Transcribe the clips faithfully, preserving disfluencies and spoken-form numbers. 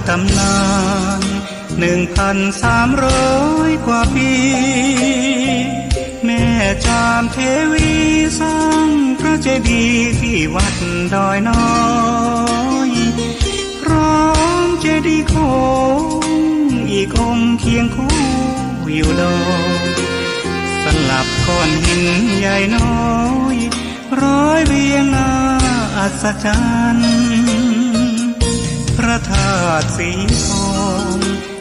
ตำนานหนึ่งพันสามร้อยกว่าปี แม่จามเทวีสร้างพระเจดีย์ที่วัดดอยน้อย พร้อมเจดีย์โค้งอีกองค์เคียงคู่อยู่ดอย สลับก้อนหินใหญ่น้อย ร้อยเรียงน่าอัศจรรย์ พระธาตุสีทอง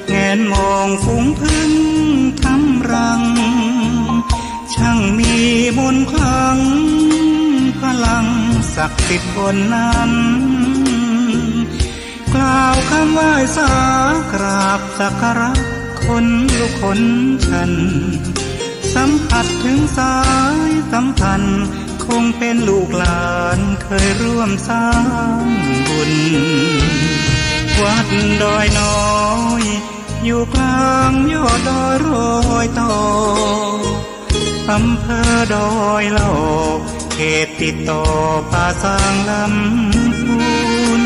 แงนมองฝูงผึ้งทำรัง ช่างมีมนต์ขลัง พลังศักดิ์สิทธิ์บนนั้น กล่าวคำไหว้สากราบสักการะ คนลุกขนชัน สัมผัสถึงสายสัมพันธ์ คงเป็นลูกหลานเคยร่วมสร้างบุญ วัดดอยน้อย อยู่กลางยอดดอยรอยต่อ อำเภอดอยหลอก เขตติดต่อป่าซางลำพูน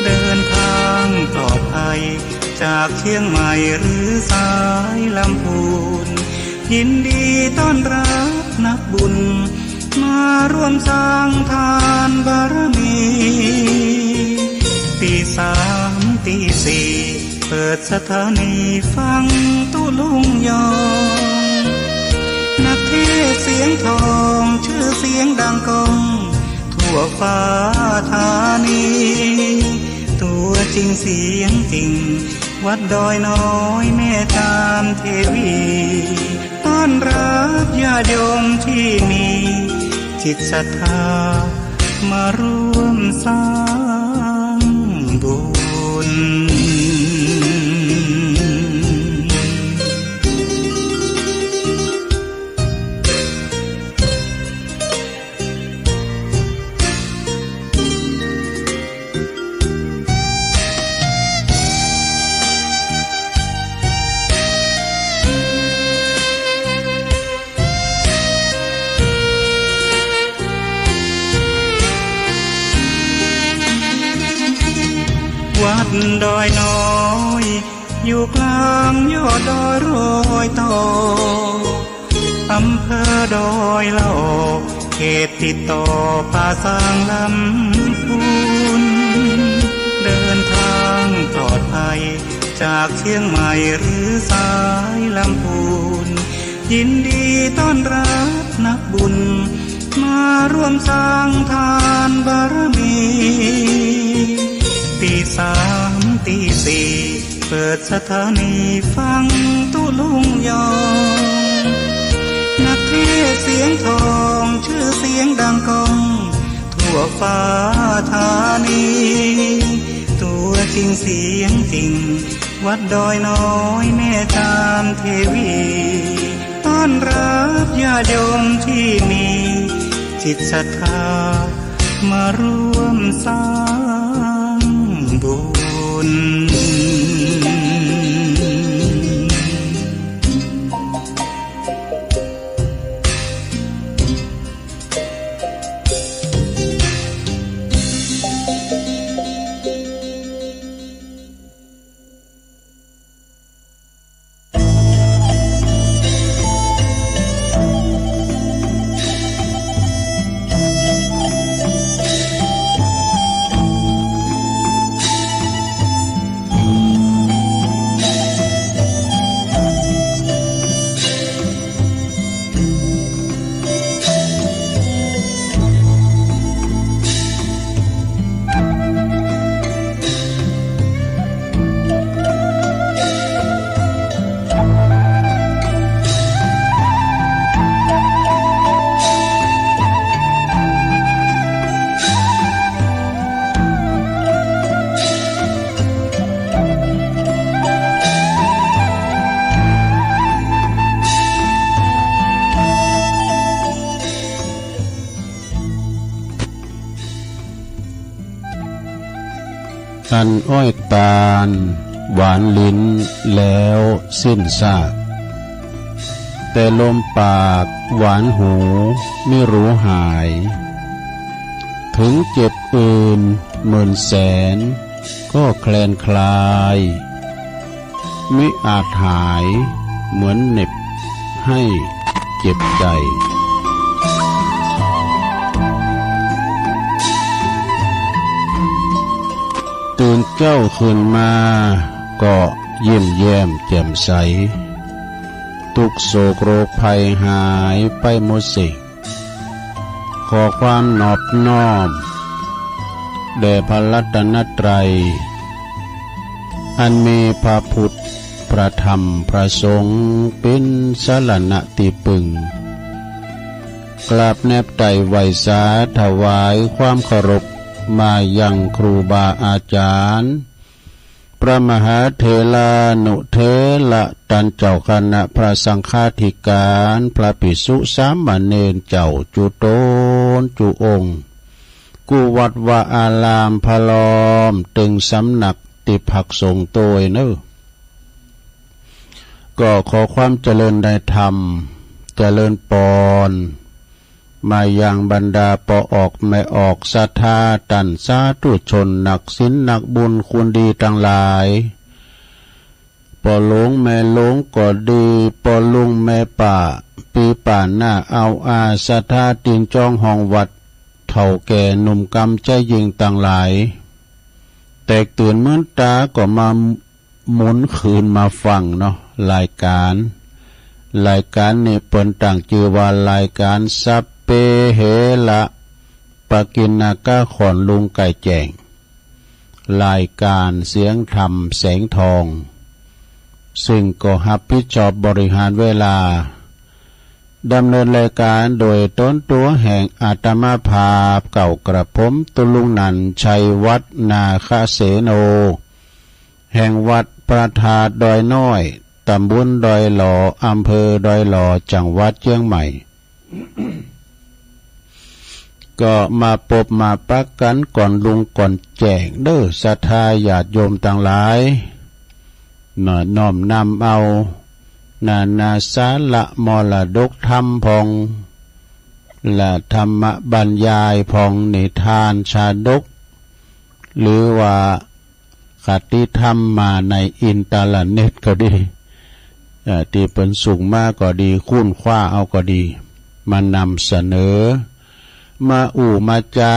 เดินทางปลอดภัย จากเชียงใหม่หรือสายลำพูน ยินดีต้อนรับนักบุญ มาร่วมสร้างทานบารมี ตีสามตีสี่ เปิดสถานีฟังตุ๊ลุงยอง นักเทศน์เสียงทอง ชื่อเสียงดังก้อง ทั่วฟ้าธานี ตัวจริงเสียงจริง วัดดอยน้อยแม่จามเทวี ต้อนรับญาติโยมที่มีจิตศรัทธา มาร่วมสร้างบุญ วัดดอยน้อย อยู่กลางยอดดอยรอยต่อ อำเภอดอยหลอก เขตติดต่อป่าซางลำพูน เดินทางปลอดภัย จากเชียงใหม่หรือสายลำพูน ยินดีต้อนรับนักบุญ มาร่วมสร้างทานบารมี ตีสามตีสี่ เปิดสถานีฟังตุ๊ลุงยอง นักเทศน์เสียงทอง ชื่อเสียงดังก้อง ทั่วฟ้าธานี ตัวจริงเสียงจริง วัดดอยน้อยแม่จามเทวี ต้อนรับญาติโยมที่มีจิตศรัทธา มาร่วมสร้างบุญ อันอ้อยตาลหวานลิ้นแล้วสิ้นซาก แต่ลมปากหวานหูไม่รู้หาย ถึงเจ็บอื่นหมื่นแสน ก็แคลนคลาย มิอาจหายเหมือนเหน็บให้เจ็บใจ ตื่นเจ๊าขึ้นมาก็ยิ้มแย้มแจ่มใส ทุกข์โศกโรคภัยหายไปหมดสิ้น ขอความนอบน้อมแด่พระรัตนตรัย อันมีพระพุทธ พระธรรม พระสงฆ์ เป็นสรณะที่พึ่ง กราบแนบไต่ไหว้สาถวายความเคารพมายังครูบาอาจารย์ พระมหาเถรานุเถระ ต้านเจ้าคณะพระสังฆาธิการ พระภิกษุสามเณรเจ้าจุ๊ตนจุ๊องค์ กู้วัดวาอารามพร้อมตึงสำนักตี้พักสงฆ์ตวยเนอ ก็ขอความเจริญในธรรม เจริญปอน มายังบรรดาป้อออกแม่ออกศรัทธาต้านสาธุชนนักศีลนักบุญคุณดีตังหลาย ป้อหลวงแม่หลวงก็ดี ป้อลุงแม่ป้า ปี้ป้าน้าอาวอาศรัทธาตินจ้องห้องวัด เฒ่าแก่หนุ่มกำใจ๊ยิงตังหลาย แตกตื่นมื้นต๋าก็มา หมุนคืนมาฟังเนาะ รายการ รายการนี้เปิ้นตั้งจื้อว่ารายการสัพเพเหระ ปกิณณกะ ขอนลุงไก่แจ้ง รายการเสียงธรรมแสงทอง ซึ่งก็รับผิดชอบบริหารเวลา ดำเนินรายการโดยตนตั๋วแห่งอาตมาภาพเก่ากระผม ตุ๊ลุงนันท์ ชัยวัฒน์ นาคเสโน แห่งวัดพระธาตุดอยน้อย ตำบลดอยหล่อ อำเภอดอยหล่อ จังหวัดเชียงใหม่ ก็มาปบมาปะกั๋นก่อนรุ่งก่อนแจ้งเด้อ ศรัทธาญาติโยมตังหลาย เนาะ น้อมนำเอา นานาสาระมรดกธรรมพ่อง และธรรมบรรยายพ่อง นิทานชาดก หรือว่าคติธรรมมาในอินเทอร์เน็ตก็ดี เอ่อ ตี้เปิ้นส่งมาก็ดี ค้นคว้าเอาก็ดี มานำเสนอ มาอู้มาจ๋า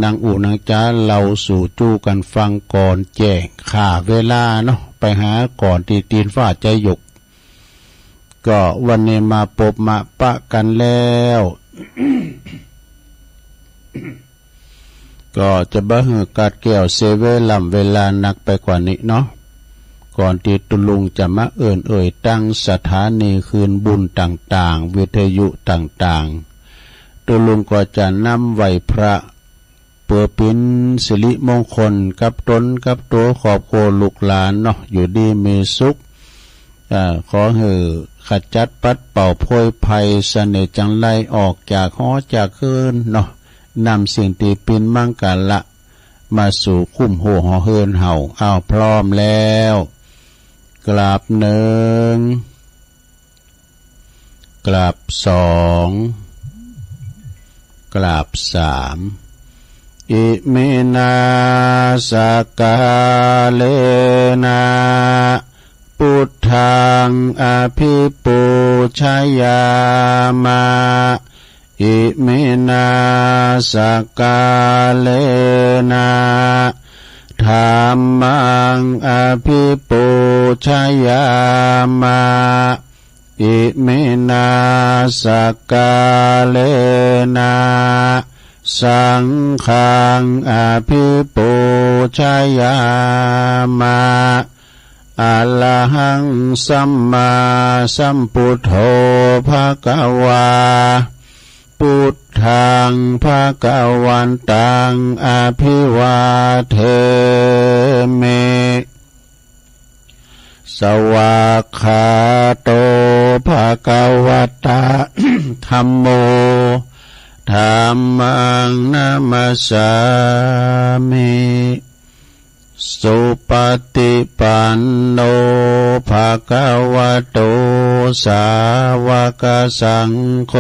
นั่งอู้นั่งจ๋า เล่าสู่จู้กั๋นฟังก่อนแจ้ง ฆ่าเวลาเนาะ ไปหาก่อนตี้ตีนฟ้าจะหยก ก็วันนี้มาปบมาปะกั๋นแล้ว ก็จะบ่หื้อกัดแก้วเสียเวล่ำเวลานักไปกว่านี้เนาะ ก่อนตี้ตุ๊ลุงจะมาเอิ้นเอ่ยตั้งสถานีคืนบุญต่างๆ วิทยุต่างๆ ตุ๊ลุงก็จะนำไหว้พระ เปื้อเป๋นสิริมงคลกับตนกับตั๋วครอบครัวลูกหลานเนาะ อยู่ดีมีสุข อ่า ขอหื้อขจัดปัดเป่าโพยภัยเสน่ห์จังไรออกจากหอจากเฮือนเนาะ นำสิ่งตี้เป๋นมังกะละมาสู่คุ้มหัวหอเฮือนเฮา อ้าว พร้อมแล้ว กราบหนึ่ง กราบสอง กราบสาม อิมินา สักกาเลนะ ปุทธัง อภิปูชยามะ อิมินา สักกาเลนะ ธัมมัง อภิปูชยามะ อิมินา สักกาเลนะ สังฆัง อภิปูชยามะ อะระหัง สัมมาสัมพุทโธ ภะคะวา พุทธัง ภะคะวันตัง อะภิวาเทมิ สวากขาโต ภะคะวะตะ ธัมโม ธัมมัง นะมัสสามิ สุปะฏิปันโน ภะคะวะโต สาวะกะสังโฆ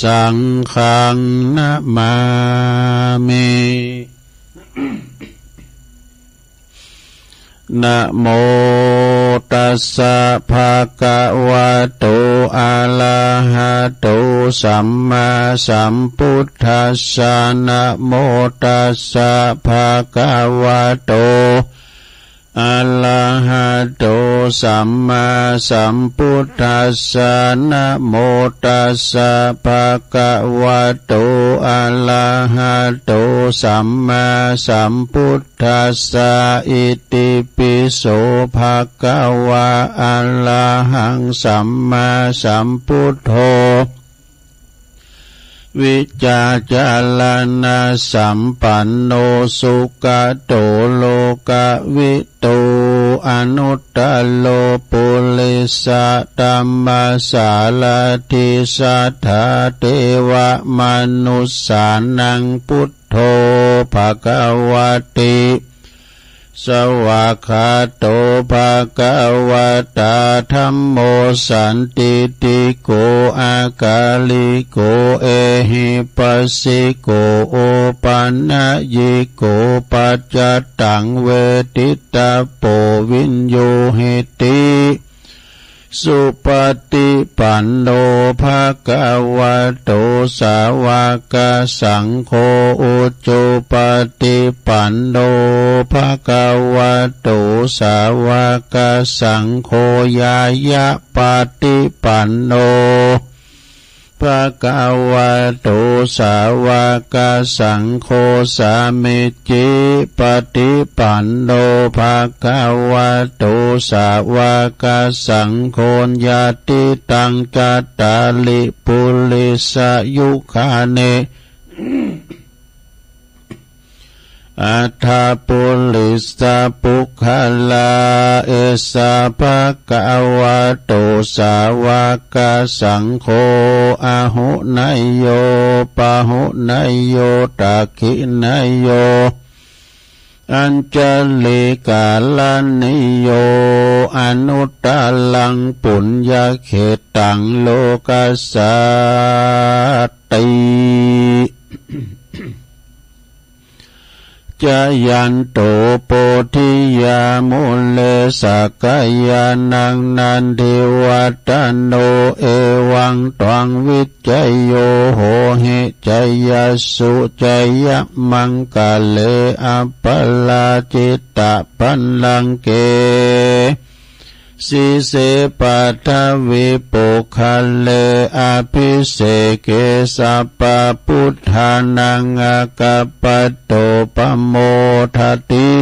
สังฆัง นะมามิ เ นะโมตัสสะ ภะคะวะโต อะระหะโต สัมมาสัมพุทธัสสะ นะโมตัสสะ ภะคะวะโต อะระหะโต สัมมาสัมพุทธัสสะ นะโมตัสสะ ภะคะวะโต อะระหะโต สัมมาสัมพุทธัสสะ อิติปิโส ภะคะวะ อะระหัง สัมมาสัมพุทโธ วิจจาจารณะสัมปันโน สุขะโต โลกะวิ ตู อนุตตโร ปุริสะธัมมสารถิ สัทธาเทวะมนุสสานัง พุทโธ ภะคะวะติ สวากขาโต ภะคะวะตา ธัมโม สันทิฏฐิโก อากาลิโก เอหิปัสสิโก โอปะนะยิโก ปัจจตัง เวทิตตะโป วิญญูหิติ สุปะฏิปันโน ภะคะวะโต สาวะกะสังโฆ อุจุปะฏิปันโน ภะคะวะโต สาวะกะสังโฆ ญาณะปะฏิปันโน ภะคะวะโต สาวะกะสังโฆ สามิจฉิปะฏิปันโน ภะคะวะโต สาวะกะสังโฆ ญาติตัง จัตตาริ ปุริสะยุคานิ อัฏฐะ ปุริสะปุคคละ เอสะ ภะคะวะโต สาวะกะสังโฆ อาหุเนยโย ปาหุเนยโย ทักขิเนยโย อัญชะลีกะรณีโย อนุตตะรัง ปุญญะเขตัง โลกัสสาติ จะยันโต โพธิยามุเล สักกายานัง นันทิวัฒโน เอวังตวัง วิจโย โหหิ จยัสสุ จยะมังคะเล อัปปะราจิตะปัลลังเก สีเส ปัทวี ปุคคะเล อภิเสเก สัพพะพุทธานัง อาคัปปะโต ปะโมทะติ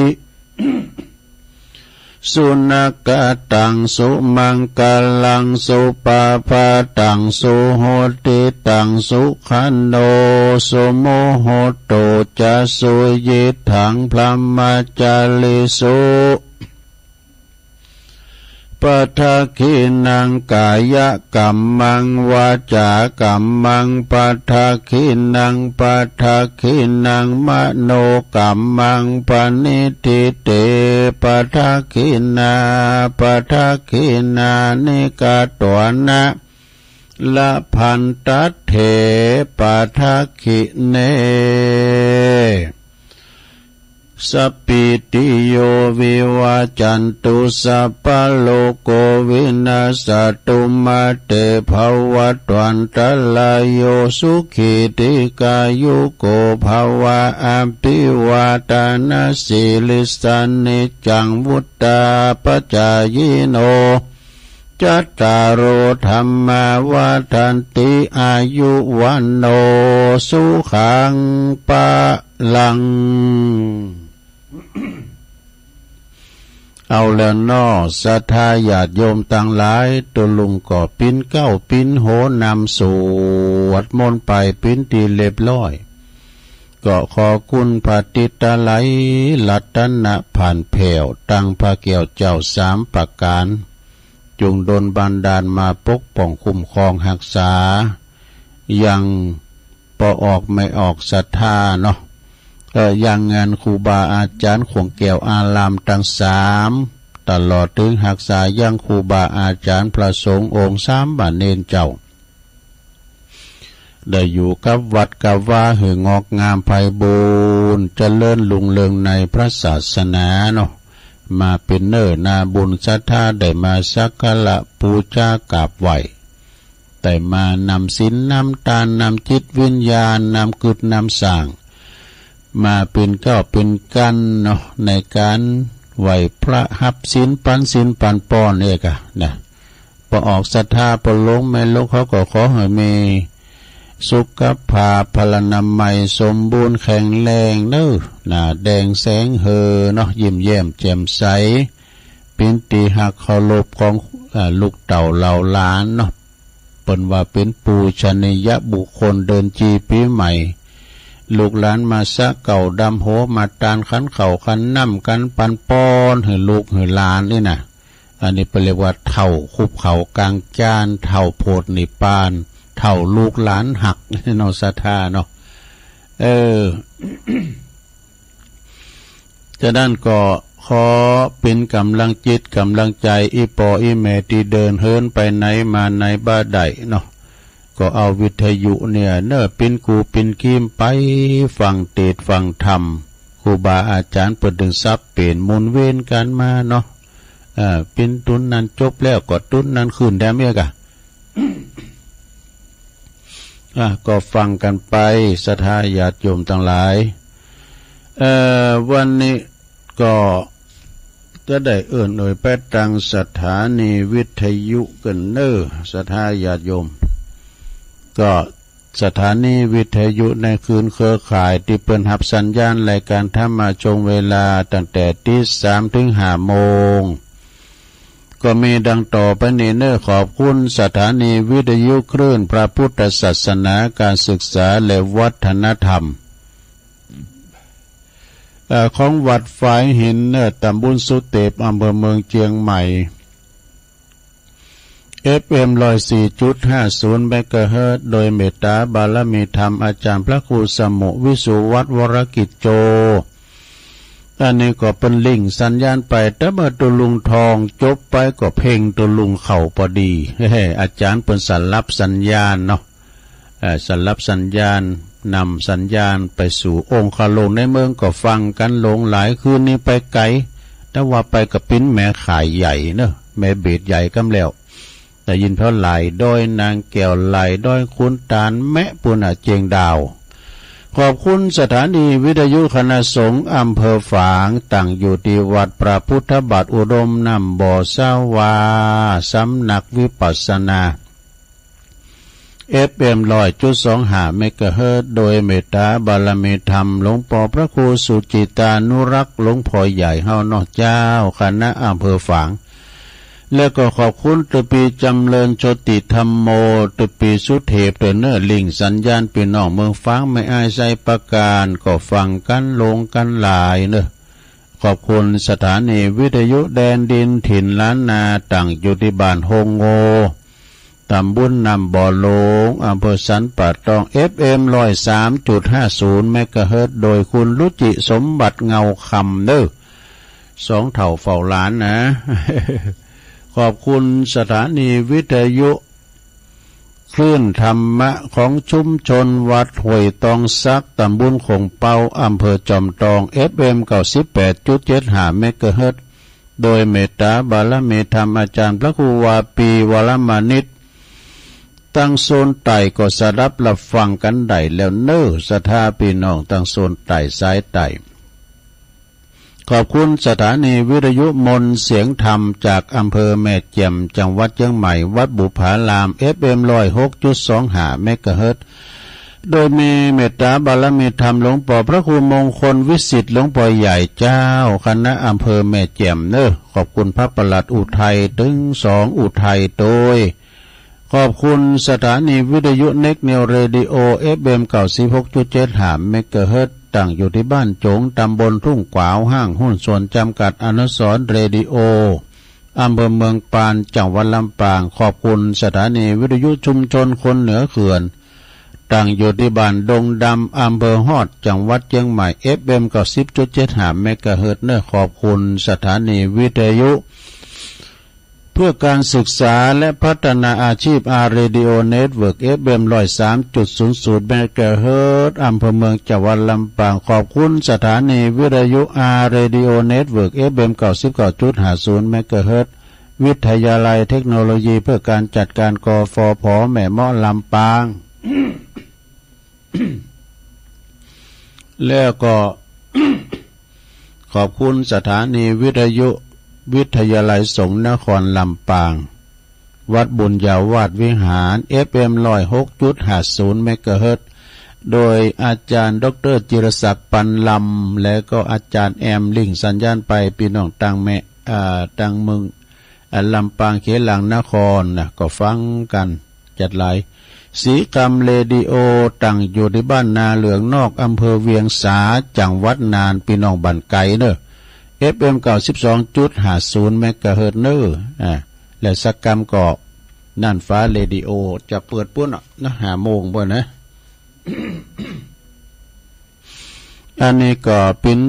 สุนะคะตัง สุมังคะลัง สุปะพะตัง สุหุตติตัง สุขันโท สุมุหุตโต จะ สุยิตถัง พรหมจาริสุ ปะทักขิณัง กายะกัมมัง วาจากัมมัง ปะทักขิณัง ปะทักขิณัง มโนกัมมัง ปะณิฏฐิเต ปะทักขิณา ปะทักขิณานิ กัตวานะ ละพันตัตเถ ปะทักขิเณ สัพพีติโย วิวัจจันตุ สัพพะโรโค วินัสสะตุ มาเต ภะวัตวันตะราโย สุขี ทีฆายุโก ภะวะ อะภิวาทะนะสีลิสสะ นิจจัง วุฑฒาปะจายิโน จัตตาโร ธัมมา วัฑฒันติ อายุ วัณโณ สุขัง พะลัง เอาแล้วเนาะ ศรัทธาญาติโยมตังหลาย ตุ๊ลุงก็ปิ้นเก๊าปิ้นโหนำสวดมนต์ไปปิ้นตี้เรียบร้อย ก็ขอคุณพระติตะไลรัตนะผ่านแผ้ว ตังพระแก้วเจ้าสามประก๋าน จุ่งดลบันดาลมาปกป้องคุ้มครองฮักษา ยังป้อออกแม่ออกศรัทธาเนาะ เอ่อ ยังงานครูบาอาจ๋ารย์ขวงแก้วอารามตังสาม ตลอดเถิงฮักษายังครูบาอาจ๋ารย์พระสงฆ์องค์สามบาเณรเจ้า ได้อยู่กับวัดกับวาหื้องอกงามไพบูลย์ เจริญรุ่งเรืองในพระศาสนาเนาะ มาเป๋นเน่อหน้าบุญศรัทธา ได้มาสักการะปู๋จากราบไหว้ ได้มานำศีลนำตานนำจิตวิญญาณนำกึ๊ดนำสร้าง มาเป๋นเก๊าเป๋นกั๋นเนาะ ในก๋านไหว้พระฮับศีลปันศีลปันปอนเอกอะนะ ปอออกศรัทธาปอลงแม่ลูกเขาก็ขอหื้อมีสุขภาพพลานามัยสมบูรณ์แข็งแรงเน่อ หน้าแดงแสงเฮอเนาะ ยิ้มแย้มแจ่มใส เป๋นตี้ฮักเคารพของ อ่า ลูกเต้าเหล่าหลานเนาะ เปิ้นว่าเป๋นปูชนียบุคคลเดือนจีปี๋ใหม่ ลูกหลานมาสะเก๊าดำหัว มาตานขันข้าวขันน้ำกั๋นปันปอนหื้อลูกหื้อหลานนี่นะ อันนี้เปิ้นเรียกว่าเฒ่าคุบเขากางจาน เฒ่าโผดนิพพาน เฒ่าลูกหลานฮักเนาะ ศรัทธาเนาะ เออ ฉะนั้นก็ขอเป๋นก๋ำลังจิตก๋ำลังใจ๋ อี่ป้ออี่แม่ตี้เดินเหินไปไหนมาไหนบ่ได้เนาะ ก็เอาวิทยุเนี่ยเน่อเป๋นกู้เป๋นกีมไปฟังเตสน์ฟังธรรม ครูบาอาจ๋ารย์เปิ้นตึงสับเปลี่ยนหมุนเวียนกั๋นมาเนาะ เอ่อ เป๋นตุ๊นนั้นจบแล้วก็ตุ๊นนั้นขึ้นแดมเอียกอะ อ่ะ ก็ฟังกั๋นไป ศรัทธาญาติโยมตังหลาย เอ่อ วันนี้ก็จะได้เอิ้นเอ่ยไปตังสถานีวิทยุกั๋นเน่อ ศรัทธาญาติโยม ก็สถานีวิทยุในคลื่นเครือข่ายตี้เปิ้นฮับสัญญาณรายก๋านธรรมะช่วงเวลาตั้งแต่ตีสามเถิงห้าโมง ก็มีดังต่อไปนี้เน่อ ขอบคุณสถานีวิทยุคลื่นพระพุทธศาสนา การศึกษาและวัฒนธรรม เอ่อ ของวัดฝายหินเน่อ ตำบลสุเตป อำเภอเมืองเชียงใหม่ เอฟเอ็ม ร้อยสี่จุดห้าศูนย์ เมกะเฮิรตซ์ โดยเมตตาบารมีธรรมอาจารย์พระครูสมุ วิสุวัฒน์ วรกิจโจ อันนี้ก็เปิ้นลิงก์สัญญาณไป แต่เมื่อตุลุงทองจบไปก็เพลงตุลุงเข้าพอดี เฮ้ อาจ๋ารย์เปิ้นสลับสัญญาณเนาะ เอ่อ สลับสัญญาณ นำสัญญาณไปสู่องค์คาโลงในเมืองก็ฟังกั๋นหลงหลาย คืนนี้ไปไก๋ แต่ว่าไปกับปิ้นแม่ข่ายใหญ่เนอะ แม่เบสใหญ่กำแล้ว ได้ยินเพราะหลายดอยนางแก้ว หลายดอยขุนตาล แมะปูนน่ะเจียงดาว ขอบคุณสถานีวิทยุคณะสงฆ์อำเภอฝาง ตั้งอยู่ที่วัดพระพุทธบาทอุดมน้ำบ่อสาวา สำนักวิปัสสนา เอฟเอ็ม ร้อยจุดสองห้า เมกะเฮิรตซ์ โดยเมตตาบารมีธรรมหลวงป้อพระครูสุจิตานุรักษ์ หลวงพ่อใหญ่เฮาเนาะเจ้า คณะอำเภอฝาง แล้วก็ขอบคุณตะปีจำเริญโชติธัมโม ตะปีสุเทพเตอเนอร์ ลิงก์สัญญาณปี้น้องเมืองฝาง แม่อายไซประการ ก็ฟังกั๋นหลงกั๋นหลายเนอะ ขอบคุณสถานีวิทยุแดนดินถิ่นล้านนา ตั้งอยู่ที่บ้านโฮงโง ตำบลน้ำบ่อหลวง อำเภอสันป่าตอง เอฟเอ็ม ร้อยสามจุดห้าศูนย์ เมกะเฮิรตซ์ โดยคุณรุจิสมบัติเงาคำเนอะ สองเฒ่าเฝ้าหลานนะ ขอบคุณสถานีวิทยุคลื่นธรรมะของชุมชนวัดห้วยตองสัก ตำบลโข่งเปา อำเภอจอมตอง เอฟเอ็ม เก้าสิบแปดจุดเจ็ดห้า เมกะเฮิรตซ์ โดยเมตตาบารมีธรรมอาจารย์พระครูวาปี วรมานิต ตังโซนใต้ก็สดับรับฟังกั๋นได้แล้วเนอะ ศรัทธาปี้น้องตังโซนใต้สายใต้ ขอบคุณสถานีวิทยุมนต์เสียงธรรมจากอำเภอแม่แจ่ม จังหวัดเชียงใหม่ วัดบุพาราม เอฟเอ็ม ร้อยหกจุดสองห้า เมกะเฮิรตซ์ โดยมีเมตตาบารมีธรรมหลวงป้อพระครูมงคลวิสิทธิ์ หลวงป้อใหญ่เจ้าคณะอำเภอแม่แจ่มเนอะ ขอบคุณพระปลัดอุทัย ตึงสองอุทัยโตย ขอบคุณสถานีวิทยุเน็กนิวเรดิโอ เอฟเอ็ม เก้าสิบหกจุดเจ็ดห้า เมกะเฮิรตซ์ ตั้งอยู่ที่บ้านโจ๋ง ตำบลทุ่งขวาว ห้างหุ้นส่วนจำกัดอนุสรณ์เรดิโอ อำเภอเมืองปาน จังหวัดลำปาง ขอบคุณสถานีวิทยุชุมชนคนเหนือเขื่อน ตั้งอยู่ที่บ้านดงดำ อำเภอฮอด จังหวัดเชียงใหม่ เอฟเอ็ม เก้าสิบจุดเจ็ดห้า เมกะเฮิรตซ์ เนอะ ขอบคุณสถานีวิทยุ เพื่อการศึกษาและพัฒนาอาชีพ อาร์ เรดิโอ เน็ตเวิร์ก เอฟ เอ็ม ร้อยสามจุดศูนย์ศูนย์ เมกะเฮิรตซ์ อำเภอเมือง จังหวัดลำปาง ขอบคุณสถานีวิทยุ อาร์ เรดิโอ เน็ตเวิร์ก เอฟ เอ็ม เก้าสิบเก้าจุดห้าศูนย์ เมกะเฮิรตซ์ วิทยาลัยเทคโนโลยีเพื่อการจัดการ ก ฟ ผ แม่เมาะ ลำปาง แล้วก็ ขอบคุณสถานีวิทยุวิทยาลัยสงฆ์นครลำปาง วัดบุญญาวาสวิหาร เอฟ เอ็ม ร้อยหกจุดห้าศูนย์ เมกะเฮิรตซ์ โดยอาจารย์ ดอกเตอร์ จิรศักดิ์ ปันลำ และก็อาจารย์แอม ลิงก์สัญญาณไป พี่น้องต่างแม่ อ่า ต่างเมือง อ่า ลำปางเขลังนครนะ ก็ฟังกัน จัดหลาย สีคำเรดิโอ ตั้งอยู่ที่บ้านนาเหลืองนอก อำเภอเวียงสา จังหวัดน่าน พี่น้องบ้านไกลเนอะ เอฟ เอ็ม เก้าสิบสองจุดห้าศูนย์ เมกะเฮิรตซ์ เนอะ อ่า และสักกำก็น่านฟ้าเรดิโอ จะเปิดปุ้นเนาะ ห้าโมงปุ้นนะ อันนี้ก็เป๋น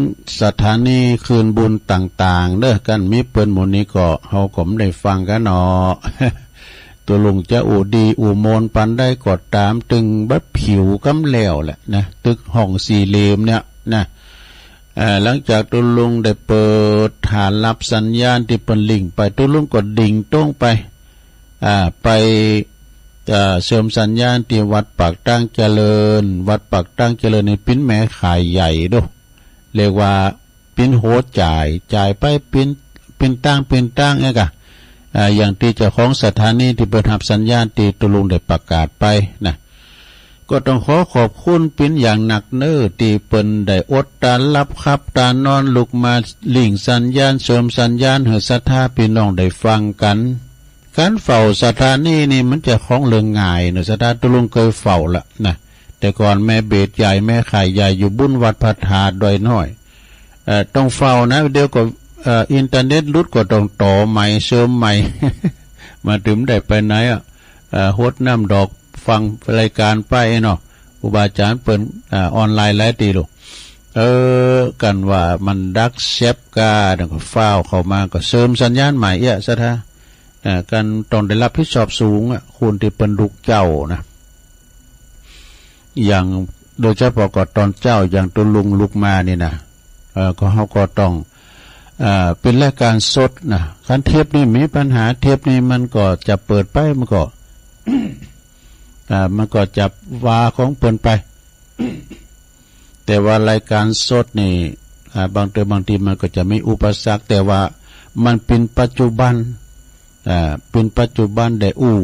สถานีคืนบุญต่างๆ เด้อ กันมีเปิ้นหมู่นี้ก็เฮาก็บ่ได้ฟังกันเนาะ ตกลงจะอู้ดีอู้ม่วนปานใดก็ตาม ตึงบ่ผิวกำแล้วแหละนะ ตึกห้องสี่เหลี่ยมเนี่ยนะ เอ่อ หลังจากตกลงได้เปิดฐานรับสัญญาณตี้เปิ้นลิงก์ไป ตกลงก็ดิ่งตรงไป อ่า ไป เอ่อ เสริมสัญญาณตี้วัดปากตางเจริญ วัดปากตางเจริญนี่เป๋นแม่ข่ายใหญ่โด เรียกว่าเป๋นหัวจ่าย จ่ายไปเป๋น เป๋นตาง เป๋นตาง เอ้ยกะ อ่า อย่างตี้เจ้าของสถานีตี้เปิ้นฮับสัญญาณตี้ตกลงได้ประกาศไปนะ ก็ต้องขอขอบคุณเป๋นอย่างนักเน้อ ตี้เปิ้นได้อดตาหลับขับตานอนลุกมาลิงก์สัญญาณ เสริมสัญญาณหื้อศรัทธาพี่น้องได้ฟังกัน การเฝ้าสถานีนี่มันจะของเรื่องง่ายเนาะ ศรัทธาตกลงเคยเฝ้าละนะ แต่ก่อนแม่เบสใหญ่ แม่ข่ายใหญ่อยู่บุญวัดพระธาตุดอยน้อย เอ่อ ต้องเฝ้านะ เดี๋ยวก็ เอ่อ อินเทอร์เน็ตหลุดก็ต้องต่อใหม่ เสริมใหม่ มาเถิงได้ไปไหนอะ เอ่อ ฮดน้ำดอกฟังรายการไปเนาะ ครูบาอาจารย์เปิ้น อ่า ออนไลน์หลายตี้ลูก เออ กันว่ามันดักแซ็บกา แล้วก็ฟ้าวเข้ามาก็เสริมสัญญาณใหม่เอี้ย ศรัทธา เอ่อ กันต้องได้รับผิดชอบสูงอะ คนตี้เปิ้นลุกเจ๊านะ อย่างโดยเฉพาะก็ตอนเจ๊า อย่างตกลงลุกมานี่นะ เอ่อ ก็เฮาก็ต้อง เอ่อ เป๋นรายการสดนะ คันเทปนี่มีปัญหา เทปนี่มันก็จะเปิดไป มันก็ อ่า มันก็จะว่าของเปิ้นไป แต่ว่ารายการสดนี่ อ่า บางเทื่อบางทีมันก็จะมีอุปสรรค แต่ว่ามันเป๋นปัจจุบัน อ่า เป๋นปัจจุบันได้อู้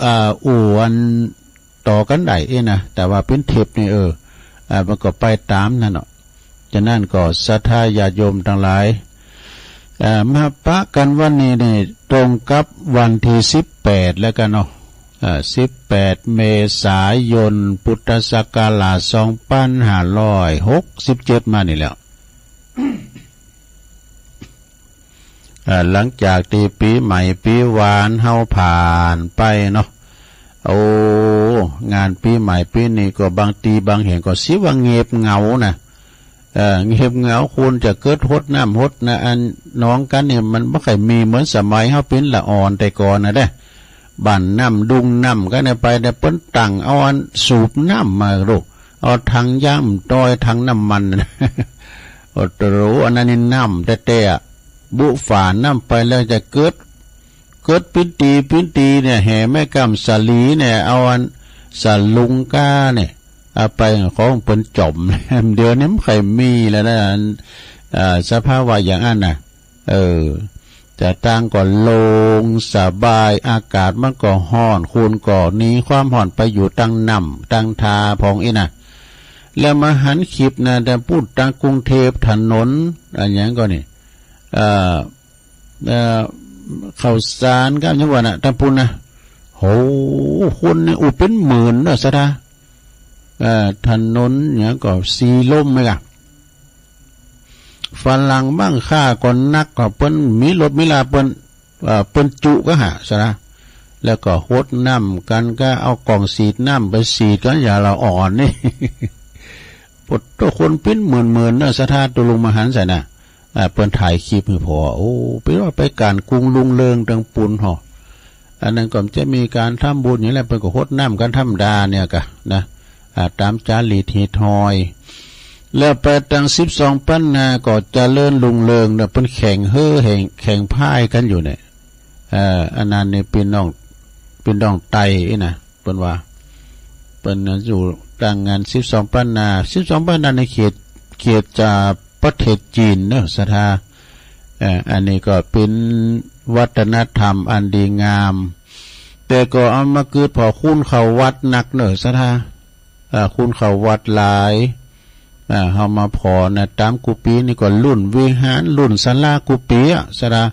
อ่า อู้อันต่อกันได้เอ้ยนะ แต่ว่าเป๋นเทปนี่ เออ อ่า มันก็ไปตามนั้นเนาะ ฉะนั้นก็ศรัทธาญาติโยมทั้งหลาย เอ่อ มาปะกันวันนี้นี่ตรงกับวันตี้สิบแปดแล้วกันเนาะ เอ่อ สิบแปด เมษายน พุทธศักราช สองพันห้าร้อยหกสิบเจ็ด มานี่แหละ เอ่อ หลังจากตี้ปี๋ใหม่ปี๋หวานเฮาผ่านไปเนาะ โอ้ งานปี๋ใหม่ปี๋นี้ก็บางตี้บางแห่งก็สิว่าเงียบเหงานะ เอ่อ เงียบเหงา คนจะเกิดฮดน้ำฮดนะ อันหนองกันเนี่ย มันบ่ค่อยมีเหมือนสมัยเฮาเป๋นละอ่อนแต่ก่อนนะเด้ บ้านน้ำดุงน้ำกันเนี่ย ไปเนี่ย เปิ้นตั้งเอาอันสูบน้ำมาลูก เอาถังย้ำต้อย ถังน้ำมัน โอ้โห อันนั้นนี่น้ำแต๊ๆ อะ บุฝาน้ำไปแล้วจะเกิด เกิดปิ้นตีปิ้นตีเนี่ย แห่แม่กำสาลีเนี่ย เอาอันสาลุงก้าเนี่ย เอาไปของเปิ้นจ่อม เดี๋ยวนี้มันบ่ค่อยมีแล้วนะ อัน เอ่อ สภาวะอย่างนั้นนะ เออ จะตางก็โล่งสบาย อากาศมันก็ฮ้อน คนก็หนีความฮ้อนไปอยู่ตังน้ำตังทาพองอี้นะ แล้วมาหันคลิปนะ แต่พูดตังกรุงเทพฯ ถนน อันหยังก็นี่ เอ่อ เอ่อ ข้าวสารครับ ยังว่าน่ะ ตังปู้นนะ โห คนนี่อู้เป๋นหมื่นเนาะ ศรัทธา เอ่อ ถนนหยังก็สีลมไหมกะ ฝรั่งมังค่าก็นัก ก็เปิ้นมีรถมีลาเปิ้น เอ่อ เปิ้นจุก็หา ศรัทธา แล้วก็ฮดน้ำกัน ก็เอากล่องสีดน้ำไปสีดกัน อย่างละอ่อนนี่ โอ้โห คนเป๋นหมื่นๆ เนาะ ศรัทธา ตกลงมาหันใส่น่ะ อ่า เปิ้นถ่ายคลิปหื้อพอ โอ้ เปิ้นว่าไปก๋านกุ้งรุ่งเรืองเติงปูนหอ อันนั้นก็จะมีการทำบุญอย่างนั้น เปิ้นก็ฮดน้ำกั๋นธรรมดาเนี่ยกะนะ อ่า ต๋ามจารีตฮีตฮอย แล้วไปตังสิบสองปันนาก็เจริญรุ่งเรืองเนี่ย เปิ้นแข่งเฮ่อ แข่ง แข่งพายกั๋นอยู่เนี่ย เอ่อ อันนั้นนี่พี่น้อง พี่น้องไตนะ เปิ้นว่า เปิ้นอยู่ตังงานสิบสองปันนา สิบสองปันนาในเขต เขตจะประเทศจีนเนอะ ศรัทธา เอ่อ อันนี้ก็เป๋นวัฒนธรรมอันดีงาม แต่ก็เอามาเกิดผ่อคุณเข้าวัดนักเนอะ ศรัทธา เอ่อ คุณเข้าวัดหลาย เอ่อ เฮามาผ่อนะ ต๋ามกุฏินี่ก็ล้นวิหาร ล้นศาลากุฏิอะ ศรัทธา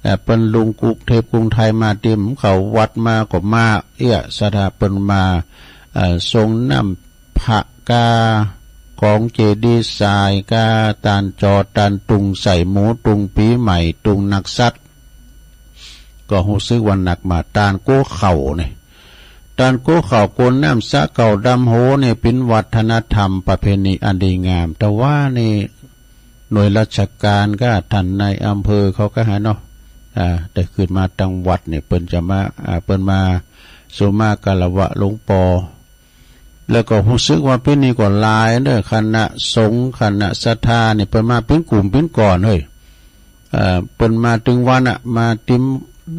เอ่อ เปิ้นลงกรุงเทพฯ กรุงไทยมา ติมเข้าวัดมาก็มาเอี้ย ศรัทธา เปิ้นมา เอ่อ ส่งน้ำพระกา ของเจดีย์ทรายกา ตานจอ ตานตุงใส่หมู ตุงปี๋ใหม่ ตุงนักษัตริย์ ก็ฮู้สึกว่านักมา ตานโก้เข่าเนี่ย ตานโก้เข่า โกนน้ำสระเข่าดำโหเนี่ย เป๋นวัฒนธรรมประเพณีอันดีงาม แต่ว่านี่ หน่วยราชการก็ ท่านนายอำเภอเขาก็หาเนาะ อ่า ได้ขึ้นมาตังวัดเนี่ย เปิ้นจะมา อ่า เปิ้นมาสุมาคารวะหลวงปอ แล้วก็ฮู้สึกว่าปี๋นี้ก็หลายเนอะ คณะสงฆ์ คณะศรัทธาเนี่ย เปิ้นมาเป๋นกลุ่มเป๋นก้อนเฮ้ย เอ่อ เปิ้นมาตึงวันอะ มาติม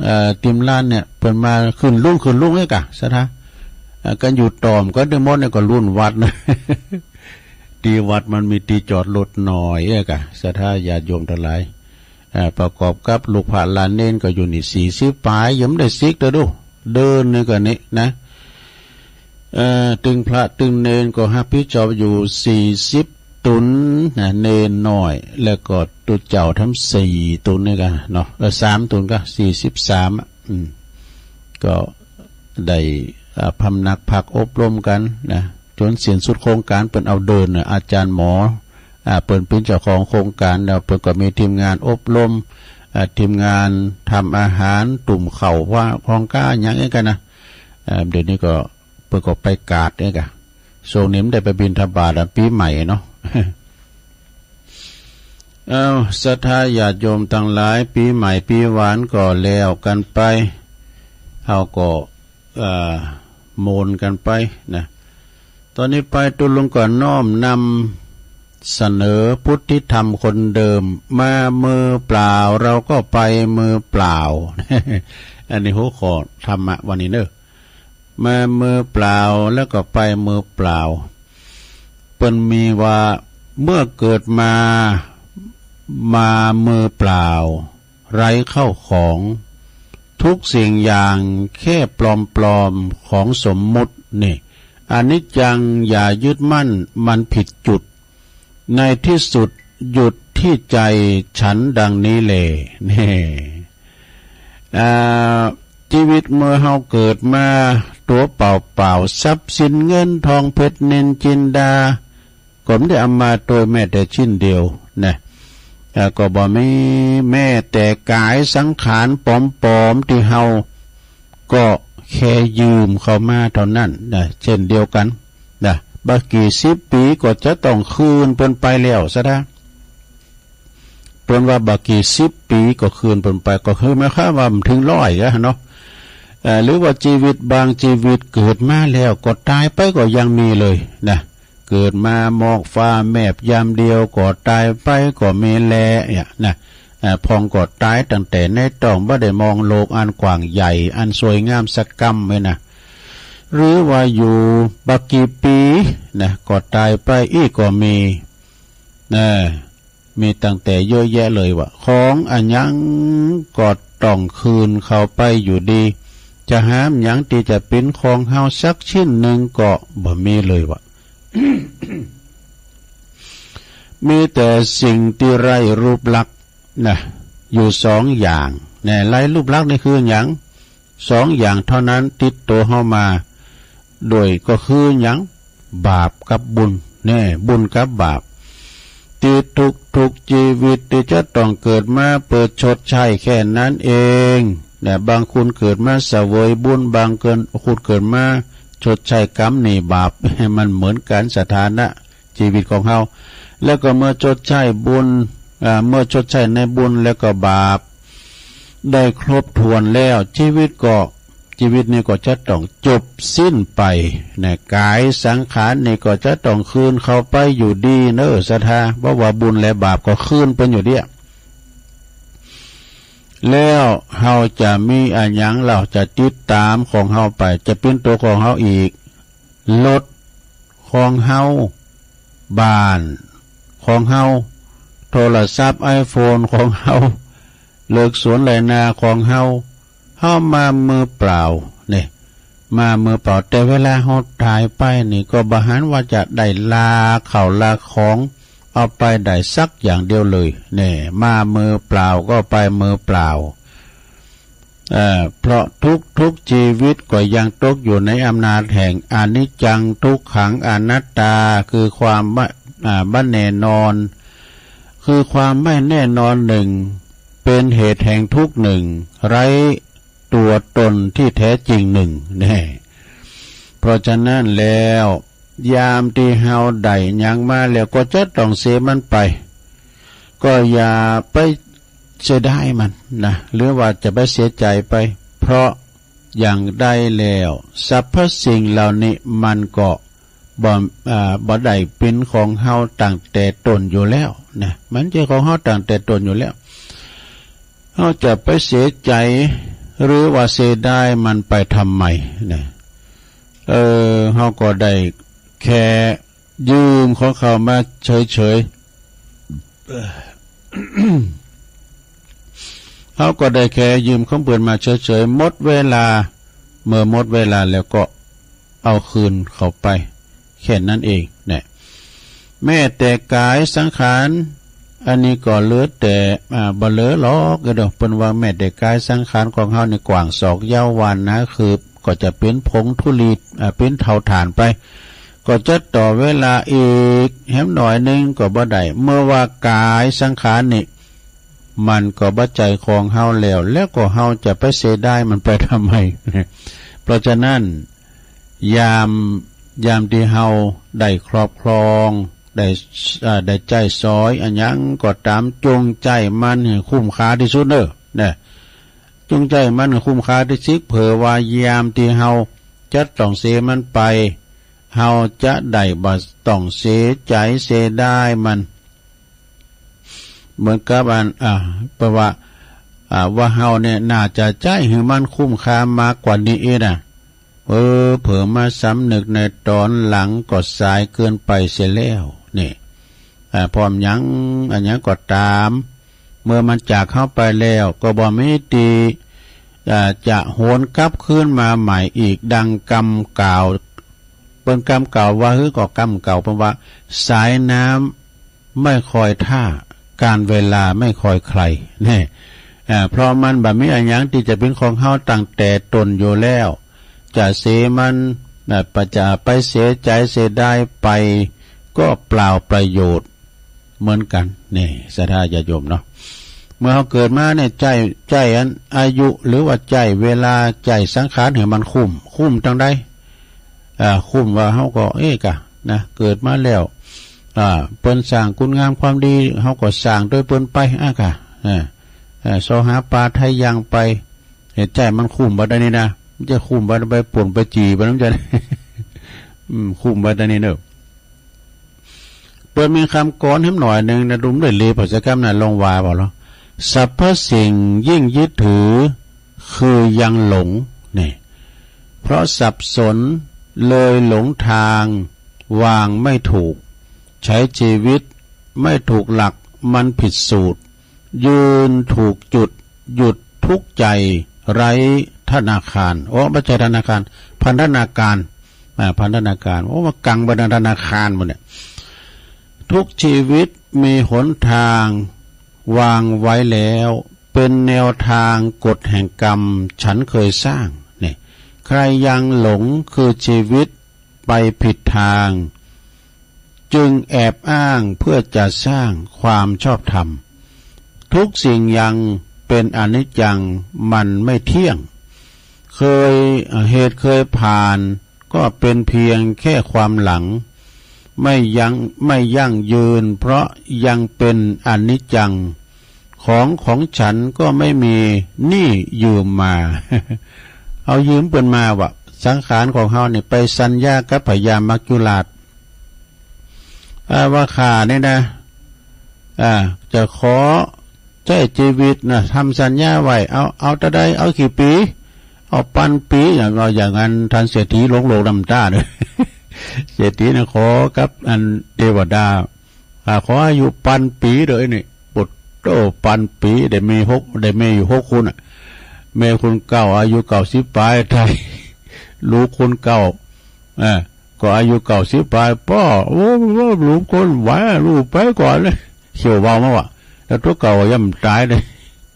เอ่อ ติมลานเนี่ย เปิ้นมาขึ้นลุง ขึ้นลุงเอ้ยกะ ศรัทธา เอ่อ กั๋นอยู่ต่อมกั๋นตึงหมดเนี่ยก็ล้นวัดนะ ตี้วัดมันมีตี้จอดรถน้อยเอ้ยกะ ศรัทธาญาติโยมตังหลาย เอ่อ ประกอบกับลูกพระหลานเณรก็อยู่นี่สี่สิบป๋าย ยังบ่ได้สิกเตื้อดู เดือนหนึ่งก็นี่นะ เอ่อ ตึงพระตึงเณรก็ฮับผิดชอบอยู่สี่สิบตุ๊นนะ เณรน้อย แล้วก็ตุ๊เจ้าทั้งสี่ตุ๊นนี่กะเนาะ เออ สามตุ๊นกะ สี่สิบสามอะ อืม ก็ได้ อ่า พำนักพักอบรมกั๋นนะ จ๋นสิ้นสุดโครงก๋าน เปิ้นเอาเดินน่ะ อาจ๋ารย์หมอ อ่า เปิ้นเป๋นเจ้าของโครงก๋าน แล้วเปิ้นก็มีทีมงานอบรม อ่า ทีมงานทำอาหาร ตุ้มข้าวว่าของก้าหยังเอ้ยกะนะ อ่า เดี๋ยวนี้ก็ เปิ้นก็ไปกาดเอ้ยกะ ช่วงนี้มันได้ไปบิณฑบาตอะ ปี๋ใหม่เนาะ เอ้า ศรัทธาญาติโยมตังหลาย ปี๋ใหม่ปี๋หวานก็แล้วกั๋นไป เฮาก็ เอ่อ โมนกั๋นไปนะ ตอนนี้ไปตุลุงก็น้อมนำเสนอพุทธิธรรมคนเดิม มามือเปล่าเราก็ไปมือเปล่า อันนี้หัวข้อธรรมะวันนี้เนอะ มามือเปล่าแล้วก็ไปมือเปล่า เปิ้นมีว่าเมื่อเกิดมา มามือเปล่า ไร้ข้าวของ ทุกสิ่งอย่างแค่ปลอมๆ ของสมมุตินี่ อนิจจังอย่ายึดมั่น มันผิดจุด ในที่สุดหยุดที่ใจ ฉันดังนี้แล นี่ อ่า ชีวิตเมื่อเฮาเกิดมาตั๋วเปล่าๆ ทรัพย์สินเงินทองเพชรนิลจินดา ก็บ่ได้เอามาโตยแม้แต่ชิ้นเดียวนะ อ่า ก็บ่มีแม้แต่ก๋ายสังขารปลอมๆ ตี้เฮาก็แค่ยืมเข้ามาเท่านั้นนะ เช่นเดียวกั๋นนะ บ่กี่สิบปี๋ก็จะต้องคืนเปิ้นไปแล้ว ศรัทธา เปิ้นว่าบ่กี่สิบปี๋ก็คืนเปิ้นไป ก็คือหมายความว่าบ่ถึงร้อยอะเนาะ เอ่อ หรือว่าชีวิตบางชีวิตเกิดมาแล้วก็ตายไปก็ยังมีเลยนะ เกิดมาหมอกฟ้าแมบยามเดียวก็ตายไปก็มีแลเนี่ยนะ เอ่อ พ่องก็ตายตั้งแต่ในต๊อง บ่ได้มองโลกอันกว้างใหญ่ อันสวยงามสักกำเลยนะ หรือว่าอยู่บ่กี่ปี๋นะ ก็ตายไปอี้ก็มี เออ มีตั้งแต่เยอะแยะเลยว่ะ ของอะหยังก็ต้องคืนเข้าไปอยู่ดี จะหาหยังตี้จะเป๋นของเฮาสักชิ้นหนึ่งก็บ่มีเลยว่ะ มีแต่สิ่งตี้ไร้รูปลักษณ์นะ อยู่สองอย่าง แน่ ไร้รูปลักษณ์นี่คือหยัง สองอย่างเท่านั้นติดตั๋วเฮามา โดยก็คือหยัง บาปกับบุญ แน่ บุญกับบาป ตี้ทุกๆ ชีวิตตี้จะต้องเกิดมาเปิดชดใช้แค่นั้นเอง นะ บางคนเกิดมาเสวยบุญ บางคนเกิดมาชดใช้กรรมหนี้บาป มันเหมือนกั๋นสถานะชีวิตของเฮา แล้วก็เมื่อชดใช้บุญ อ่า เมื่อชดใช้ในบุญและก็บาปได้ครบถ้วนแล้ว ชีวิตก็ ชีวิตนี้ก็จะต้องจบสิ้นไปนะ กายสังขารนี่ก็จะต้องคืนเข้าไปอยู่ดีเนอศรัทธา เพราะว่าบุญและบาปก็คืนเปิ้นอยู่เดีย แล้วเฮาจะมีอะหยัง เฮาจะติดต๋ามของเฮาไป จะเป๋นตั๋วของเฮาอีก รถของเฮา บ้านของเฮา โทรศัพท์ไอโฟนของเฮา เลิกสวนไร่นาของเฮา เฮามามือเปล่าเนี่ย มามือเปล่า แต่เวลาเฮาต๋ายไปนี่ก็บ่หันว่าจะได้ลาข้าวลาของ เอาไปได้สักอย่างเดียวเลยเนี่ย มามือเปล่าก็ไปมือเปล่า เอ่อ เพราะทุกๆ ชีวิตก็ยังตกอยู่ในอำนาจแห่งอนิจจัง ทุกขัง อนัตตา คือความบ่ อ่า บ่แน่นอน คือความไม่แน่นอนหนึ่ง เป็นเหตุแห่งทุกข์หนึ่ง ไร้ตัวตนที่แท้จริงหนึ่งแน่ เพราะฉะนั้นแล้ว ยามตี้เฮาได้หยังมาแล้วก็จะต้องเสียมันไป ก็อย่าไปเสียดายมันนะ หรือว่าจะไปเสียใจไป เพราะอย่างใดแล้ว สรรพสิ่งเหล่านี้มันก็บ่ อ่า บ่ได้เป๋นของเฮาตั้งแต่ต้นอยู่แล้วนะ มันเจ้าของเฮาตั้งแต่ต้นอยู่แล้ว เฮาจะไปเสียใจ หรือว่าเสียดายมันไปทำไมนะ เออ เฮาก็ได้แค่ยืมของเขามาเฉยๆ เฮาก็ได้แค่ยืมของเปิ้นมาเฉยๆ หมดเวลา เมื่อหมดเวลาแล้วก็เอาคืนเขาไป แค่นั้นเองเนี่ย แม้แต่กายสังขาร อันนี้ก็เหลือแต่ อ่า บ่เหลือหรอกเด้อ เปิ้นว่าแม้แต่กายสังขารของเฮานี่กว้างศอกยาววานาคืบ ก็จะเป๋นผงธุลี อ่า เป๋นเถ้าถ่านไป ก็จะต่อเวลาอีกแหมหน่อยหนึ่งก็บ่ได้ เมื่อว่ากายสังขารนี่ มันก็บ่ใจ้ของเฮาแล้ว แล้วก็เฮาจะไปเสียดายมันไปทำไม เพราะฉะนั้น ยาม ยามตี้เฮาได้ครอบครอง ได้ อ่า ได้ใจ๊สอยอะหยังก็ต๋าม จงใจ๊มันให้คุ้มค่าตี้สุดเด้อ นะ จงใจ๊มันให้คุ้มค่าตี้สุด เผื่อว่ายามตี้เฮาจะต้องเสียมันไป เฮาจะได้บ่ต้องเสียใจ๋เสียดายมัน เหมือนกับอัน อ่า แปลว่า อ่า ว่าเฮาเนี่ยน่าจะใจ๊หื้อมันคุ้มค่ามากกว่านี้อีกนะ เออ เผลอมาสำนึกในต๋อนหลังก็สายเกินไปเสียแล้ว นี่ อ่า พร้อมหยัง อะหยังก็ต๋าม เมื่อมันจากเฮาไปแล้ว ก็บ่มีตี้ อ่า จะหวนกลับคืนมาใหม่อีก ดังกำกล่าว เปิ้นกำกล่าวว่า หื้อก็กำกล่าว เปิ้นว่า สายน้ำไม่คอยท่า กาลเวลาไม่คอยใคร แน่ อ่า เพราะมันบ่มีอะหยังตี้จะเป๋นของเฮาตั้งแต่ต้นอยู่แล้ว จะเสียมัน อ่า จะไปเสียใจ๋เสียดายไป ก็เปล่าประโยชน์เหมือนกั๋น นี่ ศรัทธาญาติโยมเนาะ เมื่อเฮาเกิดมาเนี่ย ใจ๊ ใจ๊อันอายุ หรือว่าใจ๊เวลา ใจ๊สังขารให้มันคุ้ม คุ้มตางใด อ่า คุ้มว่าเฮาก็ เอ๊ะ กะ นะ เกิดมาแล้ว อ่า เปิ้นสร้างคุณงามความดี เฮาก็สร้างโตยเปิ้นไป อ่ะ กะ อ่า อ่า เซาะหาปลาไถหยังไป เฮ็ดใจ๊มันคุ้มบ่ได้นี่นะ มันจะคุ้มบ่ได้ไปป่นไปจี่ไปนำ จะ อืม คุ้มบ่ได้นี่เนาะ เปิ้นมีกำกลอนแหมหน่อยหนึ่งนะ ดุมด้วยเลภาษากรรมนะ ลองว่าบ่ลอ สรรพสิ่งยิ่งยึดถือ คือยังหลง นี่ เพราะสับสนเลยหลงทาง วางไม่ถูก ใช้ชีวิตไม่ถูกหลัก มันผิดสูตร ยืนถูกจุด หยุดทุกข์ใจไร้ธนาคาร โอ้ บ่ใจ้ธนาคาร พันธนาการ อ่า พันธนาการ โอ้ มากังบ่ได้ธนาคารหมดเนี่ย ทุกชีวิตมีหนทางวางไว้แล้ว เป็นแนวทางกฎแห่งกรรมฉันเคยสร้าง นี่ ใครยังหลงคือชีวิตไปผิดทาง จึงแอบอ้างเพื่อจะสร้างความชอบธรรม ทุกสิ่งยังเป็นอนิจจัง มันไม่เที่ยง เคย เหตุเคยผ่าน ก็เป็นเพียงแค่ความหลัง ไม่ยัง ไม่ยั่งยืน เพราะยังเป็นอนิจจัง ของของฉันก็ไม่มีหนี้ยืมมา เอายืมเปิ้นมาว่ะ สังขารของเฮานี่ไปสัญญากับพญามัจจุราช อ่า ว่าข้านี่นะ อ่า จะขอใช้ชีวิตนะ ทำสัญญาไว้ เอา เอาเท่าใด เอากี่ปี เอาปันปี อย่าง เอาอย่างนั้น ท่านเศรษฐีหลงโลกน้ำตาเด้อ เศรษฐีนะ ขอกับอันเทวดา อ่า ขออายุปันปีเด้อไอ้นี่ ปุตโต ปันปี ได้เมียหก ได้เมียอยู่หกคนน่ะ เมียคนเก่าอายุเก้าสิบปลายตาย ลูกคนเก่า อ่า ก็อายุเก้าสิบปลาย ป้อ โอ้ โอ้ ลูกคนไหว ลูกไปก่อนเลย เขียววาวมาว่ะ แล้วตัวเก่ายังบ่ตายเลย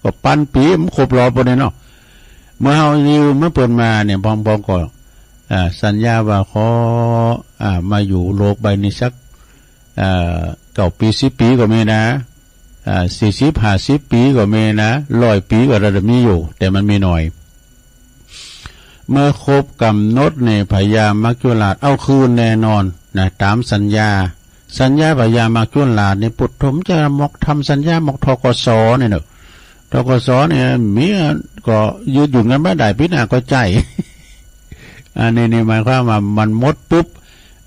ก็ปันปีมันครบรอบปานนี้เนาะ เมื่อเฮายืมมาเปิ้นมาเนี่ย พองๆ ก็ อ่า สัญญาว่าขอ อ่า มาอยู่โลกใบนี้สัก อ่า เก้าปี สิบปีก็มีนะ อ่า สี่สิบ ห้าสิบปีก็มีนะ ร้อยปีก็อาจจะมีอยู่ แต่มันมีน้อย เมื่อครบกำหนดนี่ พญามัจจุราชเอาคืนแน่นอนนะ ตามสัญญา สัญญาพญามัจจุราชนี่ ปุตโต จะหมอกทำสัญญาหมอก ธ.ก.ส. นี่เนาะ ธ.ก.ส. นี่มีก็ยืดหยุ่นกันบ่ได้ ปีหน้าก็ใช้ อันนี้นี่หมายความว่ามันหมดปุ๊บ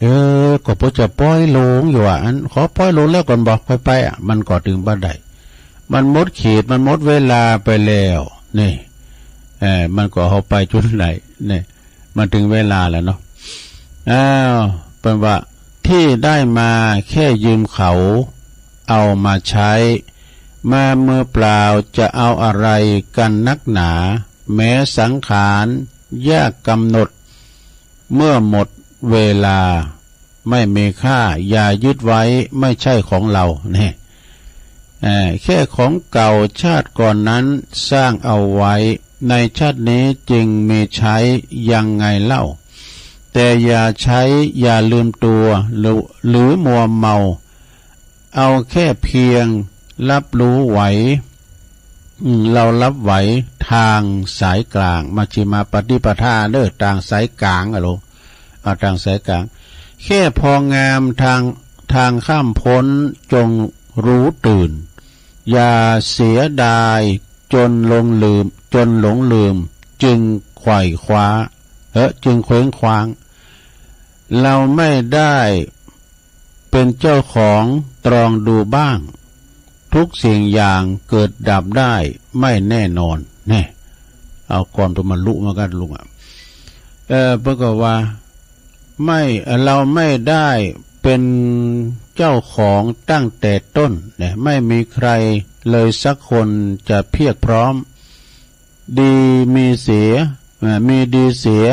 เออ ก็บ่จะปล่อยโลงอยู่อ่ะ อันขอปล่อยโลงแล้วก่อนบ่ ค่อยไปอ่ะ มันก็ถึงบ่ได้ มันหมดเขต มันหมดเวลาไปแล้ว นี่ เออ มันก็เอาไปจนได้ นี่ มันถึงเวลาแล้วเนาะ อ้าว เปิ้นว่า ที่ได้มาแค่ยืมเขาเอามาใช้ มามือเปล่าจะเอาอะไรกันนักหนา แม้สังขารยากกำหนด เมื่อหมดเวลา ไม่มีค่า อย่ายึดไว้ ไม่ใช่ของเรา นี่ เอ่อ แค่ของเก่าชาติก่อนนั้นสร้างเอาไว้ ในชาตินี้จึงมีใช้ยังไงเล่า แต่อย่าใช้ อย่าลืมตัว หรือ หรือมัวเมา เอาแค่เพียงรับรู้ไหว อืม เรารับไหวทางสายกลาง มัชฌิมาปฏิปทาเด้อ ตางสายกลางอะโล เอาตางสายกลาง แค่พองามทาง ทางข้ามพ้นจงรู้ตื่น อย่าเสียดายจนหลงลืม จนหลงลืม จึงไขว่คว้า เออ จึงเคว้งคว้าง เราไม่ได้เป็นเจ้าของ ตรองดูบ้าง ทุกสิ่งอย่างเกิดดับได้ไม่แน่นอน แน่ เอาความตัวมันลุมากันลุงอ่ะ เออ เปิ้นก็ว่า ไม่ เราไม่ได้เป็นเจ้าของตั้งแต่ต้น เนี่ย ไม่มีใครเลยสักคนจะเพียบพร้อม ดีมีเสีย เอ่อ มีดีเสีย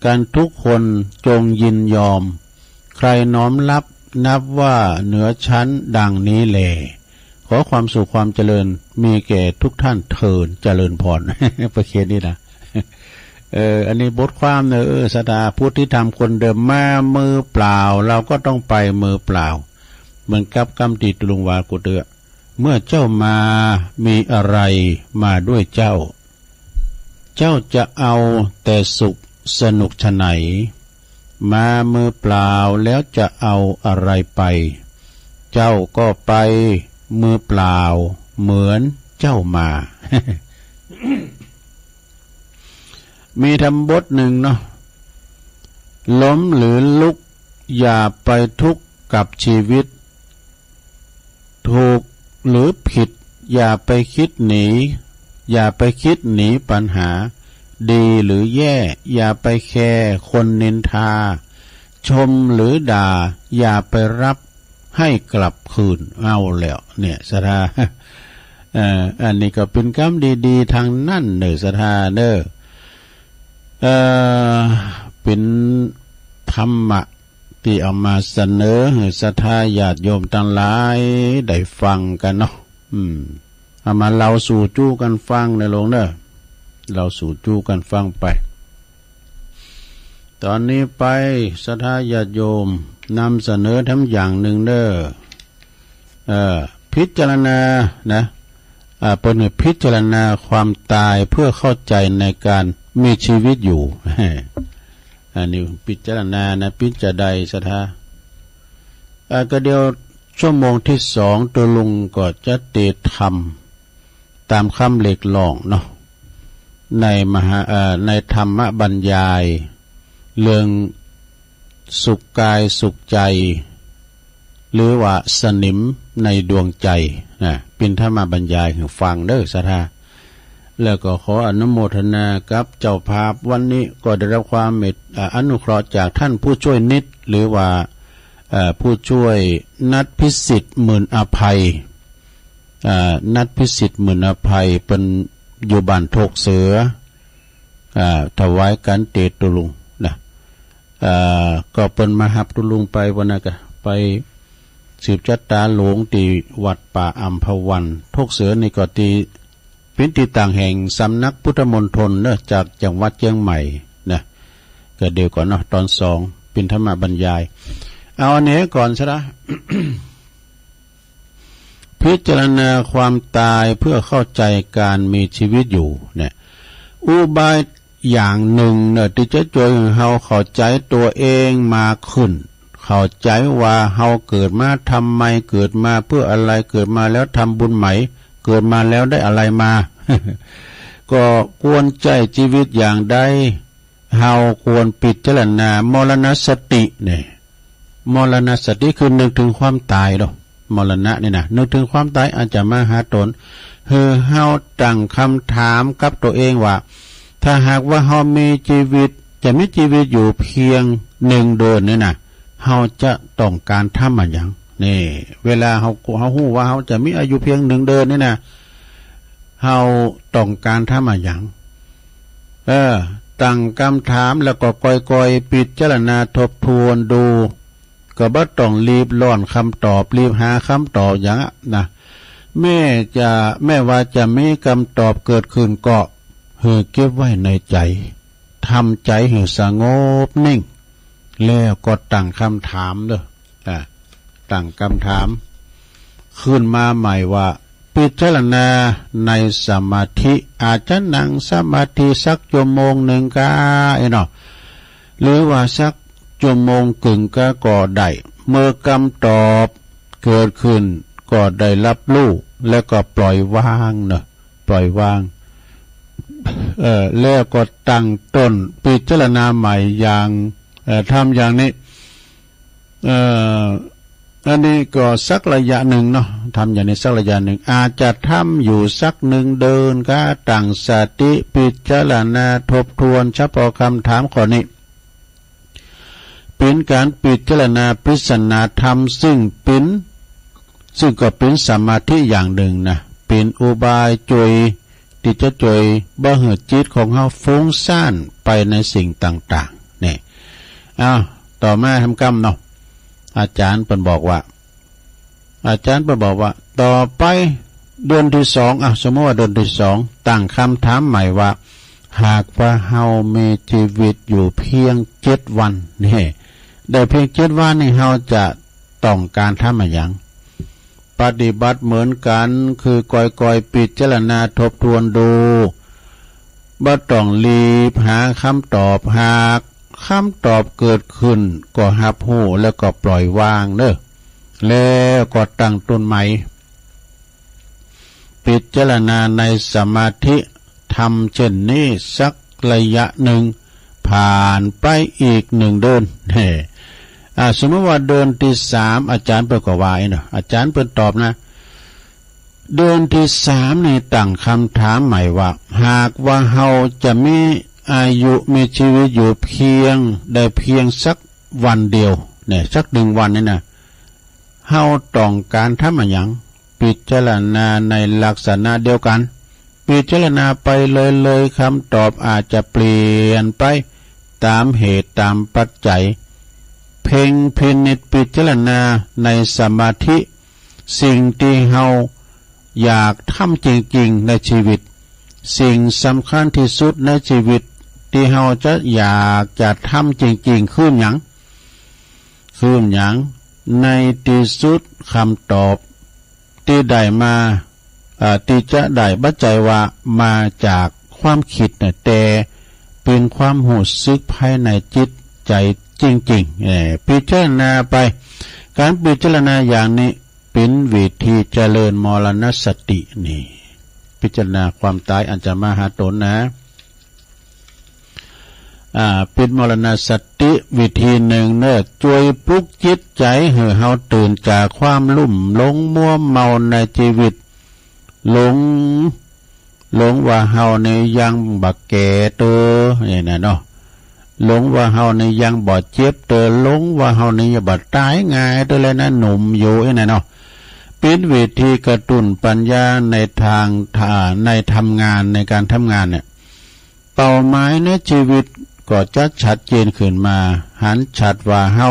กันทุกคนจงยินยอม ใครน้อมรับนับว่าเหนือชั้นดังนี้แล ขอความสุขความเจริญมีแก่ทุกท่านเทอญ เจริญพร ประเคนนี่นะ เออ อันนี้บทความเนอะ เออ ศรัทธาพุทธที่ทำคนเดิม มามือเปล่า เราก็ต้องไปมือเปล่า เหมือนกับกำตี้ตุลุงวากูเตื้อ เมื่อเจ้ามามีอะไรมาด้วยเจ้า เจ้าจะเอาแต่สุขสนุกไฉน มามือเปล่าแล้วจะเอาอะไรไป เจ้าก็ไปมือเปล่าเหมือนเจ้ามา มีธรรมบทหนึ่งเนาะ ล้มหรือลุก อย่าไปทุกข์กับชีวิต ถูกหรือผิด อย่าไปคิดหนี อย่าไปคิดหนีปัญหา ดีหรือแย่ อย่าไปแคร์คนนินทา ชมหรือด่า อย่าไปรับให้กลับคืน เอาแล้ว เนี่ย ศรัทธา เอ่อ อันนี้ก็เป็นกำดีๆ ทางนั้นเนอะ ศรัทธาเนอะ เอ่อ เป็นธรรมะ ตี้เอามาเสนอหื้อศรัทธาญาติโยมตังหลายได้ฟังกั๋นเนาะ อืม เอามาเล่าสู่จู้กั๋นฟังเน่อลุงเน่อ เล่าสู่จู้กั๋นฟังไป ตอนนี้ไปศรัทธาญาติโยมนำเสนอแถมอย่างหนึ่งเน่อ เอ่อ พิจารณานะ อ่า เปิ้นหื้อพิจารณาความตายเพื่อเข้าใจในการมีชีวิตอยู่ อันนี้พิจารณานะ พิจารณาศรัทธา เอ่อ ก็เดี๋ยวชั่วโมงที่สอง ตกลงก็จะเตรียมทำตามคำเรียกร้องเนาะ ในมหา เอ่อ ในธรรมบรรยาย เรื่องสุขกายสุขใจ หรือว่าสนิมในดวงใจนะ เป๋นธรรมบรรยายหื้อฟังเด้อศรัทธา แล้วก็ขออนุโมทนากับเจ้าภาพ วันนี้ก็ได้รับความเมต อ่า อนุเคราะห์จากท่านผู้ช่วยนิด หรือว่า เอ่อ ผู้ช่วยนัทพิสิทธิ์หมื่นอภัย อ่า นัทพิสิทธิ์หมื่นอภัย เปิ้นอยู่บ้านโทกเสือ อ่า ถวายก๋านเตรียมตกลงนะ เอ่อ ก็เปิ้นมาฮับตกลงไปวันนั้นก็ไปสืบชะตาหลวงตี้วัดป่าอัมพวัน โทกเสือนี่ก็ตี้ เป๋นตี้ตั้งแห่งสำนักพุทธมณฑลเนอะ จากจังหวัดเชียงใหม่นะ ก็เดี๋ยวก่อนเนาะ ตอนสองเป๋นธรรมบรรยาย เอาอันนี้ก่อนซะนะ พิจารณาความตายเพื่อเข้าใจการมีชีวิตอยู่เนี่ย อุบายอย่างหนึ่งเนอะ ตี้จะจ้วยหื้อเฮาเข้าใจ๋ตั๋วเองมากขึ้น เข้าใจ๋ว่าเฮาเกิดมาทำไม เกิดมาเพื่ออะไร เกิดมาแล้วทำบุญไหม เกิดมาแล้วได้อะไรมา ก็ควรใจ๊ชีวิตอย่างใด เฮาควรพิจารณามรณสติเนี่ย มรณสติคือนึกถึงความต๋ายเนาะ มรณะนี่นะ นึกถึงความต๋าย อาจจะมาหาตน หื้อเฮาตั้งคำถามกับตั๋วเองว่า ถ้าหากว่าเฮามีชีวิต จะมีชีวิตอยู่เพียงหนึ่งเดือนนี่นะ เฮาจะต้องการทำอะหยัง นี่ เวลาเฮา เฮาฮู้ว่าเฮาจะมีอายุเพียงหนึ่งเดือนนี่นะ เฮาต้องการทำอะหยัง เออ ตั้งคำถามแล้วก็ค่อยๆ พิจารณาทบทวนดู ก็บ่ต้องรีบร้อนคำตอบ รีบหาคำตอบหยังอะนะ แม้จะ แม้ว่าจะมีคำตอบเกิดขึ้นก็ หื้อเก็บไว้ในใจ๋ ทำใจ๋หื้อสงบนิ่ง แล้วก็ตั้งคำถามเด้อ อ่า ตั้งคำถามขึ้นมาใหม่ว่า พิจารณาในสมาธิ อาจจะนั่งสมาธิสักชั่วโมงหนึ่งก็ได้เนาะ หรือว่าสักชั่วโมงครึ่งก็ ก็ได้ เมื่อคำตอบเกิดขึ้น ก็ได้รับรู้ แล้วก็ปล่อยวางเนาะ ปล่อยวาง เอ่อ แล้วก็ตั้งต้นพิจารณาใหม่อย่าง เอ่อ ทำอย่างนี้ เอ่อ อันนี้ก็สักระยะหนึ่งเนาะ ทำอย่างนี้สักระยะหนึ่ง อาจจะทำอยู่สักหนึ่งเดือนก็ตั้งสติพิจารณาทบทวนเฉพาะคำถามข้อนี้ เป๋นก๋านพิจารณาปริศนาธรรม ซึ่งเป๋น ซึ่งก็เป๋นสมาธิอย่างหนึ่งนะ เป๋นอุบายจ้วย ตี้จะจ้วยบ่หื้อจิตของเฮาฟุ้งซ่านไปในสิ่งต่างๆ นี่ อ้าว ต่อมาทำกรรมเนาะ อาจารย์เปิ้นบอกว่า อาจารย์เปิ้นบอกว่า ต่อไปเดือนที่สอง อ่ะ สมมุติว่าเดือนที่สอง ตั้งคำถามใหม่ว่า หากว่าเฮามีชีวิตอยู่เพียงเจ็ดวัน นี่ ได้เพียงเจ็ดวันนี่ เฮาจะต้องการทำอะหยัง ปฏิบัติเหมือนกัน คือค่อยๆ พิจารณาทบทวนดู บ่ต้องรีบหาคำตอบ หากคำตอบเกิดขึ้น ก็รับรู้แล้วก็ปล่อยวางเด้อ แล้วก็ตั้งต้นใหม่ พิจารณาในสมาธิ ทำเช่นนี้สักระยะหนึ่ง ผ่านไปอีกหนึ่งเดือน เฮ้ อ่า สมมติว่าเดือนที่สาม อาจารย์เปิ้นก็ว่าอี้เนาะ อาจารย์เปิ้นตอบนะ เดือนที่สามนี่ตั้งคำถามใหม่ว่า หากว่าเฮาจะมีอายุมีชีวิตอยู่เพียง ได้เพียงสักวันเดียว เนี่ย สักหนึ่งวันนี่นะ เฮาต้องการทำอะหยัง พิจารณาในลักษณะเดียวกัน พิจารณาไปเรื่อยๆ คำตอบอาจจะเปลี่ยนไปตามเหตุตามปัจจัย เพ่งพินิจพิจารณาในสมาธิ สิ่งที่เฮาอยากทำจริงๆ ในชีวิต สิ่งสำคัญที่สุดในชีวิต ที่เฮาจะอยากจะทำจริงๆ คือหยัง คือหยัง ในที่สุดคำตอบที่ได้มา อ่า ที่จะได้บ่ใจ้ว่ามาจากความคิดนะ แต่เป็นความรู้สึกภายในจิตใจจริงๆ เอ่อ พิจารณาไป การพิจารณาอย่างนี้เป็นวิธีเจริญมรณสตินี่ พิจารณาความตายอันจะมาหาตนนะ อ่า เป็นมรณสติวิธีหนึ่งเนอะ ช่วยปลุกจิตใจให้เฮาตื่นจากความลุ่มหลงมัวเมาในชีวิต หลง หลงว่าเฮานี่ยังบ่แก่เตอ นี่นะเนาะ หลงว่าเฮานี่ยังบ่เจ็บเตอ หลงว่าเฮานี่ยังบ่ตายง่ายเตอ และนะหนุ่มอยู่ นี่นะเนาะ เป็นวิธีกระตุ้นปัญญาในทาง ในทำงาน ในการทำงานเนี่ย เป้าหมายในชีวิตก็จะชัดเจนขึ้นมา หันชัดว่าเฮา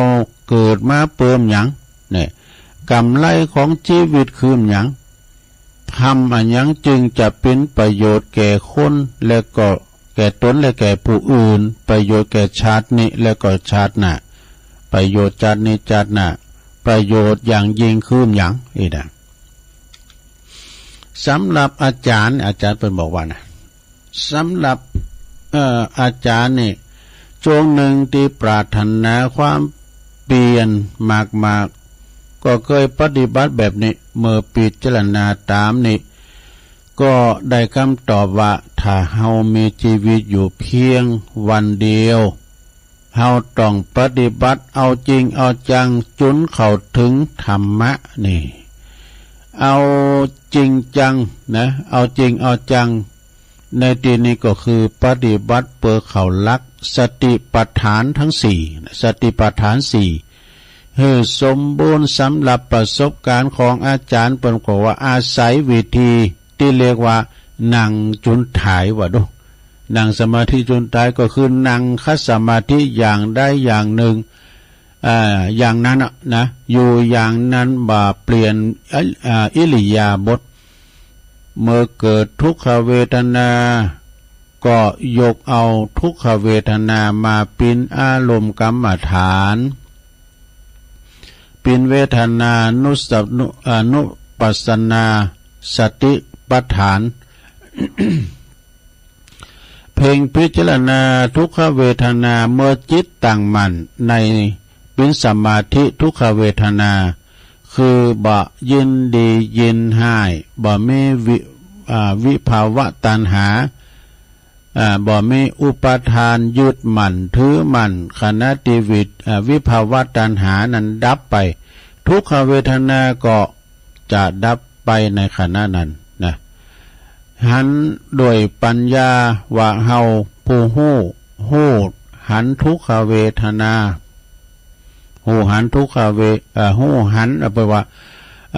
เกิดมาเปิมหยัง เนี่ย กำไรของชีวิตคือหยัง ทำอันหยังจึงจะเป็นประโยชน์แก่คน และก็แก่ตนและแก่ผู้อื่น ประโยชน์แก่ชาตินี้และก็ชาติหน้า ประโยชน์ชาตินี้ชาติหน้า ประโยชน์อย่างยิ่งคือหยัง อีกนะ สำหรับอาจารย์ อาจารย์เปิ้นบอกว่านะ สำหรับ เอ่อ อาจารย์นี่ ช่วงหนึ่งที่ปรารถนาความเปลี่ยนมากๆ ก็เคยปฏิบัติแบบนี้ เมื่อพิจารณาตามนี้ ก็ได้คำตอบว่า ถ้าเฮามีชีวิตอยู่เพียงวันเดียว เฮาต้องปฏิบัติเอาจริงเอาจัง จนเข้าถึงธรรมะนี่ เอาจริงจังนะ เอาจริงเอาจัง ในที่นี้ก็คือปฏิบัติเปื้อเข้าหลักสติปัฏฐานทั้งสี่ สติปัฏฐานสี่ หื้อสมบูรณ์ สำหรับประสบการณ์ของอาจารย์เปิ้นก็ว่าอาศัยวิธีที่เรียกว่านั่งจุนถ่ายว่าดู นั่งสมาธิจุนถ่ายก็คือนั่งคัดสมาธิอย่างใดอย่างหนึ่ง อ่า อย่างนั้นน่ะนะ อยู่อย่างนั้น บ่เปลี่ยน เอ่อ อิริยาบถ เมื่อเกิดทุกขเวทนา ก็ยกเอาทุกขเวทนามาเป็นอารมณ์กรรมฐาน เป็นเวทนานุสับ นุ อนุปัสสนาสติปัฏฐาน เพ่งพิจารณาทุกขเวทนา เมื่อจิตตั้งมั่นในเป็นสมาธิทุกขเวทนา คือบ่ยินดียินร้าย บ่มีวิ อ่า วิภวตัณหา อ่า บ่มีอุปาทานยึดมั่นถือมั่น ขณะที่วิ อ่า วิภวตัณหานั้นดับไป ทุกขเวทนาก็จะดับไปในขณะนั้นนะ หันด้วยปัญญาว่าเฮาผู้ฮู้ ฮู้หันทุกขเวทนา ฮู้หันทุกขเว เอ่อ ฮู้หัน เอาไปว่า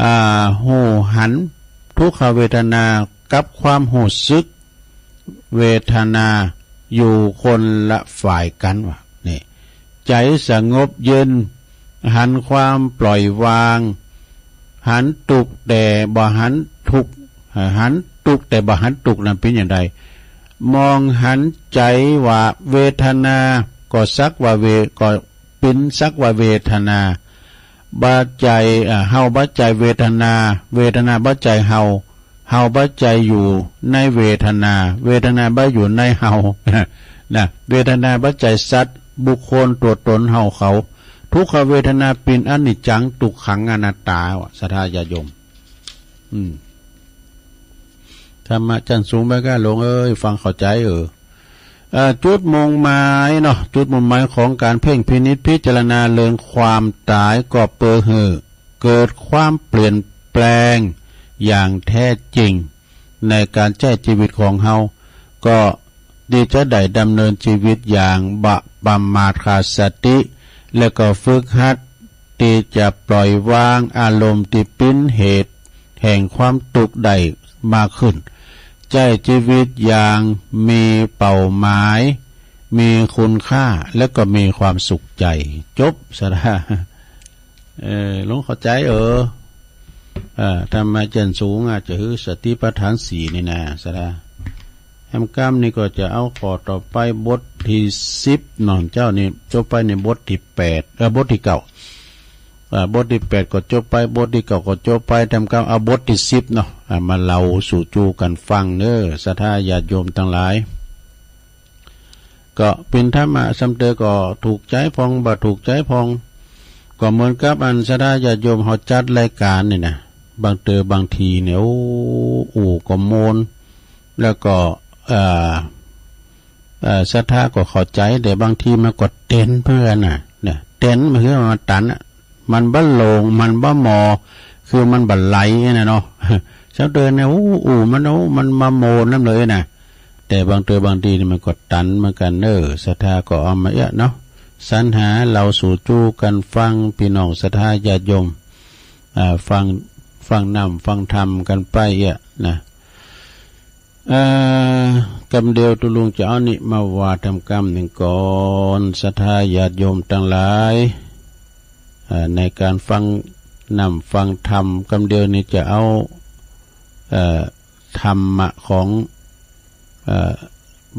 อ่า ฮู้หันทุกขเวทนากับความฮู้สึกเวทนาอยู่คนละฝ่ายกันว่า นี่ ใจสงบเย็น หันความปล่อยวาง หันทุกข์แต่บ่หันทุกข์ หันทุกข์แต่บ่หันทุกข์นั้นเป็นอย่างใด มองหันใจว่าเวทนา ก็สักว่าเว ก็เป็นสักว่าเวทนา บ่ใจ้ อ่า เฮาบ่ใจ้เวทนา เวทนาบ่ใจ้เฮา เฮาบ่ใจ้อยู่ในเวทนา เวทนาบ่อยู่ในเฮา นะ เวทนาบ่ใจ้สัตว์บุคคลตัวตนเฮาเขา ทุกขเวทนาเป็นอนิจจัง ทุกขัง อนัตตา ว่า ศรัทธาญาติโยม อืม ธรรมะชั้นสูงบ่กล้าลงเอ้ย ฟังเข้าใจเออ เอ่อ จุดมุ่งหมายเนาะ จุดมุ่งหมายของการเพ่งพินิจพิจารณาเรื่องความตายก็เปื้อหื้อเกิดความเปลี่ยนแปลงอย่างแท้จริงในการใช้ชีวิตของเฮา ก็ที่จะได้ดำเนินชีวิตอย่างบ่ประมาทขาดสติ และก็ฝึกหัดที่จะปล่อยวางอารมณ์ที่เป็นเหตุแห่งความทุกข์ได้มากขึ้น ใช้ชีวิตอย่างมีเป้าหมาย มีคุณค่า และก็มีความสุขใจ จบ ศรัทธา เออ หลวงเข้าใจเออ เอ่อ ธรรมะชั้นสูงอาจจะหื้อสติปัฏฐานสี่นี่นะ ศรัทธา แฮมกล้ำนี่ก็จะเอาข้อต่อไปบทที่สิบเนาะ เจ้านี่จบไปในบทที่แปด เอ่อ บทที่เก้า อ่า บทที่แปดก็จบไป บทที่เก้าก็จบไป แฮมกล้ำเอาบทที่สิบเนาะ อ่า มาเล่าสู่จูกันฟังเน้อ ศรัทธาญาติโยมทั้งหลาย ก็เป็นธรรมะซ้ำเติมก็ถูกใจพ่อง บ่ถูกใจพ่อง ก็เหมือนกับอันศรัทธาญาติโยมเฮาจัดรายการนี่นะ บางเทื่อบางทีเนี่ย โอ้ อู้ก็ม่วน แล้วก็ เอ่อ เอ่อ ศรัทธาก็เข้าใจ แต่บางทีมันก็เต็นเหมือนกันน่ะ เนี่ย เต็นมันคือมันตันอะ มันบ่โล่ง มันบ่เหมาะ คือมันบ่ไหลน่ะเนาะ เจ้าเดินเนี่ย อู้ อู้ มัน โอ้ มันมาโมนนำเลยน่ะ แต่บางเทื่อบางทีนี่มันก็ตันเหมือนกันเนอะ ศรัทธาก็เอามาเอี้ยะเนาะ สรรหาเล่าสู่จู้กันฟัง พี่น้องศรัทธาญาติโยม อ่า ฟัง ฟังน้ำฟังธรรมกันไปเอี้ยะนะ เอ่อ กำเดียวตุลุงจะเอานี่มาว่าทำกำหนึ่งก่อน ศรัทธาญาติโยมทั้งหลาย อ่า ในการฟังน้ำฟังธรรม กำเดียวนี้จะเอา เอ่อ ธรรมะของ เอ่อ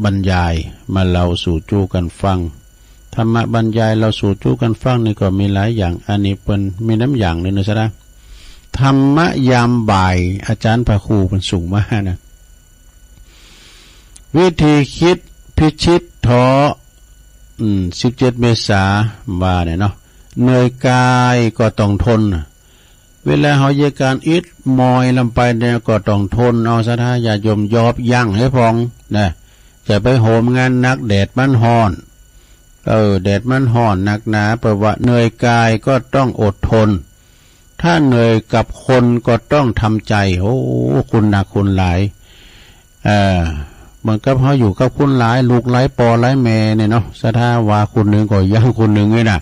บรรยายมาเล่าสู่จู้กันฟัง ธรรมะบรรยายเล่าสู่จู้กันฟังนี่ก็มีหลายอย่าง อันนี้เปิ้นมีน้ำอย่างหนึ่งนะศรัทธา ธรรมะยามบ่าย อาจารย์พระครูเปิ้นส่งมานะ วิธีคิดพิชิตท้อ อืม สิบเจ็ดเมษาว่าเนี่ยเนาะ เหนื่อยกายก็ต้องทน เวลาเฮาเยียะการอิดมอยลำไปเนี่ยก็ต้องทนเอา ศรัทธาญาติโยม ยอบยั้งให้พองนะ จะไปโหมงานหนัก แดดมันฮ้อน เออ แดดมันฮ้อนนักหนา แปลว่าเหนื่อยกายก็ต้องอดทน ถ้าเหนื่อยกับคนก็ต้องทำใจ โอ้ คุณหนักคุณหลาย เอ่อ เหมือนกับเฮาอยู่กับคนหลาย ลูกหลายป้อหลายแม่เนี่ยเนาะ ศรัทธาว่าคนหนึ่งก็ยังคนหนึ่งเลยนะ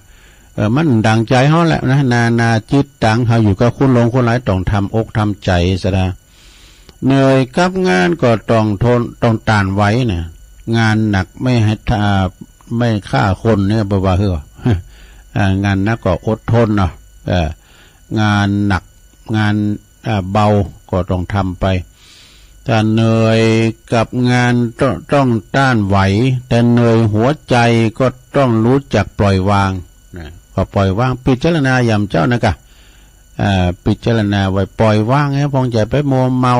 เออ มันดั่งใจเฮาแหละนะ นานาจิตตัง เฮาอยู่กับคนหลงคนหลาย ต้องทำอกทำใจ ศรัทธา เหนื่อยกับงานก็ต้องทน ต้องต้านไหวนะ งานหนักไม่ให้ท่า ไม่ฆ่าคนเนี่ย แปลว่าเฮ้อ อ่า งานหนักก็อดทนเนาะ เออ งานหนัก งาน อ่า เบาก็ต้องทำไป ถ้าเหนื่อยกับงานต้อง ต้องต้านไหว แต่เหนื่อยหัวใจก็ต้องรู้จักปล่อยวางนะ ก็ปล่อยวาง พิจารณาอย่างเจ้านะกะ อ่า พิจารณาไว้ ปล่อยวางให้พอง อย่าไปมัวเมา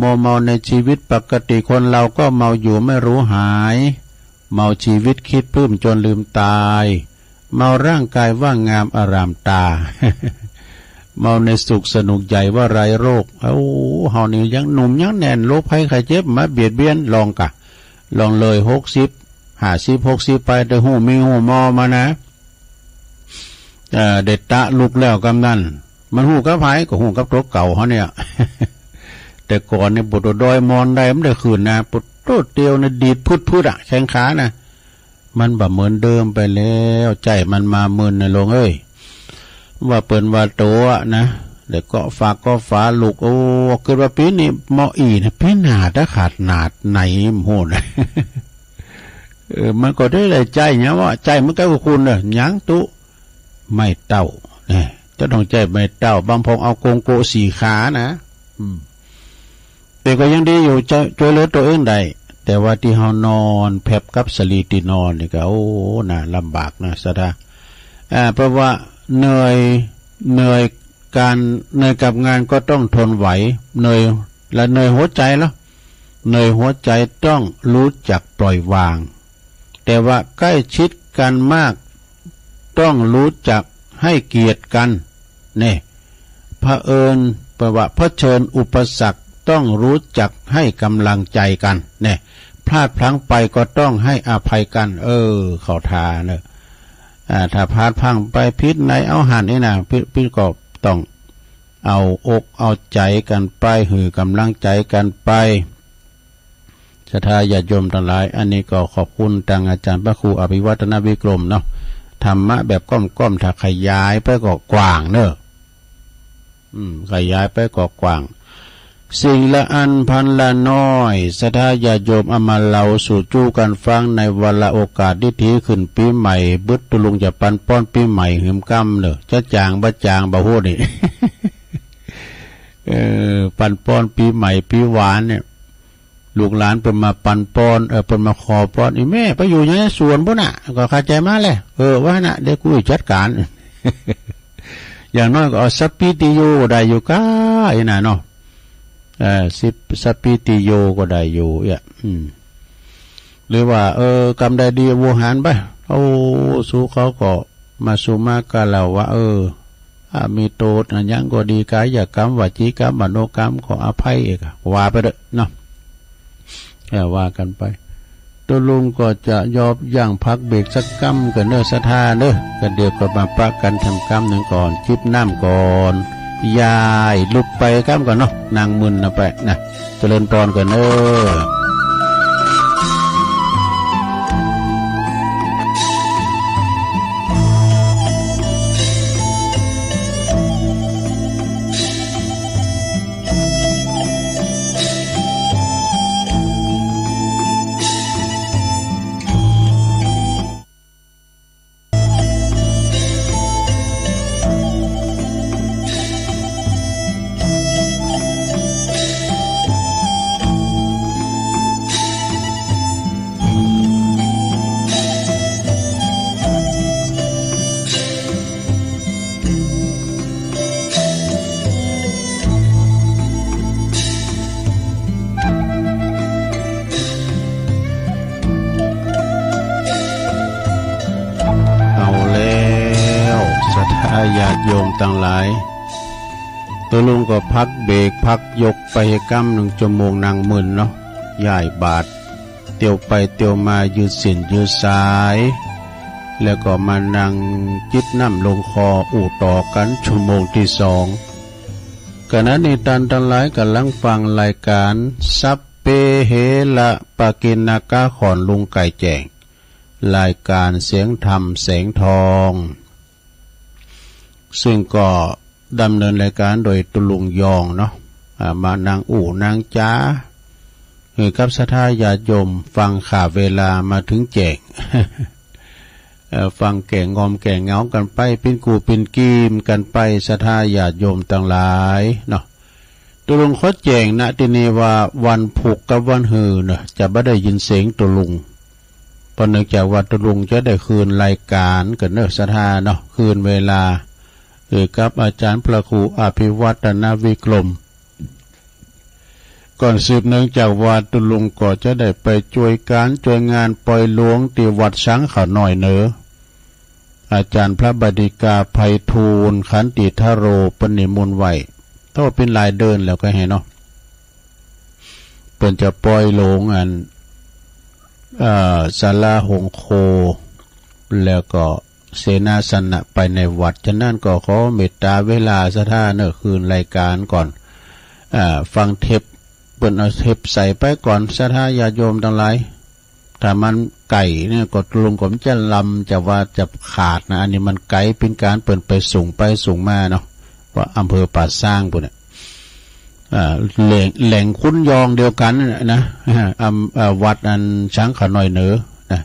มัวเมาในชีวิตปกติ คนเราก็เมาอยู่ไม่รู้หาย เมาชีวิตคิดปลื้มจนลืมตาย เมาร่างกายว่างงามอารามตา เมาในสุขสนุกใหญ่ว่าไร้โรค เอ้า เฮานี่ยังหนุ่มยังแน่น โรคภัยไข้เจ็บมาเบียดเบียน ลองกะ ลองเลยหกสิบ ห้าสิบ หกสิบ ไป แต่ฮู้มีฮู้มอมานะ เอ่อ ได้ตะลุกแล้วกำนั้น มันฮู้กับไผ ก็ฮู้กับตัวเก่าเฮาเนี่ย แต่ก่อนเนี่ย ปวดดอยมอนได้ มันได้คืนนะ ปวดโตเตียวนะ ดีดพืดๆ อะ แข้งขานะ มันบ่เหมือนเดิมไปแล้ว ใจ้มันมาหมื่นนะหลวงเอ้ย ว่าเปิ้นว่าโตอะนะ แล้วก็ฝากก็ฝาลูก โอ้ คิดว่าปีนี้เหมาะอี้นะ ปีหน้าถ้าขาดหนาดไหน โหดนะ เออ มันก็ได้หลายใจ้เนี่ยว่า ใจ้มันก็คุณเนอะ หยังตุ ไม้เต๊า เนี่ย เจ้าต้องใจ้ไม้เต๊า บางพองเอาโกงโกะสี่ขานะ อืม แต่ก็ยังดีอยู่ จะช่วยเหลือตัวเองได้ แต่ว่าที่เฮานอนแผบกับสะหลีตี้นอนนี่ก็ โอ้ น่าลำบากนะ ศรัทธา อ่า เพราะว่าเหนื่อย เหนื่อยการ เหนื่อยกับงานก็ต้องทนไหว เหนื่อย และเหนื่อยหัวใจเหรอ เหนื่อยหัวใจต้องรู้จักปล่อยวาง แต่ว่าใกล้ชิดกันมาก ต้องรู้จักให้เกียรติกัน เนี่ย เผอิญ แปลว่าเผชิญอุปสรรค ต้องรู้จักให้กำลังใจกัน เนี่ย พลาดพลั้งไปก็ต้องให้อภัยกัน เออ เข้าท่าเนอะ อ่า ถ้าพลาดพลั้งไปผิดในเอาหันนี่นะ ผิด ผิดก็ต้องเอาอกเอาใจ๋กันไป หื้อกำลังใจ๋กันไป ศรัทธาญาติโยมตังหลาย อันนี้ก็ขอบคุณตังอาจารย์พระครูอภิวัฒนวิกรมเนาะ ธรรมะแบบก้อมๆ ถ้าขยายไปก็กว้างเนอะ อืม ขยายไปก็กว้าง สิ่งละอันพันละน้อย ศรัทธาญาติโยมเอามาเล่าสู่จู้กันฟังในวาระโอกาสดีๆ ขึ้นปี๋ใหม่ บึดตุลุงจะปันป้อนปี๋ใหม่หืมกำเนอะ จะจ๋างบ่จ๋างบ่ฮู้นี่ เออ ปันป้อนปี๋ใหม่ปี๋หวานเนี่ย ลูกหลานเปิ้นมาปันป้อน เออ เปิ้นมาขอป้อน อีแม่ไปอยู่หยังในสวนปุ้นน่ะ ก็เข้าใจ๋มาแหละ เออ ว่าหั่นน่ะ เดี๋ยวกูจัดการ อย่างน้อยก็เอาสะปีติโยก็ได้อยู่ก้า อีน่ะเนาะ เออ สิบ สะปีติโยก็ได้อยู่ เอี้ย อืม หรือว่า เออ กำใดดี โวหารไป โอ้ สูเขาก็ มาสุมาคารวะ เออ อา มีโต้ษอะหยังก็ดี กายกรรม วจีกรรม มโนกรรม ขออภัยเอก ว่าไปเถอะเนาะ เออ ว่ากันไป ตุ๊ลุงก็จะยอบยั้งพักเบรกสักกำก่อนเนอะ ศรัทธาเนอะ ก็เดี๋ยวก็มาปะกันแถมกำหนึ่งก่อน จิบน้ำก่อน ย้ายลุกไปกำก่อนเนาะ นั่งมึนนะไปนะ เจริญพรก่อนเนอะ เอาแล้ว ศรัทธาญาติโยมตังหลาย ตุ๊ลุงก็พักเบรก พักยกไปกำหนึ่ง ชั่วโมงนั่งมึนเนาะ ย้ายบาตร เตียวไปเตียวมา ยืดเส้นยืดสาย แล้วก็มานั่งจิบน้ำลงคอ อู้ต่อกันชั่วโมงที่สอง ขณะนี้ท่านทั้งหลายกำลังฟังรายการ สัพเพเหระปะกิณณกะ ของลุงไก่แจ้ง รายการเสียงธรรมแสงทอง ซึ่งก็ดำเนินรายการโดยตุ๊ลุงยองเนาะ อ่า มานั่งอู้นั่งจ๋า เออ กับศรัทธาญาติโยมฟังข่าวเวลามาถึงแจ้ง เอ่อ ฟังแก่งอมแก่เหงากันไป ปิ้นกูปิ้นกีมกันไป ศรัทธาญาติโยมตังหลายเนาะ ตุ๊ลุงขอแจ้ง ณ ที่นี่ว่าวันพุธกับวันฮือเนาะ จะบ่ได้ยินเสียงตุ๊ลุง เพราะเนื่องจากว่าตุ๊ลุงจะได้คืนรายการก่อนเนอะ ศรัทธาเนาะ คืนเวลา เอ่อ กับอาจารย์พระครูอภิวัฒนวิกรม ก่อนสืบเนื่องจากว่าตุ๊ลุงก็จะได้ไปช่วยการช่วยงานปล่อยหลวงที่วัดสังขะน้อยเหนือ อาจารย์พระบดิกาไพฑูรย์ ขันติทโร เปิ้นนิมนต์ไว้ โต้เปิ้นหลายเดือนแล้วก็แหเนาะ เปิ้นจะปล่อยหลวงอัน เอ่อ ศาลาหงโค แล้วก็ เสนาสนะไปในวัด ฉะนั้นก็ขอเมตตาเวลาศรัทธาเนอะ คืนรายการก่อน อ่า ฟังเทป เปิ้นเอาเทปใส่ไปก่อน ศรัทธาญาติโยมตังหลาย ถ้ามันไก่เนี่ยก็ตุ๊ลุงก็มันจะลำ จะว่าจะขาดนะ อันนี้มันไก๋เปิ้น ก๋านเปิ้นไปส่งไปส่งมาเนาะ ว่าอำเภอป่าซางปู้นน่ะ อ่า แหล่ง แหล่งคุณยองเดียวกันน่ะนะ อำ อ่า วัดอันสังขะน้อยเหนือนะ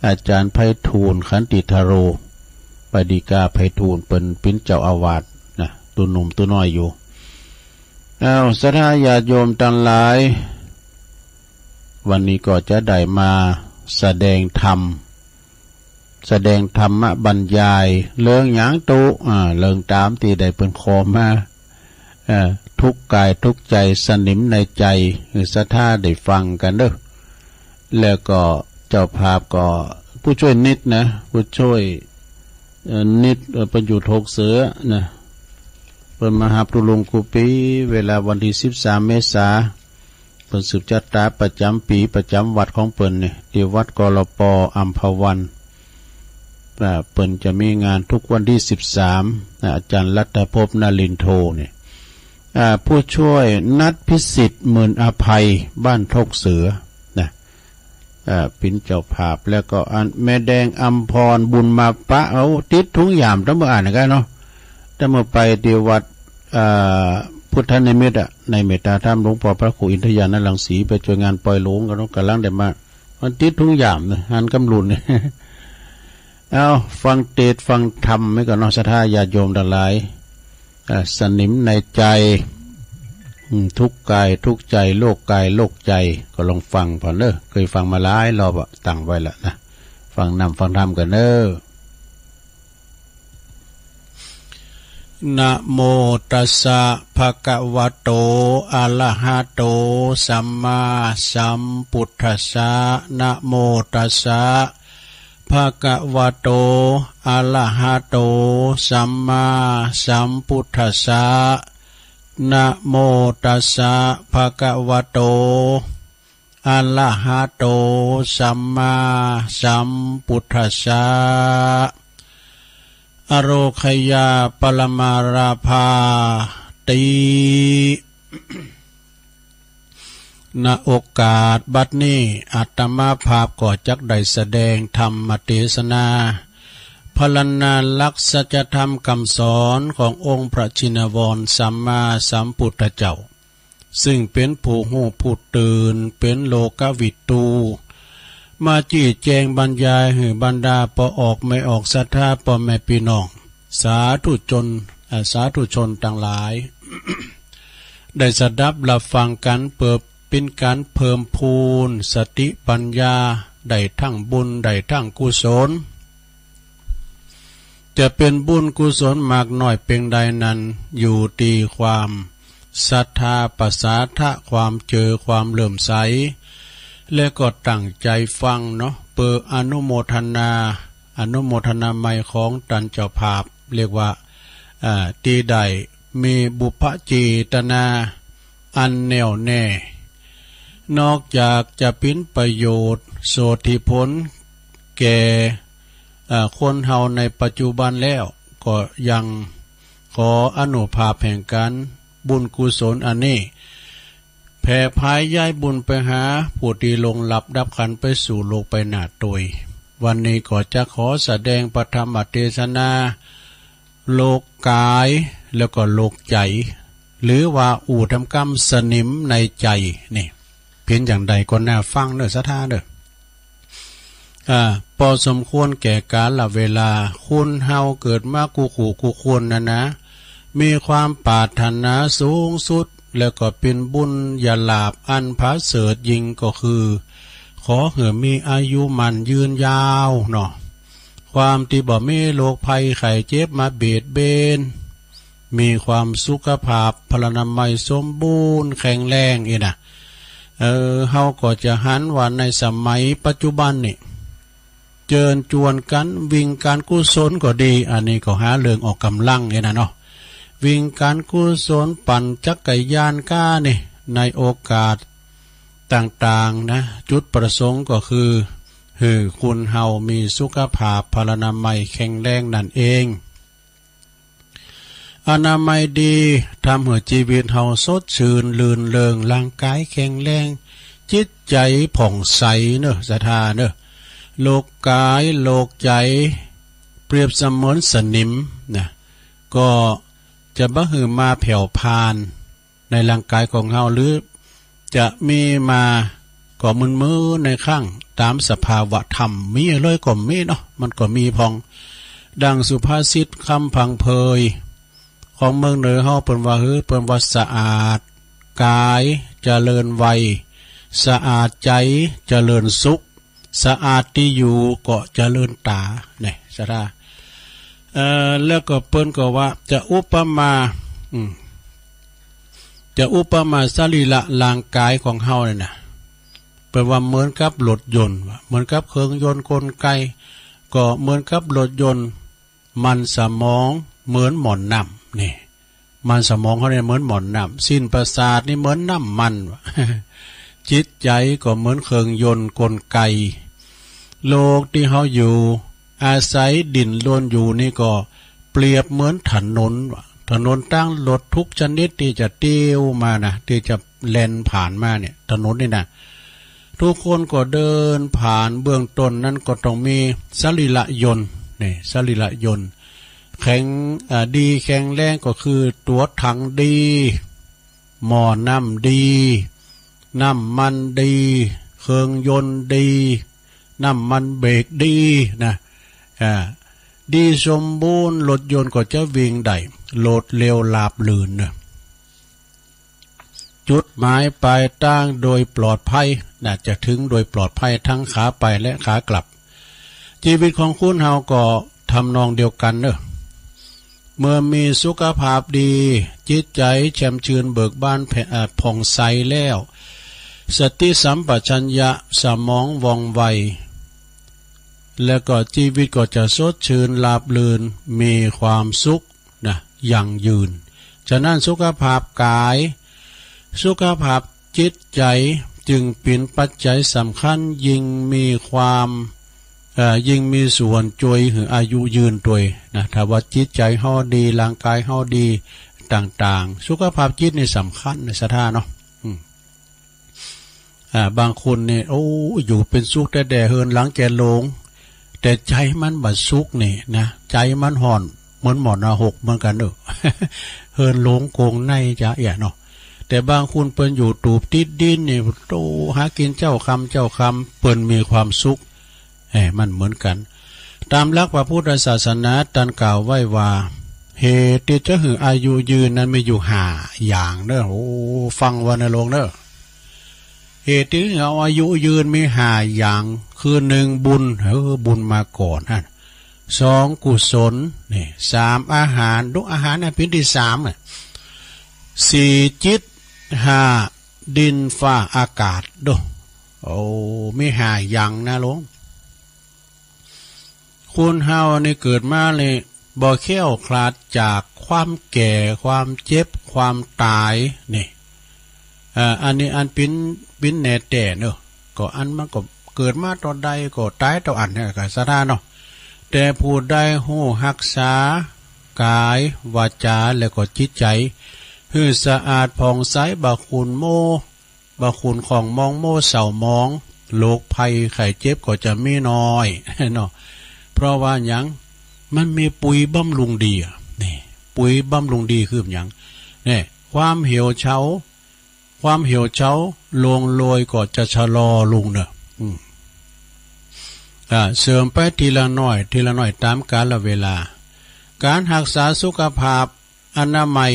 อาจารย์ไพฑูรย์ ขันติทโร บดิกาไพฑูรย์ เปิ้นเป๋นเจ้าอาวาสนะ ตุ๊หนุ่มตุ๊น้อยอยู่ อ้าว ศรัทธาญาติโยมตังหลาย วันนี้ก็จะได้มาแสดงธรรม แสดงธรรมบรรยาย เรื่องหยังตุ๊ อ่า เรื่องต๋ามตี้ได้เปิ้นขอมา เอ่อ ทุกข์กายทุกข์ใจสนิมในใจ หื้อศรัทธาได้ฟังกันเด้อ แล้วก็เจ้าภาพก็ผู้ช่วยนิดนะ ผู้ช่วย เอ่อ นิด เอ่อ เปิ้นอยู่โทกเสือนะ เปิ้นมาฮับตุ๊ลุงกู้ปี๋ เวลาวันตี้สิบสามเมษา เปิ้นสืบชะตาประจ๋ำปี๋ประจ๋ำวัดของเปิ้นนี่ ตี้วัด กลป อัมพวัน อ่า เปิ้นจะมีงานทุกวันตี้สิบสาม อ่า อาจารย์รัตภพนลินโทนี่ อ่า ผู้ช่วยนัทพิสิทธิ์ หมื่นอภัย บ้านโทกเสือนะ อ่า เป๋นเจ้าภาพ แล้วก็อันแม่แดงอำพร บุญมาปะ เอาติดถุงหยาม ตะเมื่ออ่านกันเนาะ ตะเมื่อไปตี้วัด อ่า พุทธนิมิตรอะ ในเมตตาธรรมหลวงป้อพระครูอินทญาณรังสี ไปช่วยงานปล่อยหลวงกันเนาะ ก่ำลังได้มา มันติดถุงหยามนะ หันกำลุน เอา ฟังเตสน์ฟังธรรมไว้ก่อนเนาะ ศรัทธาญาติโยมตังหลาย อ่า สนิมในใจ อืม ทุกข์กายทุกข์ใจ โรคกายโรคใจ ก็ลองฟังผ่อนเด้อ เคยฟังมาหลายรอบอะ ตั้งไว้ละนะ ฟังนำฟังธรรมกันเด้อ นะโมตัสสะ ภะคะวะโต อะระหะโต สัมมาสัมพุทธัสสะ นะโมตัสสะ ภะคะวะโต อะระหะโต สัมมาสัมพุทธัสสะ นะโมตัสสะ ภะคะวะโต อะระหะโต สัมมาสัมพุทธัสสะ อโรคยาปรมาราภาติ ณ โอกาสบัดนี้ อาตมาภาพก็จักได้แสดงธรรมเทศนา พรรณนาลักษณ์สัจธรรมคำสอนขององค์พระชินวรสัมมาสัมพุทธเจ้า ซึ่งเป็นผู้ฮู้ผู้ตื่น เป็นโลกวิทู มาจี้แจงบรรยายหื้อบรรดาป้อออกแม่ออกศรัทธาป้อแม่พี่น้อง สาธุชน อ่า สาธุชนตังหลาย ได้สดับรับฟังกั๋น เปื้อเป๋นก๋านเพิ่มพูนสติปัญญา ได้ทั้งบุญ ได้ทั้งกุศล จะเป๋นบุญกุศลมากน้อยเปียงใดนั้น อยู่ตี้ความศรัทธา ประสาทะ ความเจือ ความเลื่อมใส และก็ตั้งใจ๋ฟังเนาะ เปื้ออนุโมทนา อนุโมทนาใหม่ของต้านเจ้าภาพ เรียกว่า อ่า ตี้ได้มีบุพเจตนาอันแน่วแน่ นอกจากจะเป๋นประโยชน์โสตถิผลแก่ อ่า คนเฮาในปัจจุบันแล้ว ก็ยังขออานุภาพแห่งก๋านบุญกุศลอันนี้ แผ่ผายย้ายบุญไปหาผู้ตี้ล่วงลับดับขันธ์ไปสู่โลกไปหน้าตวย วันนี้ก็จะขอแสดงพระธรรมเทศนา โรคกายแล้วก็โรคใจ๋ หรือว่าอู้ต๋ามกำสนิมในใจ๋นี่ เป๋นอย่างใดก็น่าฟังเน่อศรัทธาเน่อ อ่า พอสมควรแก่กาลเวลา คนเฮาเกิดมากู้คู่กู้คนนั้นนะ มีความปรารถนาสูงสุด แล้วก็เป๋นบุญญาลาภอันผาเสริฐยิ่งก็คือ ขอหื้อมีอายุมั่นยืนยาวเนาะ ความตี้บ่มีโรคภัยไข้เจ็บมาเบียดเบียน มีความสุขภาพพลานามัยสมบูรณ์แข็งแรงอี้นะ เออ เฮาก็จะหันว่าในสมัยปัจจุบันนี่ เจิญจวนกั๋นวิ่งก๋านกุศลก็ดี อันนี้ก็หาเรื่องออกกำลังอี้นะเนาะ วิ่งก๋านกุศลปั่นจักรยานก้านี่ ในโอกาสต่างๆ นะ จุดประสงค์ก็คือ หื้อคนเฮามีสุขภาพพลานามัยแข็งแรงนั่นเอง อนามัยดี ทำหื้อชีวิตเฮาสดชื่นรื่นเริง ร่างกายแข็งแรง จิตใจ๋ผ่องใสเน่อศรัทธาเน่อ โรคกายโรคใจ๋ เปรียบเสมือนสนิมนะ ก็จะบ่หื้อมาแผ่วพราน ในร่างกายของเฮา หรือจะมีมาก็มึนๆ ในครั้งต๋ามสภาวะธรรม มีเลยก็มีเนาะ มันก็มีพ่อง ดังสุภาษิตคำพังเพยของเมืองเหนือเฮา เปิ้นว่าหื้อ เปิ้นว่าสะอาดกายเจริญวัย สะอาดใจ๋เจริญสุข สะอาดตี้อยู่ก็เจริญต๋า นี่ศรัทธา เอ่อ แล้วก็เปิ้นก็ว่าจะอุปมา อืม จะอุปมาสรีระร่างกายของเฮานี่นะ เปิ้นว่าเหมือนกับรถยนต์ ว่าเหมือนกับเครื่องยนต์กลไก ก็เหมือนกับรถยนต์ มันสมองเหมือนหม้อน้ำ นี่ มันสมองเฮาเนี่ยเหมือนหม้อน้ำ สิ้นประสาทนี่เหมือนน้ำมัน จิตใจ๋ก็เหมือนเครื่องยนต์กลไก โลกตี้เฮาอยู่ อาศัยดิ้นรนอยู่นี่ก็เปรียบเหมือนถนน ถนนตางรถทุกชนิดตี้จะเตียวมานะ ตี้จะแล่นผ่านมาเนี่ย ถนนนี่นะ ทุกคนก็เดินผ่าน เบื้องต้นนั้นก็ต้องมีสรีระยนต์ นี่ สรีระยนต์ แข็ง อ่า ดีแข็งแรงก็คือตั๋วถังดี หม้อน้ำดี น้ำมันดี เครื่องยนต์ดี น้ำมันเบรกดีนะ อ่า ดีสมบูรณ์ รถยนต์ก็จะวิ่งได้ รวดเร็วราบรื่นนะ จุดหมายปลายตางโดยปลอดภัย น่าจะถึงโดยปลอดภัยทั้งขาไปและขากลับ ชีวิตของคนเฮาก็ทำนองเดียวกันเนอะ เมื่อมีสุขภาพดี จิตใจแจ่มชื่นเบิกบานแผ่ เอ่อ ผ่องใสแล้ว สติสัมปชัญญะสมองว่องไว แล้วก็ชีวิตก็จะสดชื่นราบรื่น มีความสุขนะ ยั่งยืน ฉะนั้นสุขภาพกาย สุขภาพจิตใจจึงเป็นปัจจัยสำคัญ ยิ่งมีความ เอ่อ ยิ่งมีส่วนช่วยหื้ออายุยืนตวยนะ ถ้าว่าจิตใจเฮาดี ร่างกายเฮาดี ต่างๆ สุขภาพจิตนี่สำคัญนะ ศรัทธาเนาะ อืม อ่า บางคนนี่ โอ้ อยู่เป็นสุขแต๊ๆ เฮือนหลังแก่โลง แต่ใจมันบ่สุขนี่นะ ใจมันฮ้อน เหมือนหม้อนรกเหมือนกั๋นเนาะ เฮือนโลงโกงในจ๊ะเอี้ยเนาะ แต่บางคนเปิ้นอยู่ตูบติดดินนี่ โต หากิ๋นเจ๊าค่ำเจ๊าค่ำ เปิ้นมีความสุข เอ้ย มันเหมือนกั๋น ตามหลักพระพุทธศาสนา ต้านกล่าวไว้ว่า เหตุตี้จะหื้ออายุยืนนั้นมีอยู่ห้าอย่างเนาะ โอ้ ฟังว่านะโลงเนาะ เหตุตี้หื้อเฮาอายุยืนมีห้าอย่าง คือหนึ่งบุญ เออ บุญมาก่อนฮะ สองกุศล นี่ สามอาหาร ดูอาหารนะ เป๋นตี้สามอะ สี่จิต ห้าดินฟ้าอากาศ ดู โอ้ มีห้าอย่างนะโลง คนเฮานี่เกิดมานี่บ่แคล้วคลาดจากความแก่ ความเจ็บ ความตายนี่ เอ่อ อันนี้อันเป๋น เป๋นแน่แต๊เนาะ ก็อันมันก็เกิดมาตอนใดก็ตายตอนอั้นเนี่ย ก็ศรัทธาเนาะ แต่ผู้ใดฮู้ฮักษากาย วาจา และก็จิตใจ หื้อสะอาดผ่องใส บ่ขุ่นโม บ่ขุ่นข้องมองโมเศร้าหมอง โรคภัยไข้เจ็บก็จะมีน้อยเนาะ เพราะว่าหยัง มันมีปุ๋ยบำรุงดีอะ นี่ ปุ๋ยบำรุงดีคือหยัง นี่ ความเหี่ยวเฉา ความเหี่ยวเฉาร่วงโรยก็จะชะลอลงเนาะ อืม อ่า เสริมไปทีละน้อย ทีละน้อย ตามกาลเวลา การฮักษาสุขภาพ อนามัย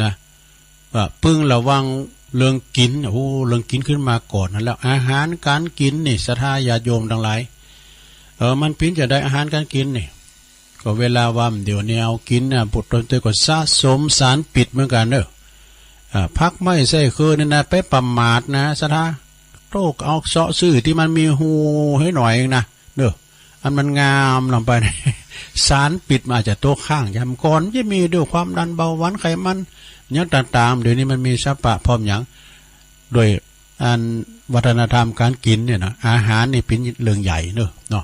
นะ ว่าพึงระวังเรื่องกิ๋น โอ้ เรื่องกิ๋นขึ้นมาก่อนนั่นแล้ว อาหารการกิ๋นนี่ ศรัทธาญาติโยมตังหลาย เออ มันเป๋นจะใดอาหารการกิ๋นนี่ ก็เวลาว่าเดี๋ยวนี้เอากิ๋นนะ ปุถตนเตก็สะสมสารพิษเหมือนกั๋นเนาะ อ่า ผักไม้ไส้เคิงนี่นะ ไปประมาทนะ ศรัทธา โตกเอาเซาะซื้อตี้มันมีฮูให้หน่อยเองนะ เนาะ อันมันงามลงไป สารพิษมันอาจจะตกค้าง ยามก่อนจะมีด้วยความดันเบาหวานไขมัน หยังต่างๆ เดี๋ยวนี้มันมีสรรพะพร้อมหยัง ด้วยอันวัฒนธรรมการกิ๋นเนี่ยนะ อาหารนี่เป๋นเรื่องใหญ่เนาะ เนาะ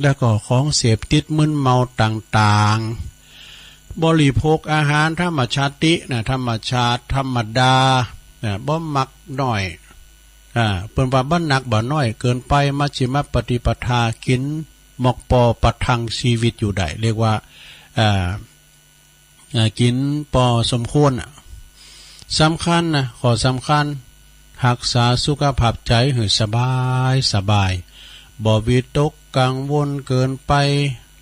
แล้วก็ของเสพติดมึนเมาต่างๆ บริโภคอาหารธรรมชาตินะ ธรรมชาติธรรมดา นะ บ่หนักบ่น้อย อ่า เปิ้นว่าบ่หนักบ่น้อยเกินไป มัชฌิมปฏิปทา กิ๋นหมอกปอประทังชีวิตอยู่ได้ เรียกว่า อ่า อ่า กิ๋นปอสมควรน่ะ สำคัญนะ ข้อสำคัญ ฮักษาสุขภาพใจหื้อสบายสบาย บ่วิตกกังวลเกินไป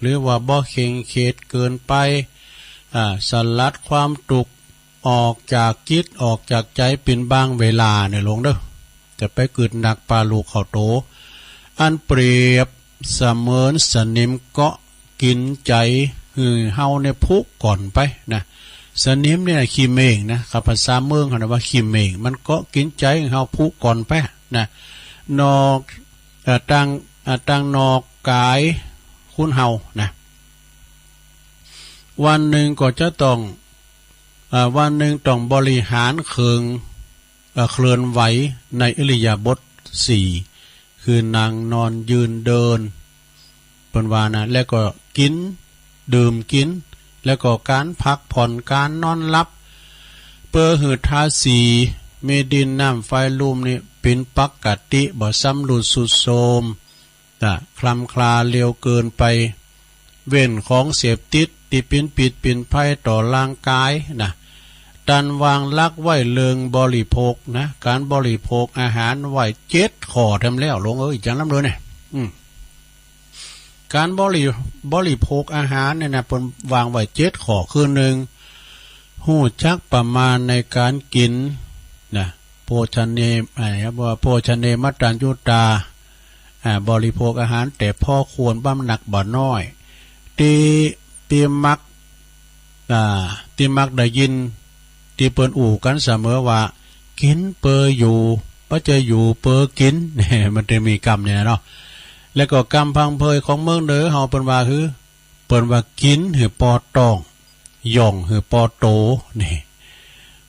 หรือว่าบ่เคร่งเครียดเกินไป อ่า สลัดความตุ๊กข์ ออกจากจิตออกจากใจเป๋นบางเวลาเน่อหลวงเด้อ จะไปกึ๊ดหนักปาลูกเข้าโต อันเปรียบเสมือนสนิมเกาะกิ๋นใจ๋หื้อเฮาเนี่ยผุก่อนไปนะ สนิมเนี่ยขี้เม่งนะ กับภาษาเมืองเขานะว่าขี้เม่ง มันเกาะกิ๋นใจ๋หื้อเฮาผุก่อนไปนะ นอก เอ่อ ตาง เอ่อ ตางนอกกายคนเฮานะ วันหนึ่งก็จะต้อง เอ่อ วันหนึ่งต้องบริหารเครื่อง เอ่อ เคลื่อนไหวในอิริยาบถสี่ คือนั่งนอนยืนเดิน เปิ้นว่านะ แล้วก็กิ๋น ดื่มกิ๋น แล้วก็การพักผ่อน การนอนหลับ เปื้อหื้อธาตุสี่ มีดินน้ำไฟลมนี่เป๋นปกติ บ่ซ้ำรุดทรุดโทรม จะคลำคลาเร็วเกินไป เว้นของเสพติดตี้เป๋นพิษเป๋นภัยต่อร่างกายนะ ต้านวางหลักไว้เรื่องบริโภคนะ การบริโภคอาหารไว้เจ็ดข้อแถมแล้ว หลวงเอ้ย จังลำเลยเนี่ย อืม การบริ บริโภคอาหารเนี่ยนะ เปิ้นวางไว้เจ็ดข้อ คือหนึ่ง ฮู้จักประมาณในการกิ๋นนะ โภชเน อ่า ว่าโภชเนมัตตัญญูตา อ่า บริโภคอาหารแต่พอควร บ่หนักบ่น้อย ตี้ ตี้มัก อ่า ตี้มักได้ยิน ตี้เปิ้นอู้กั๋นเสมอว่า กิ๋นเปื้ออยู่ บ่ใจ้อยู่เปื้อกิ๋น มันจะมีกำเนี่ยเนาะ แล้วก็กำพังเพยของเมืองเหนือเฮาเปิ้นว่าหื้อ เปิ้นว่ากิ๋นหื้อปอต้อง หย่องหื้อปอโต นี่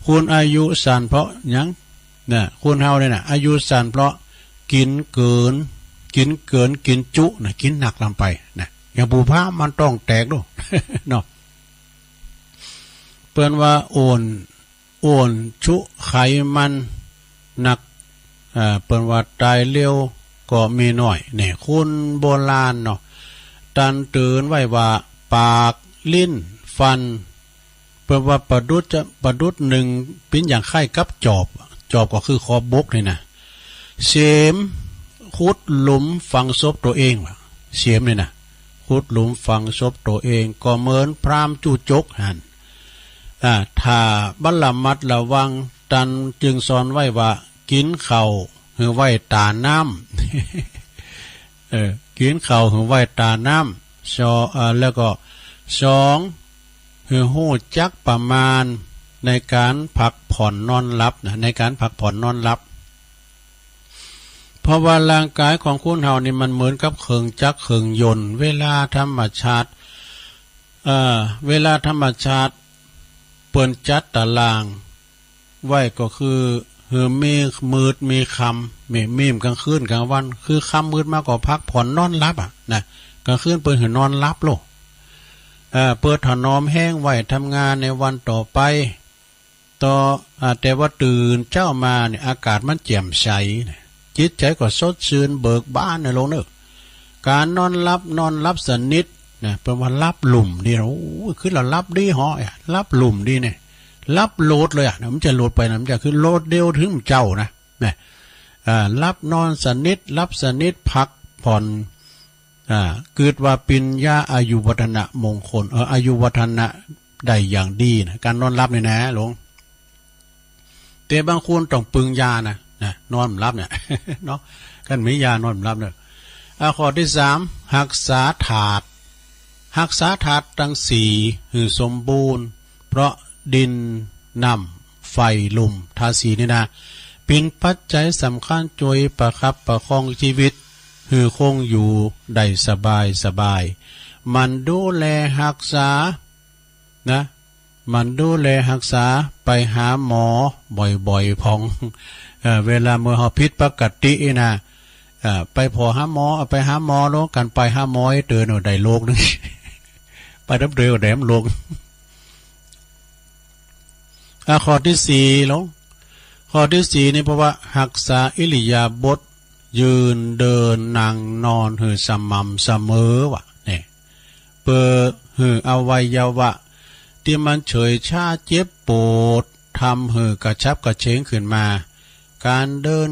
คนอายุสั้นเพราะหยัง นะ คนเฮาเนี่ยนะ อายุสั้นเพราะกิ๋นเกิน กิ๋นเกิน กิ๋นจุนะ กิ๋นหนักล้ำไปนะ อย่างผู้พราหมณ์มันต้องแตกดู เนาะ เปิ้นว่าโอน โอนชุไขมันหนัก เอ่อ เปิ้นว่าตายเร็วก็มีน้อย นี่ คนโบราณเนาะ ตันเตือนไว้ว่า ปาก ลิ้น ฟัน เปิ้นว่าประดุจจะ ประดุจหนึ่ง เป๋นอย่างคล้ายกับจอบ จอบก็คือขอบบกนี่นะ เสม ขุดหลุมฝังศพตัวเองว่ะ เสมนี่นะ ขุดหลุมฝังศพตัวเอง ก็เหมือนพราหมณ์จุจกหั้น อ่า ถ้าบ่ระมัดระวัง ตันจึงสอนไว้ว่า กิ๋นข้าวหื้อไว้ตาน้ำ เออ กิ๋นข้าวหื้อไว้ตาน้ำ สอ- เอ่อ แล้วก็ สอง หื้อฮู้จักประมาณในการพักผ่อนนอนหลับนะ ในการพักผ่อนนอนหลับ เพราะว่าร่างกายของคนเฮานี่มันเหมือนกับเครื่องจักรเครื่องยนต์ เวลาธรรมชาติ เอ่อ เวลาธรรมชาติเปิ้นจัดตารางไว้ก็คือ หื้อมีมืดมีค่ำ มี มีกลางคืนกลางวัน คือค่ำมืดมาก็พักผ่อนนอนหลับอะนะ กลางคืนเปิ้นหื้อนอนหลับโลด เอ่อ เปิ้นถนอมแฮงไว้ทำงานในวันต่อไป ต่อ อ่า แต่ว่าตื่นเช้ามาเนี่ย อากาศมันแจ่มใสนะ จิตใจก็สดชื่นเบิกบานนะโลงเนอะ การนอนหลับ นอนหลับสนิทนะ เปิ้นว่าหลับลุ่มดีนะ โอ้ย คือละหลับดีเหาะอะ หลับลุ่มดีเนี่ย หลับโลดเลยอะนะ มันจะโลดไปนะ มันจะคือโลดเดียวถึงเจ้านะ นะ อ่า หลับนอนสนิท หลับสนิท พักผ่อน อ่า กึ๊ดว่าเป๋นยาอายุวัฒนะมงคล เออ อายุวัฒนะได้อย่างดีนะ การนอนหลับนี่นะโลง แต่บางคนต้องปึงยานะ นะ นอนบ่หลับเนี่ย เนาะ คันมียานอนบ่หลับเนี่ย อ่า ข้อตี้สาม ฮักษาธาตุ ฮักษาธาตุตังสี่หื้อสมบูรณ์ เพราะดิน น้ำ ไฟ ลม ธาตุสี่นี่นะ เป๋นปัจจัยสำคัญจ้วยประคับประคองชีวิต หื้อคงอยู่ได้สบายสบาย หมั่นดูแลฮักษา นะ หมั่นดูแลฮักษา ไปหาหมอบ่อยๆ พ่อง เอ่อ เวลาเมื่อเฮาผิดปกตินะ เอ่อ ไปผ่อหาหมอ เอาไปหาหมอโลด กันไปหาหมอไอ้เต๋อเนาะ ได้โลกหนึ่ง ไปตำเต๋อก็ได้โลก อ่ะ ข้อตี้สี่โลง ข้อตี้สี่นี่ เพราะว่าฮักษาอิริยาบถ ยืน เดิน นั่ง นอน หื้อสม่ำเสมอว่ะ เนี่ย เปื้อหื้ออวัยวะตี้มันเฉยชาเจ็บปวด ทำหื้อกระฉับกระเฉงขึ้นมา การเดิน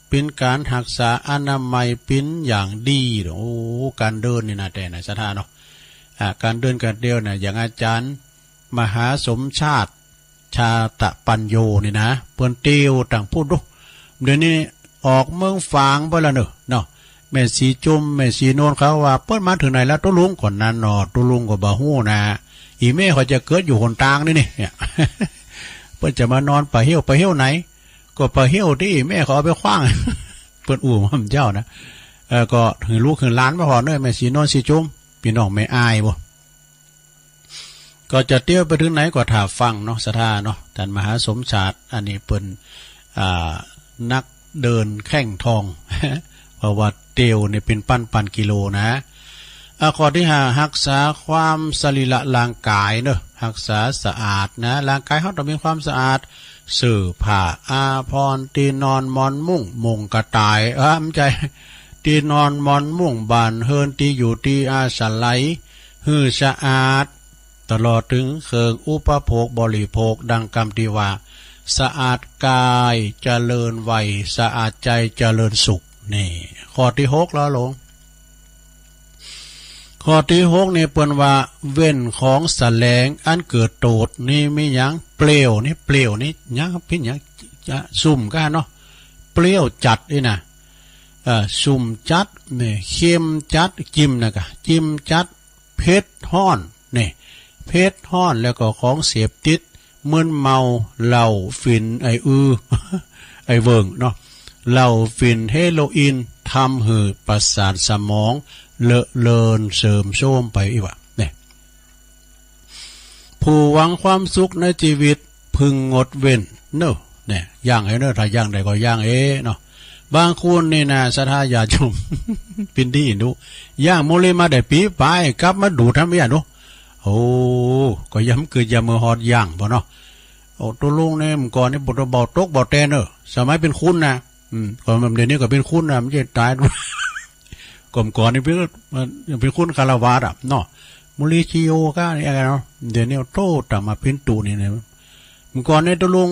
เป๋นการฮักษาอนามัยเป๋นอย่างดี โอ้ การเดินนี่นะ แต่นะศรัทธาเนาะ อ่า การเดินการเตียวนะ อย่างอาจารย์มหาสมชาติ ชาตะปัญโญนี่นะ เปิ้นเตียวตังพูดดู เดี๋ยวนี้ออกเมืองฝางไปแล้วเนอะ เนาะ แม่สีจุม แม่สีนวลเขาว่า เปิ้นมาถึงไหนแล้วตุ๊ลุง ก่อนนั้นเนาะ ตุ๊ลุงก็บ่ฮู้นะ อี่แม่เขาจะเกิดอยู่หนตางนี่นี่ เนี่ย เปิ้นจะมานอนป่าเฮี้ยว ป่าเฮี้ยวไหน ก็ป่าเฮี้ยวตี้อี่แม่เขาเอาไปขว้าง เปิ้นอู้มาเจ้านะ เออ ก็หื้อลูกหื้อหลานมาผ่อเนอะ แม่สีนวล สีจุม พี่น้องแม่อ้ายบ่ ก็จะเตียวไปถึงไหนก็ถ่าฟังเนาะ ศรัทธาเนาะ ท่านมหาสมชาติ อันนี้เปิ้น อ่า นักเดินแข้งทอง เพราะว่าเตียวนี่เป๋นปั้นๆ กิโลนะ อ่ะ ข้อตี้ห้า ฮักษาความสรีระร่างกายเนอะ ฮักษาสะอาดนะ ร่างกายเฮาต้องมีความสะอาด เสื้อผ้าอาภรณ์ ตี้นอนหมอนมุ้ง มุ้งกระต่าย เออ บ่ใจ้ ตี้นอนหมอนมุ้ง บ้านเฮือน ตี้อยู่ตี้อาศัย หื้อสะอาด ตลอดถึงเครื่องอุปโภคบริโภค ดังกำตี้ว่า สะอาดกายเจริญวัย สะอาดใจเจริญสุข นี่ ข้อตี้หกแล้วโลง ข้อตี้หกนี่เปิ้นว่า เว้นของแสลงอันเกิดโตษ นี่มีหยัง เปลวนี่ เปลวนี่ หยัง เป๋นหยัง จะ ซุ่มก้าเนาะ เปรี้ยวจัดนี่นะ เอ่อ ซุ่มจัด นี่ เค็มจัด จิ้มนะกะ จิ้มจัด เผ็ดฮ้อน นี่ เผ็ดฮ้อน แล้วก็ของเสพติด มึนเมา เหล้า ฝิ่น ไอ้อือ ไอ้เวิ่งเนาะ เหล้าฝิ่นเฮโรอีน ทำหื้อประสาทสมองเลอะเลือนเสื่อมโทรมไปอีกวะ เนี่ย ผู้หวังความสุขในชีวิตพึงงดเว้นเนอะ เนี่ย ย่างเอเนอะ ถ้าย่างได้ก็ย่างเอเนาะ บางคนนี่นะ ศรัทธาญาติโยม ปินดีอินดู ย่างมื้อลีมาได้ปีปาย กลับมาดูดทำอย่างดู โอ้ ก็ย้ำคือย้ำมือฮอดย่างบ่เนาะ โอ้ ตัวลุงเนี่ย เมื่อก่อนนี่บ่เบาตกเบาแตนเนอะ สมัยเป็นคุณนะ อืม ก็เดี๋ยวนี้ก็เป็นคุณนะ มันจะตาย ก็เมื่อก่อนนี่เป็น เป็นคุณคฤหัสถ์อะเนาะ มื้อลีชีโอก้านี่อะไรเนาะ เดี๋ยวนี้โตตามมาเป็นตูนี่เนี่ย เมื่อก่อนเนี่ยตัวลุง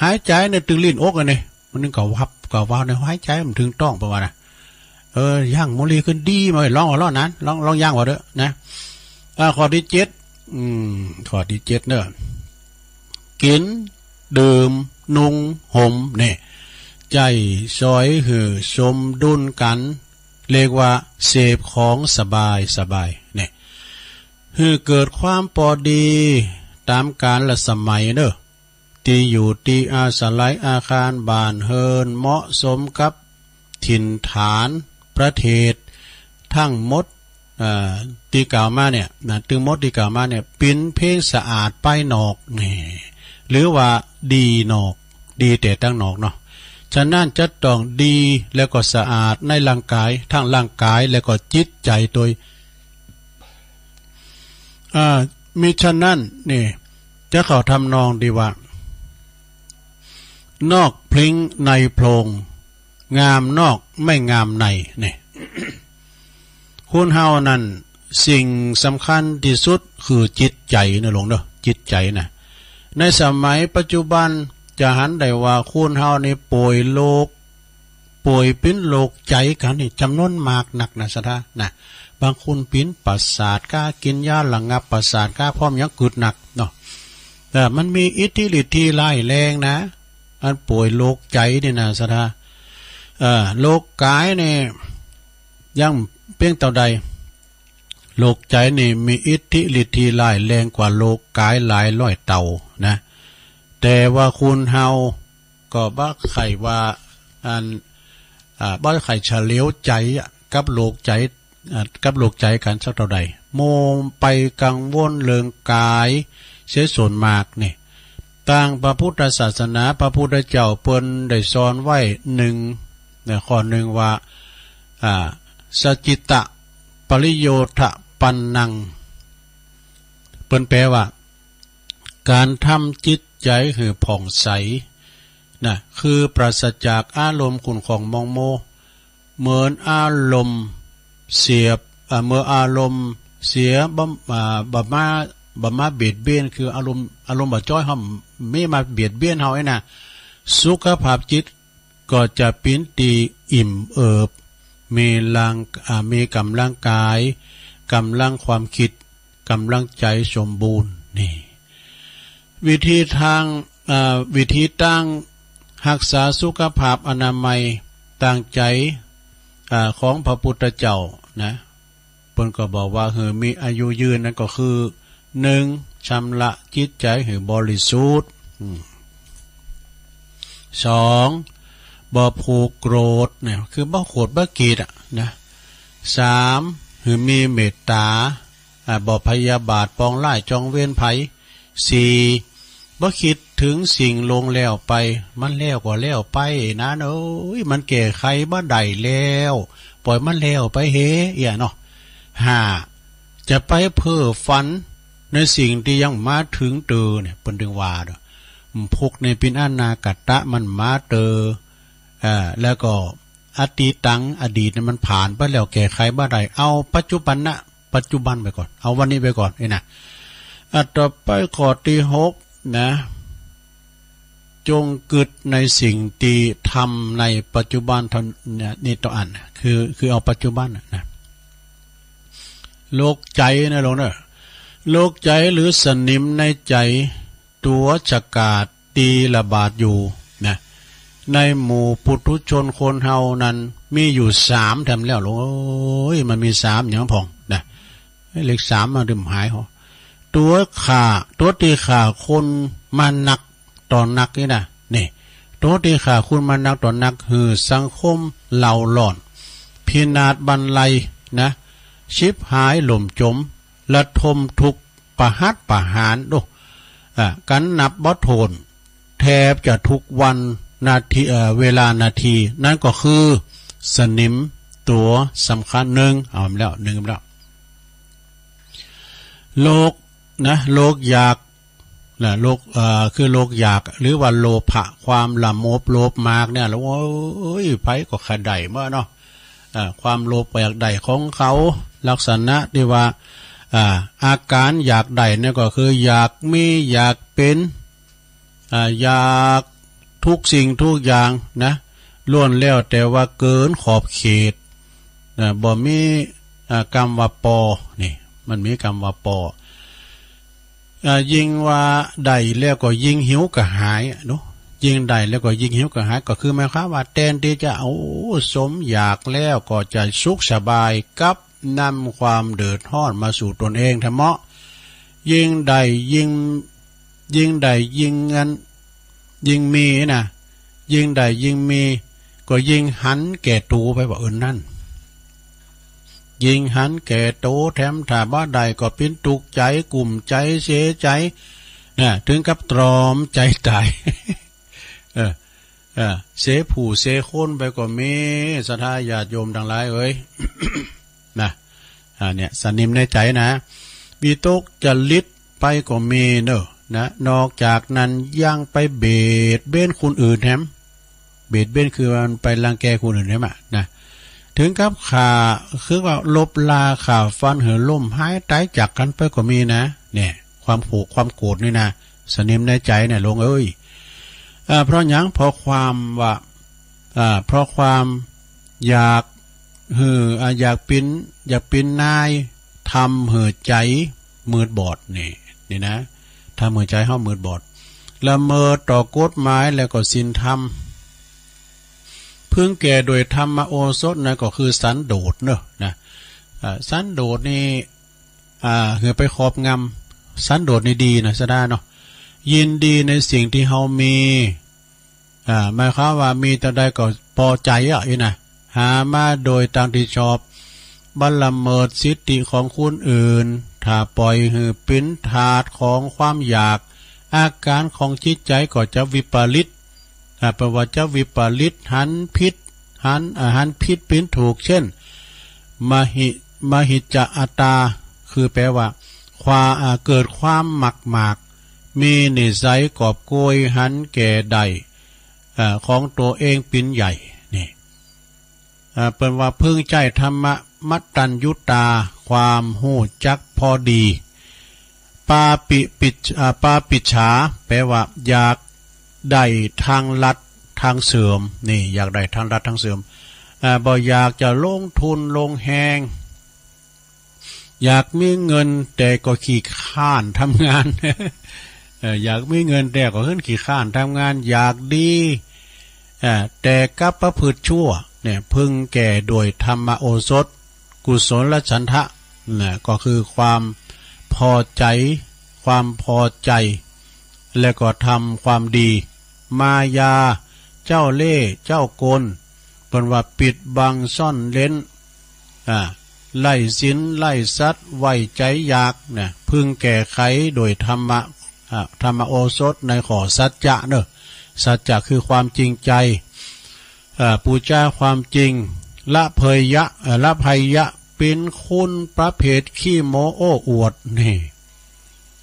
หายใจเนี่ยตึงลิ้นอกอะเนี่ย มันนึงก็วับก็วาวเนี่ย หายใจมันถึงต้อง ประมาณนะ เออ ย่างมื้อลีขึ้นดีมา ลองเอาล้อนั้น ลอง ลองย่างว่าเด้อนะ อ่า ข้อที่เจ็ด อืม ข้อที่เจ็ดเนอะ กิน ดื่ม นุ่ง ห่ม เนี่ย ใจ๊สอยหื้อสมดุลกัน เรียกว่าเสพของสบายสบาย เนี่ย หื้อเกิดความปอดี ต๋ามกาลสมัยเนอะ ตี้อยู่ตี้อาศัยอาคารบ้านเฮือนเหมาะสมกับถิ่นฐานประเทศทั้งหมด เอ่อ ตี้กล่าวมาเนี่ยนะ ตึงหมดตี้กล่าวมาเนี่ย ปิ๋นเพียงสะอาดภายนอก นี่ หรือว่าดีนอก ดีแต่ตังนอกเนาะ ฉะนั้นจะต้องดีแล้วก็สะอาดในร่างกาย ทั้งร่างกายแล้วก็จิตใจ๋โตย อ่า มิฉะนั้นนี่ จะเข้าทำนองดีว่า นอกพลิ้งในโพรง งามนอกไม่งามใน นี่ คนเฮานั้นสิ่งสำคัญตี้สุดคือจิตใจ๋นะหลวงเนาะ จิตใจ๋นะ ในสมัยปัจจุบันจะหันได้ว่าคนเฮานี่ป่วยโรค ป่วยเป๋นโรคใจ๋กั๋นนี่จ๋ำนวนมากนักนะ ศรัทธานะ บางคนเป๋นประสาทก้า กิ๋นยาระงับประสาทก้า พร้อมยังกึ๊ดหนักเนาะ เออ มันมีอิทธิฤทธิ์ที่ร้ายแรงนะ อันป่วยโรคใจ๋นี่นะ ศรัทธา เออ โรคกายนี่ยังเปียงเต้าใด โรคใจ๋นี่มีอิทธิฤทธิ์ที่ร้ายแรงกว่าโรคกายหลายร้อยเต้านะ แต่ว่าคนเฮา ก็บ่ใค่ว่า อัน อ่า บ่ใค่เฉลียวใจ๋อะ กับโรคใจ๋ อ่า กับโรคใจ๋กั๋นสักเต้าใด มัวไปกังวลเรื่องกายเสียส่วนมากนี่ ตางพระพุทธศาสนา พระพุทธเจ้าเปิ้นได้สอนไว้หนึ่ง นะ ข้อหนึ่งว่า อ่า สัจจิตะปริโยธปันนัง เปิ้นแปลว่า ก๋านทำจิตใจ๋หื้อผ่องใสนะ คือปราศจากอารมณ์ขุ่นข้องหมองมัว เหมือนอารมณ์เสียบ อ่า เมื่ออารมณ์เสียบ่ อ่า บ่มา บ่มาเบียดเบียน คืออารมณ์ อารมณ์บ่จ้อยเฮา มีมาเบียดเบียนเฮาไอ้นะ สุขภาพจิต ก็จะเป๋นตี้อิ่มเอิบ มีร่าง อ่า มีก๋ำลังกาย ก๋ำลังความคิด ก๋ำลังใจ๋สมบูรณ์ นี่ วิธีตาง อ่า วิธีตางฮักษาสุขภาพอนามัยตางใจ๋ อ่า ของพระพุทธเจ้านะ เปิ้นก็บอกว่าหื้อมีอายุยืนนั้นก็คือ หนึ่ง ชำระจิตใจ๋หื้อบริสุทธิ์ อืม สอง บ่ผูกโกรธเนี่ย คือบ่โขดบ่เกลียดอะนะ สาม หื้อมีเมตต๋า อ่า บ่พยาบาทปองร้ายจองเวรไผ สี่ บ่คิดเถิงสิ่งล่วงแล้วไป มันแล้วก็แล้วไปนะเอ้ย มันแก้ไขบ่ได้แล้ว ปล่อยมันแล้วไปเฮ เอี้ยเนาะ ห้า จะไปเพ้อฝันในสิ่งตี้ยังบ่มาเถิงเตอเนี่ย เปิ้นตึงว่าเนาะ อืม พวกนี้เป๋นอนาคตะ มันบ่มาเตอ อ่า แล้วก็อตีตัง อดีตเนี่ยมันผ่านไปแล้ว แก้ไขบ่ได้ เอาปัจจุบันนะ ปัจจุบันไว้ก่อน เอาวันนี้ไว้ก่อน นี่นะ อ่ะ ต่อไปข้อตี้หกนะ จงกึ๊ดในสิ่งตี้ทำในปัจจุบันเท่านี้ นี่ต่ออัน คือ คือเอาปัจจุบันน่ะนะ โรคใจ๋นะหลวงเนอะ โรคใจ๋หรือสนิมในใจ๋ ตั๋วฉกาจตี้ระบาดอยู่นะ ในหมู่ปุถุชนคนเฮานั้นมีอยู่สามแถมแล้ว โอ้ย มันมีสามหยังพ่องนะ เลขสามมาดื่มหายหอ ตั๋วฆ่า ตั๋วตี้ฆ่าคนมานักต่อนักนี่นะ นี่ โตตี้ฆ่าคนมานักต่อนัก หื้อสังคมเล่าร้อน พินาศบันไลนะ ฉิบหายล่มจม ระทมทุกข์ ประหัตประหาร โอ้ อ่า กันนับบ่ถ้วน แทบจะทุกวันนาที เอ่อ เวลานาที นั่นก็คือสนิมตัวสำคัญหนึ่ง เอาแล้ว หนึ่งแล้ว โรคนะ โรคอยากนะ โรค เอ่อ คือโรคอยาก หรือว่าโลภะ ความละโมบโลภมากเนี่ย แล้ว โอ้ย ไผก็ขะได้เมื่อเนาะ อ่า ความโลภก็อยากได้ของเขา ลักษณะที่ว่า อ่า อาการอยากได้เนี่ยก็คืออยากมี อยากเป็น อ่า อยากทุกสิ่งทุกอย่างนะ ล้วนแล้วแต่ว่าเกินขอบเขตนะ บ่มี อ่า กำว่าปอ นี่ มันมีกำว่าปอ อ่า ยิ่งว่าได้แล้วก็ยิ่งหิวกระหายอะเนาะ ยิ่งได้แล้วก็ยิ่งหิวกระหาย ก็คือหมายความว่าแทนที่จะ โอ้ สมอยากแล้วก็จะสุขสบาย กลับนำความเดือดร้อนมาสู่ตนเองแท้เมาะ ยิ่งได้ยิ่ง ยิ่งได้ยิ่งอัน ยิ่งมีนะ ยิ่งได้ยิ่งมี ก็ยิ่งหันแก่ตูไปว่าอื่นนั่น ยิ่งหันแก่โตแถม ถ้าบ่ได้ก็เป็นทุกข์ใจ กุ้มใจ เสียใจ นะ ถึงกับตรอมใจตาย เออ เออ เสียผู้เสียคนไปก็มี ศรัทธาญาติโยมทั้งหลายเอ๋ย นะ อ่า เนี่ย สนิมในใจนะ วิตกจริตไปก็มีเนอะ นะ นอกจากนั้นยังไปเบียดเบียนคนอื่นแถม เบียดเบียนคือมันไปรังแกคนอื่นแถมอะนะ ถึงกับฆ่า คือว่าลบลาฆ่าฟันหื้อล้มหายตายจากกันไปก็มีนะ เนี่ย ความผูกความโกรธนี่นะ สนิมในใจเนี่ย หลวงเอ๋ย อ่า เพราะหยัง เพราะความว่า อ่า เพราะความอยากหื้อ อ่า อยากเป็น อยากเป็นนาย ทำหื้อใจมืดบอด นี่ นี่นะ ทำหื้อใจเฮามืดบอด ละเมิดต่อกฎหมายและก็ศีลธรรม พึงแก่โดยธรรมโอสถ นั่นก็คือสันโดษเนอะ นะ อ่า สันโดษนี่ อ่า หื้อไปครอบงำ สันโดษนี่ดีนะ ศรัทธาเนาะ ยินดีในสิ่งที่เฮามี อ่า หมายความว่ามีเท่าใดก็ปอใจ๋อะ อี้นะ หามาโดยตางที่ชอบ บ่ละเมิดสิทธิของคนอื่น ถ้าปล่อยหื้อเป็นทาสของความอยาก อาการของจิตใจก็จะวิปริต อ่า แปลว่าจะวิปริต หันผิด หัน อ่า หันผิดเป็นถูก เช่น มหิ มหิจจะอัตตา คือแปลว่า ความ อ่า เกิดความมักมาก มีนิสัยกอบโกยหันแก่ได้ อ่า ของตัวเองเป็นใหญ่ นี่ อ่า เปิ้นว่าพึงใจ๊ธรรมะมัตตัญญุตา ความฮู้จักพอดี ปาปิปิจ อ่า ปาปิจฉา แปลว่าอยากได้ทางลัดทางเสื่อม นี่ อยากได้ทางลัดทางเสื่อม อ่า บ่อยากจะลงทุนลงแฮง อยากมีเงินแต่ก็ขี้คร้านทำงาน เอ่อ อยากมีเงินแต่ก็เหินขี้คร้านทำงาน อยากดี เอ่อ แต่กลับประพฤติชั่ว เนี่ย พึงแก่โดยธรรมโอสถ กุศลฉันทะ นะ ก็คือความพอใจ๋ ความพอใจ๋ และก็ทำความดี มายา เจ้าเล่ห์ เจ้ากล เปิ้นว่าปิดบังซ่อนเร้น อ่า ไร้ศีล ไร้สัตย์ ไว้ใจ๋อยาก นะ พึงแก้ไขโดยธรรมะ อ่า ธรรมโอสถในข้อสัจจะเนอะ สัจจะคือความจริงใจ อ่า ปูจาความจริง ละเพยยะ เอ่อ ละภัยยะ เป็นคนประเภทขี้โม้โอ้อวด นี่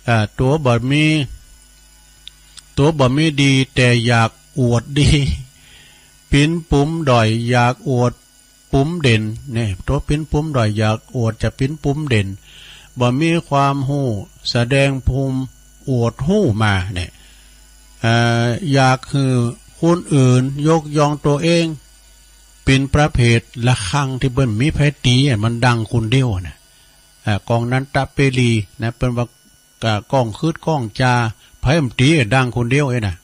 อ่า ตัวบ่มี ตัวบ่มีดีแต่อยากอวดดี เป็นปุ่มด้อยอยากอวด ปุ่มเด่น เนี่ย ตัวเป็นปุ่มด้อยอยากอวดจะเป็นปุ่มเด่น บ่มีความฮู้ แสดงภูมิอวดฮู้มา เนี่ย เอ่อ อยากหื้อคนอื่นยกย่องตัวเอง เป็นประเภทระฆังที่บ่มีไผตีอะ มันดังคนเดียวอะนะ อ่า กองนันทเปรีย์นะ เปิ้นว่า กะก้องคืดก้องจา ไผมันตีดังคนเดียวเอ้ยนะ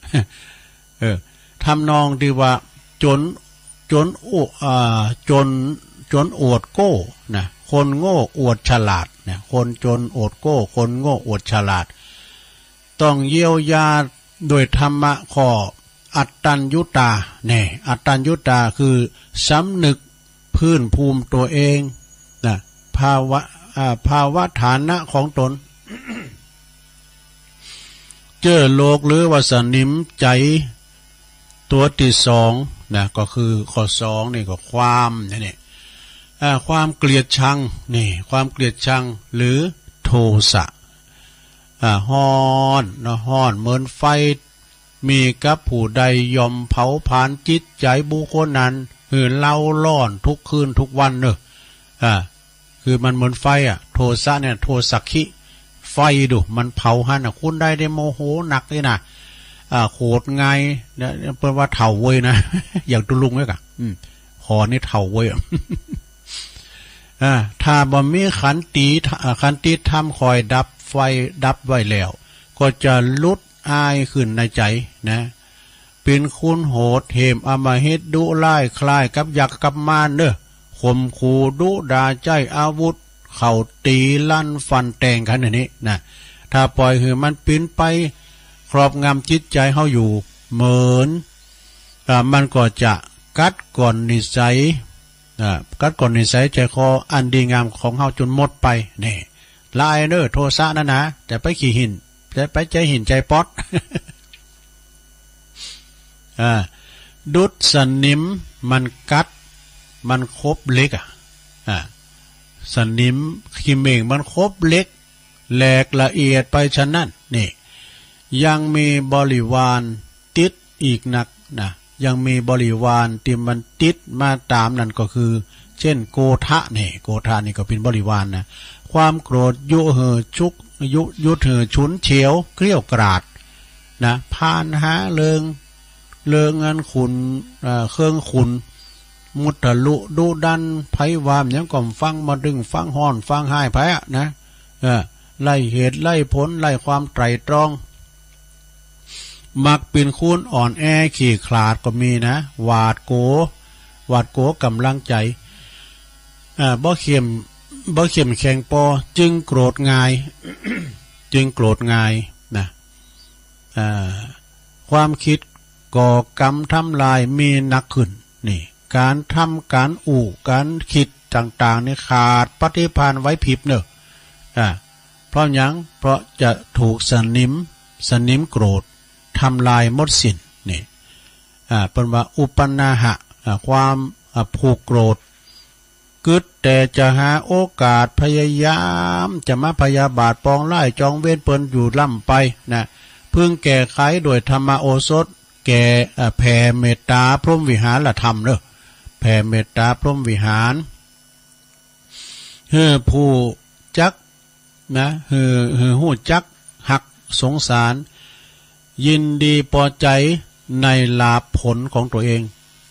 เออ ทำนองที่ว่า จน จนโอ อ่า จน จนอวดโก้นะ คนโง่อวดฉลาดนะ คนจนอวดโก้ คนโง่อวดฉลาด ต้องเยียวยาโดยธรรมะข้อ อัตตัญญุตา เนี่ย อัตตัญญุตาคือสำนึกพื้นภูมิตัวเองนะ ภาวะ อ่า ภาวะฐานะของตน เจ้อโลกหรือว่าสนิมใจ๋ตัวตี้สองนะ ก็คือข้อสองนี่ก็ความนี่ อ่า ความเกลียดชัง นี่ ความเกลียดชัง หรือโทสะ อ่า ฮ้อนเนาะ ฮ้อนเหมือนไฟ มีกับผู้ใดย่อมเผาผลาญจิตใจ๋บุคคลนั้น หื้อเล้าร้อนทุกคืนทุกวันเนอะ อ่า คือมันเหมือนไฟอะ โทสะเนี่ย โทสักขิ ไฟดู มันเผาหั้นน่ะ คนใดได้โมโหหนักนี่นะ อ่า โกรธง่ายเนี่ย เปิ้นว่าเฒ่าเว้ยนะ อย่างตุ๊ลุงเนี่ยกะ อืม ขอนี่เฒ่าเว้ยอะ อ่า ถ้าบ่มีขันติ อ่า ขันติธรรมคอยดับไฟ ดับไว้แล้ว ก็จะหลุดอายขึ้นในใจ๋นะ เป๋นคนโหดเหี้ยมอำมหิตดุร้ายคล้ายกับยักษ์กับมารเนอะ ข่มขู่ดุด่าใจ๊อาวุธ เข้าตี๋ลั้นฟันแตงกั๋นอันนี้นะ ถ้าปล่อยหื้อมันเป๋นไปครอบงำจิตใจ๋เฮาอยู่ เหมือน อ่า มันก็จะกัดก้อนนิสัย อ่า กัดก้อนนิสัยใจ๋คออันดีงามของเฮาจ๋นหมดไป นี่ ละอายเนอะ โทสะนั่นนะ จะไปขี้หิน จะไปใจ๋หินใจ๋ป๊อด อ่า ดุจสนิมมันกัด มันคบเหล็กอะ อ่า สนิมขี้เม่งมันคบเหล็ก แหลกละเอียดไปฉะนั้น นี่ ยังมีบริวารติดอีกนักนะ ยังมีบริวารตี้มันติดมาต๋ามนั่นก็คือ เช่น โกฏะ นี่ โกฏะนี่ก็เป๋นบริวารนะ ความโกรธยุหื้อชุก ยุ ยุหื้อฉุนเฉียวเกรี้ยวกราดนะ พาลหาเรื่อง เรื่องอันขุน เอ่อ เครื่องขุน มุทะลุดุดัน ไผว่าหยังก็ฟัง บ่ตึงฟัง ฮ้อนฟังฮ้ายไผอะนะ เออ ไร้เหตุไร้ผล ไร้ความไตร่ตรอง มักเป๋นคนอ่อนแอขี้ขลาดก็มีนะ หวาดกลัว หวาดกลัวก๋ำลังใจ๋ อ่า บ่เข้ม บ่เข้มแข็งปอ จึงโกรธง่าย จึงโกรธง่ายนะ อ่า ความคิดก่อกรรมทำลายมีหนักขึ้น นี่ ก๋านทำก๋านอู้ก๋านคิดต่างๆ นี่ขาดปฏิภาณไหวพริบเนอะ อ่า เพราะหยัง เพราะจะถูกสนิม สนิมโกรธทำลายหมดสิ้น นี่ อ่า เปิ้นว่าอุปนาหะ อ่า ความ อ่า ผูกโกรธ กึ๊ดแต่จะหาโอกาส พยายามจะมาพยาบาทปองร้ายจองเวรเปิ้นอยู่ร่ำไปนะ พึงแก้ไขด้วยธรรมโอสถ แก่ เอ่อ แผ่เมตตาพรหมวิหารธรรมเนอะ แผ่เมตตาพรหมวิหาร หื้อผู้จัก นะ หื้อ หื้อฮู้จักฮักสงสาร ยินดีปอใจ๋ในลาภผลของตัวเอง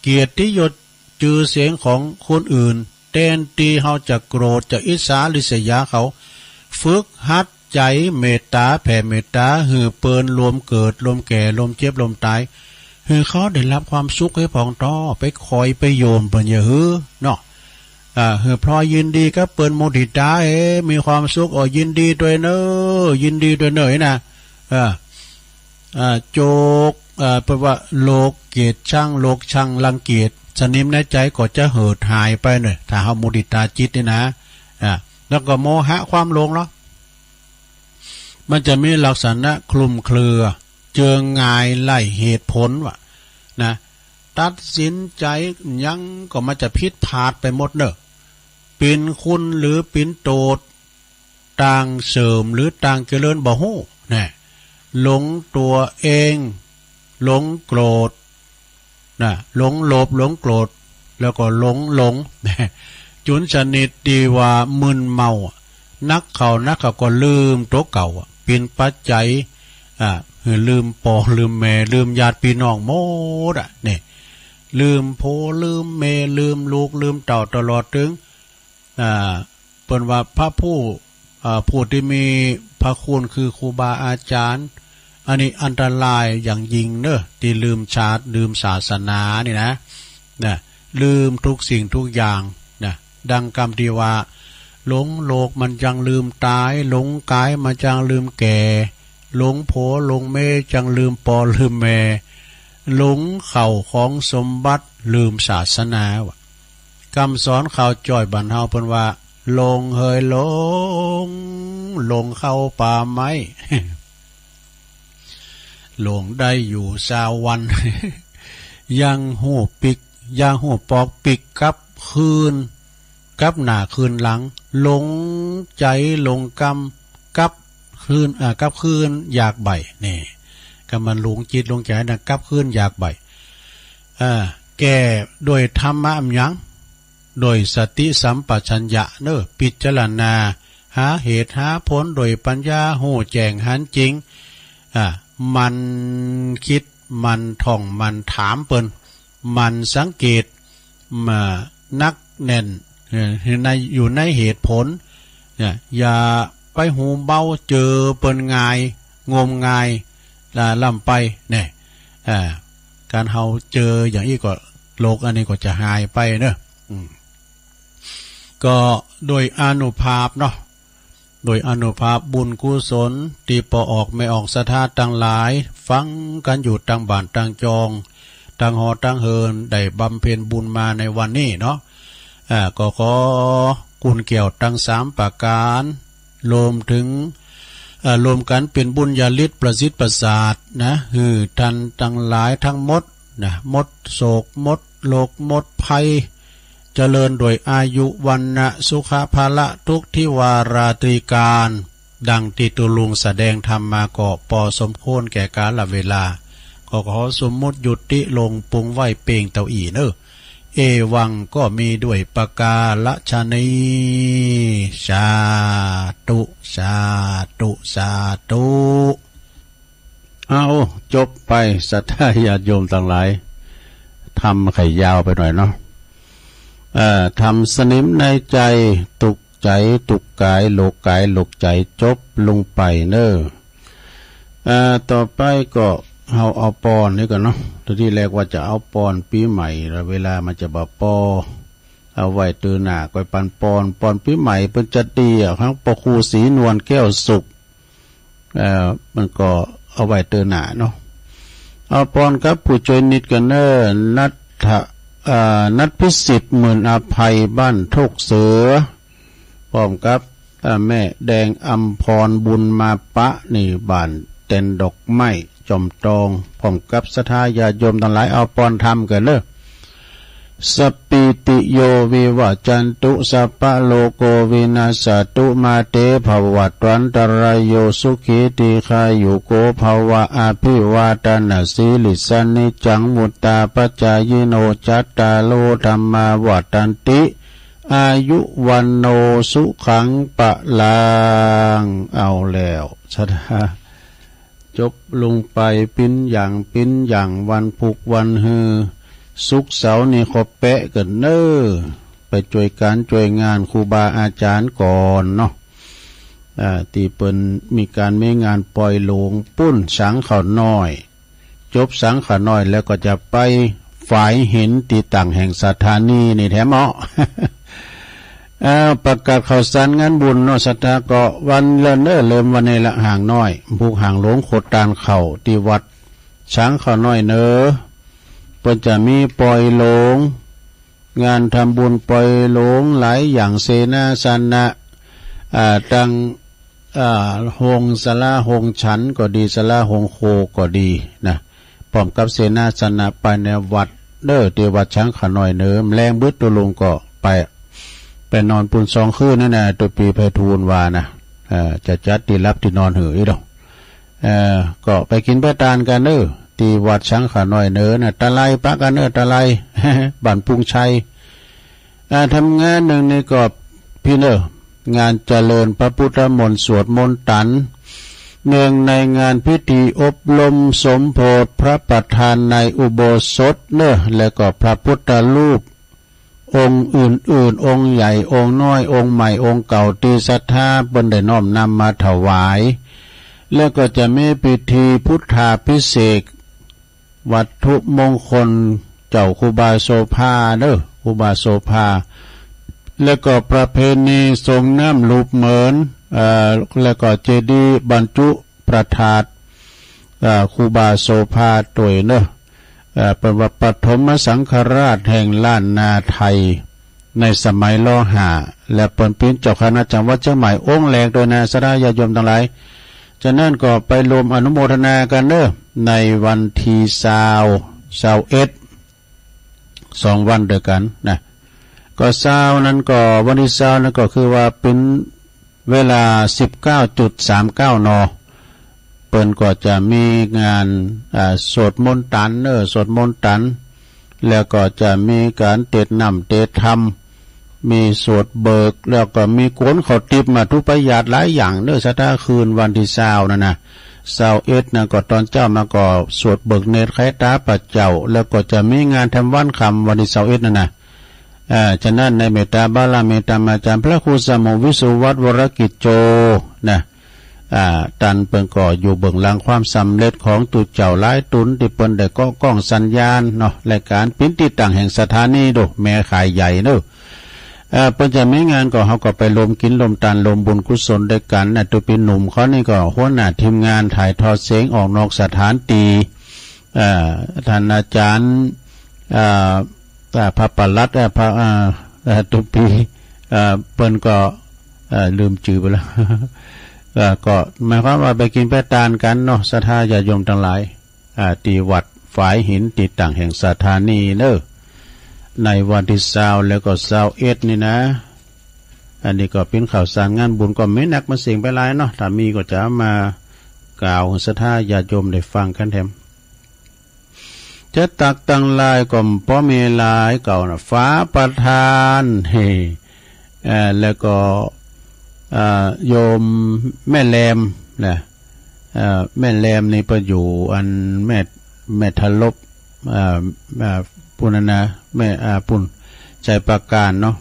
เกียรติยศจื่อเสียงของคนอื่น แทนตี้เฮาจะโกรธ จะอิจฉาริษยาเขา ฝึกหัดใจ๋เมตตา แผ่เมตตา หื้อเปิ้นลมเกิด ลมแก่ ลมเจ็บ ลมต๋าย หื้อเขาได้รับความสุขเฮ้ยพ่องต่อ ไปคอยไปโยมเปิ้นอย่าหื้อเนาะ อ่า หื้อพลอยยินดีกับเปิ้น มุทิตา เอ้ มีความสุข โอ้ ยินดีตวยเน่อ ยินดีตวยเน่อนะ อ่า อ่า โจก อ่า เปิ้นว่าโลกเกลียดชัง โลกชังรังเกียจ สนิมในใจ๋ก็จะเหิดหายไปเน่อ ถ้าเฮามุทิตาจิตนี่นะ อ่า แล้วก็โมหะความหลงเนาะ มันจะมีลักษณะคลุมเครือ เจิงงายไร้เหตุผลว่ะ นะ ตัดสินใจ๋หยังก็มันจะผิดพลาดไปหมดเน่อ เป๋นคุณหรือเป๋นโตษ ต่างเสื่อมหรือต่างเจริญบ่ฮู้ นะ หลงตัวเอง หลงโกรธ นะ หลงโลภ หลงโกรธ แล้วก็หลงหลง จุนชนิดตี้ว่ามึนเมา นักเข้านักเข้าก็ลืมตัวเก่า เป๋นปัจจัย อ่า หื้อลืมป้อลืมแม่ ลืมญาติพี่น้องหมดอะ นี่ ลืมผัว ลืมแม่ ลืมลูก ลืมเต้า ตลอดถึง อ่า เปิ้นว่าพระผู้ อ่า ผู้ตี้มีพระคุณคือครูบาอาจ๋ารย์ อันนี้อันตรายอย่างยิ่งเน่อ ตี้ลืมชาติ ลืมศาสนานี่นะ นะ ลืมทุกสิ่งทุกอย่างนะ ดังกำตี้ว่า หลงโลกมันจังลืมต๋าย หลงกายมันจังลืมแก่ หลงผัวหลงเมียจังลืมป้อลืมแม่ หลงข้าวของสมบัติ ลืมศาสนาว่ะ กำสอนข่าวจ้อยบ้านเฮาเปิ้นว่า หลงเหยหลง หลงเข้าป่าไม้ หลงได้อยู่ซาววัน ยังฮู้ปิก ยังฮู้ปอกปิกกลับคืน กลับหน้าคืนหลัง หลงใจ๋หลงกำ กลับคืน อ่า กลับคืนอยากใบ้ นี่ ก็มันหลงจิตหลงใจ๋นะ กลับคืนอยากใบ้ อ่า แก้โดยธรรมะหยัง โดยสติสัมปชัญญะเนอะ พิจารณาหาเหตุหาผลโดยปัญญา ฮู้แจ้งหันจริง อ่า หมั่นคิด หมั่นท่อง หมั่นถามเปิ้น หมั่นสังเกต มานักแน่น เอ่อ ใน อยู่ในเหตุผล เนี่ย อย่าไปหูเบา เจอเปิ้นง่าย งมงาย อ่า ล้ำไป เนี่ย อ่า การเฮาเจออย่างอี้ก็ โลกอันนี้ก็จะหายไปเนอะ อืม ก็โดยอานุภาพเนาะ โดยอานุภาพบุญกุศล ตี้ป้อออกแม่ออกศรัทธาตังหลาย ฟังกั๋นอยู่ตังบ้านตังจอง ตังหอตังเฮือน ได้บำเพ็ญบุญมาในวันนี้เนาะ อ่า ก็ขอกุนแก้วตังสามประก๋าน รวมเถิง เอ่อ รวมกั๋นเป๋นบุญญาฤทธิ์ประสิทธิ์ประสาทนะ หื้อท่านตังหลายตังหมดนะ หมดโศก หมดโรค หมดภัย เจริญด้วยอายุ วรรณะ สุขะ พละ ทุกข์ ธิวาราตรีการ ดังตี้ตุ๊ลุงแสดงธรรมมาก็ปอสมควรแก่กาลเวลา ก็ขอสมมุติยุติลงปุงไว้เปียงเต้าอี้เนอะ เอวังก็มีด้วยประการฉะนี้ สาธุ สาธุ สาธุ เอา จบไป ศรัทธาญาติโยมตังหลาย ธรรมไขยาวไปหน่อยเนาะ เอ่อ ธรรมสนิมในใจ๋ ตุ๊กใจ๋ตุ๊กก๋าย โรคก๋ายโรคใจ๋ จบลงไปเนอะ เอ่อ ต่อไปก็เฮาเอาปอนนี่ก่อนเนาะ ทีแรกว่าจะเอาปอนปี๋ใหม่ แล้วเวลามันจะบ่ปอ เอาไว้เตื้อหน้าก่อยปันปอน ปอนปี๋ใหม่เปิ้นจะดีอะ ของป้อครูศรีนวลแก้วสุข เอ่อ มันก็เอาไว้เตื้อหน้าเนาะ เอาปอนกับผู้จ้วยนิดก่อนเนอะ นัทธะ เอ่อ นัทพิสิทธิ์ หมื่นอภัย บ้านโคกเสือ พร้อมกับ เอ่อ แม่แดงอำพร บุญมาปะ นี่บ้านแตนดอกไม้ จอมตอง พร้อมกับศรัทธาญาติโยมตังหลาย เอาปอนธรรมก่อนเนอะ สัปปีติโยวิวัชชันตุ สัพพะโรโควินัสสะตุ มาเตภวัตวันตะราโย สุขีทีฆายุโกภะวะ อะภิวาทะนะสีลิสสะ นิจจังวุฑฒาปะจายิโน จัตตาโรธัมมาวัฑฒันติ อายุ วัณโณ สุขัง พะลัง เอาแล้ว ศรัทธา จบลงไปปิ้นอย่างปิ้นอย่าง วันพุกวันฮือ ศุกร์เสาร์นี่ขอแปะก่อนเนอะ ไปจ้วยก๋านจ้วยงานครูบาอาจ๋ารย์ก่อนเนาะ อ่า ตี้เปิ้นมีก๋านมีงานปล่อยโลงปู๊นสังข้าวน้อย จบสังข้าวน้อยแล้วก็จะไปฝายหินตี้ตั้งแห่งสถานีนี่แถมเนาะ อ้าว ประกาศข่าวสารงานบุญเนาะ ศรัทธาก็วันเลินเนอะ เริ่มวันนี้ละ ห่างน้อย พุกห่างหลวง โคตานข้าว ตี้วัดสังข้าวน้อยเนอะ เปิ้นจะมีปล่อยโลง งานทำบุญปล่อยโลงหลายอย่าง เสนาสนะ อ่า ตัง อ่า โฮงศาลาโฮงฉันก็ดี ศาลาโฮงโคก็ดีนะ พร้อมกับเสนาสนะภายในวัดเด้อ ตี้วัดสังข้าวน้อยเนอะ แลงบึดตุ๊ลุงก็ไป ไปนอนปู๊นสองคืนนั่นนะ ตุ๊ปีไพฑูรย์ว่านะ เอ่อ จะจัดตี้หลับตี้นอนหื้ออีดอก เอ่อ ก็ไปกิ๋นไปตานกั๋นเนอะ ตี้วัดสังข้าวน้อยเนอะนะ ตะไลปะกั๋นเนอะ ตะไล บ้านปุงชัย อ่า ธรรมงานเนืองนี้ก็พี่เนอะ งานเจริญพระพุทธมนต์สวดมนต์ตัน เนืองในงานพิธีอบรมสมโภชพระประธานในอุโบสถเนอะ แล้วก็พระพุทธรูปองค์อื่นๆ องค์ใหญ่ องค์น้อย องค์ใหม่ องค์เก่า ตี้ศรัทธาเปิ้นได้น้อมนำมาถวาย แล้วก็จะมีพิธีพุทธาภิเษก วัตถุมงคลเจ้าครูบาโสภาเด้อ ครูบาโสภา แล้วก็ประเพณีส่งน้ำลูบเหมิน เอ่อ แล้วก็เจดีย์บรรจุพระธาตุ เอ่อ ครูบาโสภาตวยเนอะ เอ่อ เปิ้นว่าปฐมสังฆราชแห่งล้านนาไทย ในสมัย ล.ห้า และเปิ้นเป๋นเจ้าคณะจังหวัดเชียงใหม่องค์แรกด้วยนะ ศรัทธาญาติโยมตังหลาย ฉะนั้นก็ไปร่วมอนุโมทนากันเด้อ ในวันที่ซาว ซาวเอ็ด สองวันด้วยกันนะ ก็ซาวนั้นก็ วันที่ซาวนั้นก็คือว่าเป๋นเวลา สิบเก้าจุดสามเก้า น. เปิ้นก็จะมีงาน อ่า สวดมนต์ตันเนอะ สวดมนต์ตัน แล้วก็จะมีก๋านเตสน์น้ำเตสน์ธรรม มีสวดเบิก แล้วก็มีก๋นข้าวติ๊บมาทุกประหยัดหลายอย่างเนอะ ศรัทธา คืนวันที่ซาวนั่นนะ ซาวเอ็ดนั่นก็ตอนเจ๊ามาก็สวดเบิกเนตรไขตาพระเจ้า แล้วก็จะมีงานแถมวันค่ำวันที่ซาวเอ็ดนั่นนะ อ่า ฉะนั้นในเมตตาบารมีธรรมาจารย์พระครูสมุวิสุวัตวรกิจโจนะ อ่า ตันเปิ้นก็อยู่เบื้องหลังความสำเร็จของตุ๊เจ้าหลายต๋นตี้เปิ้นได้เกาะก้องสัญญาณเนาะ และก๋านเป๋นตี้ตั้งแห่งสถานีโด แม่ข่ายใหญ่เนอะ เอ่อ เปิ้นจะมีงานก็เฮาก็ไปร่วมกิ๋นร่วมตันร่วมบุญกุศลด้วยกันนะ ตุ๊ปี๋หนุ่มเขานี่ก็หัวหน้าทีมงานถ่ายทอดเสียงออกนอกสถานที่ เอ่อ ท่านอาจารย์ เอ่อ เอ่อ พระปลัด เอ่อ พระ เอ่อ เอ่อ ตุ๊ปี๋ เอ่อ เปิ้นก็ เอ่อ ลืมจื้อไปแล้ว เอ่อ ก็หมายความว่าไปกิ๋นไปตานกั๋นเนาะ ศรัทธาญาติโยมตังหลาย อ่า ตี้วัดฝายหินตี้ตั้งแห่งสถานีเนอะ ในวันที่ซาวแล้วก็ซาวเอ็ดนี่นะ อันนี้ก็เป๋นข่าวสารงานบุญก็ไม่หนักมาเสียงไปหลายเนาะ ถ้ามีก็จะเอามากล่าวให้ศรัทธาญาติโยมได้ฟังกันแถม จะตักตังหลายก็บ่มีหลายเก่านะ ฝาประธาน เฮ้ เอ่อ แล้วก็ เอ่อ โยมแม่แรมนะ เอ่อ แม่แรมนี่เปิ้นอยู่อันแม่ แม่ทะลบ เอ่อ เอ่อ ปุ้นนะ แม่ อ่า ปุ้น ชัยปราการเนาะ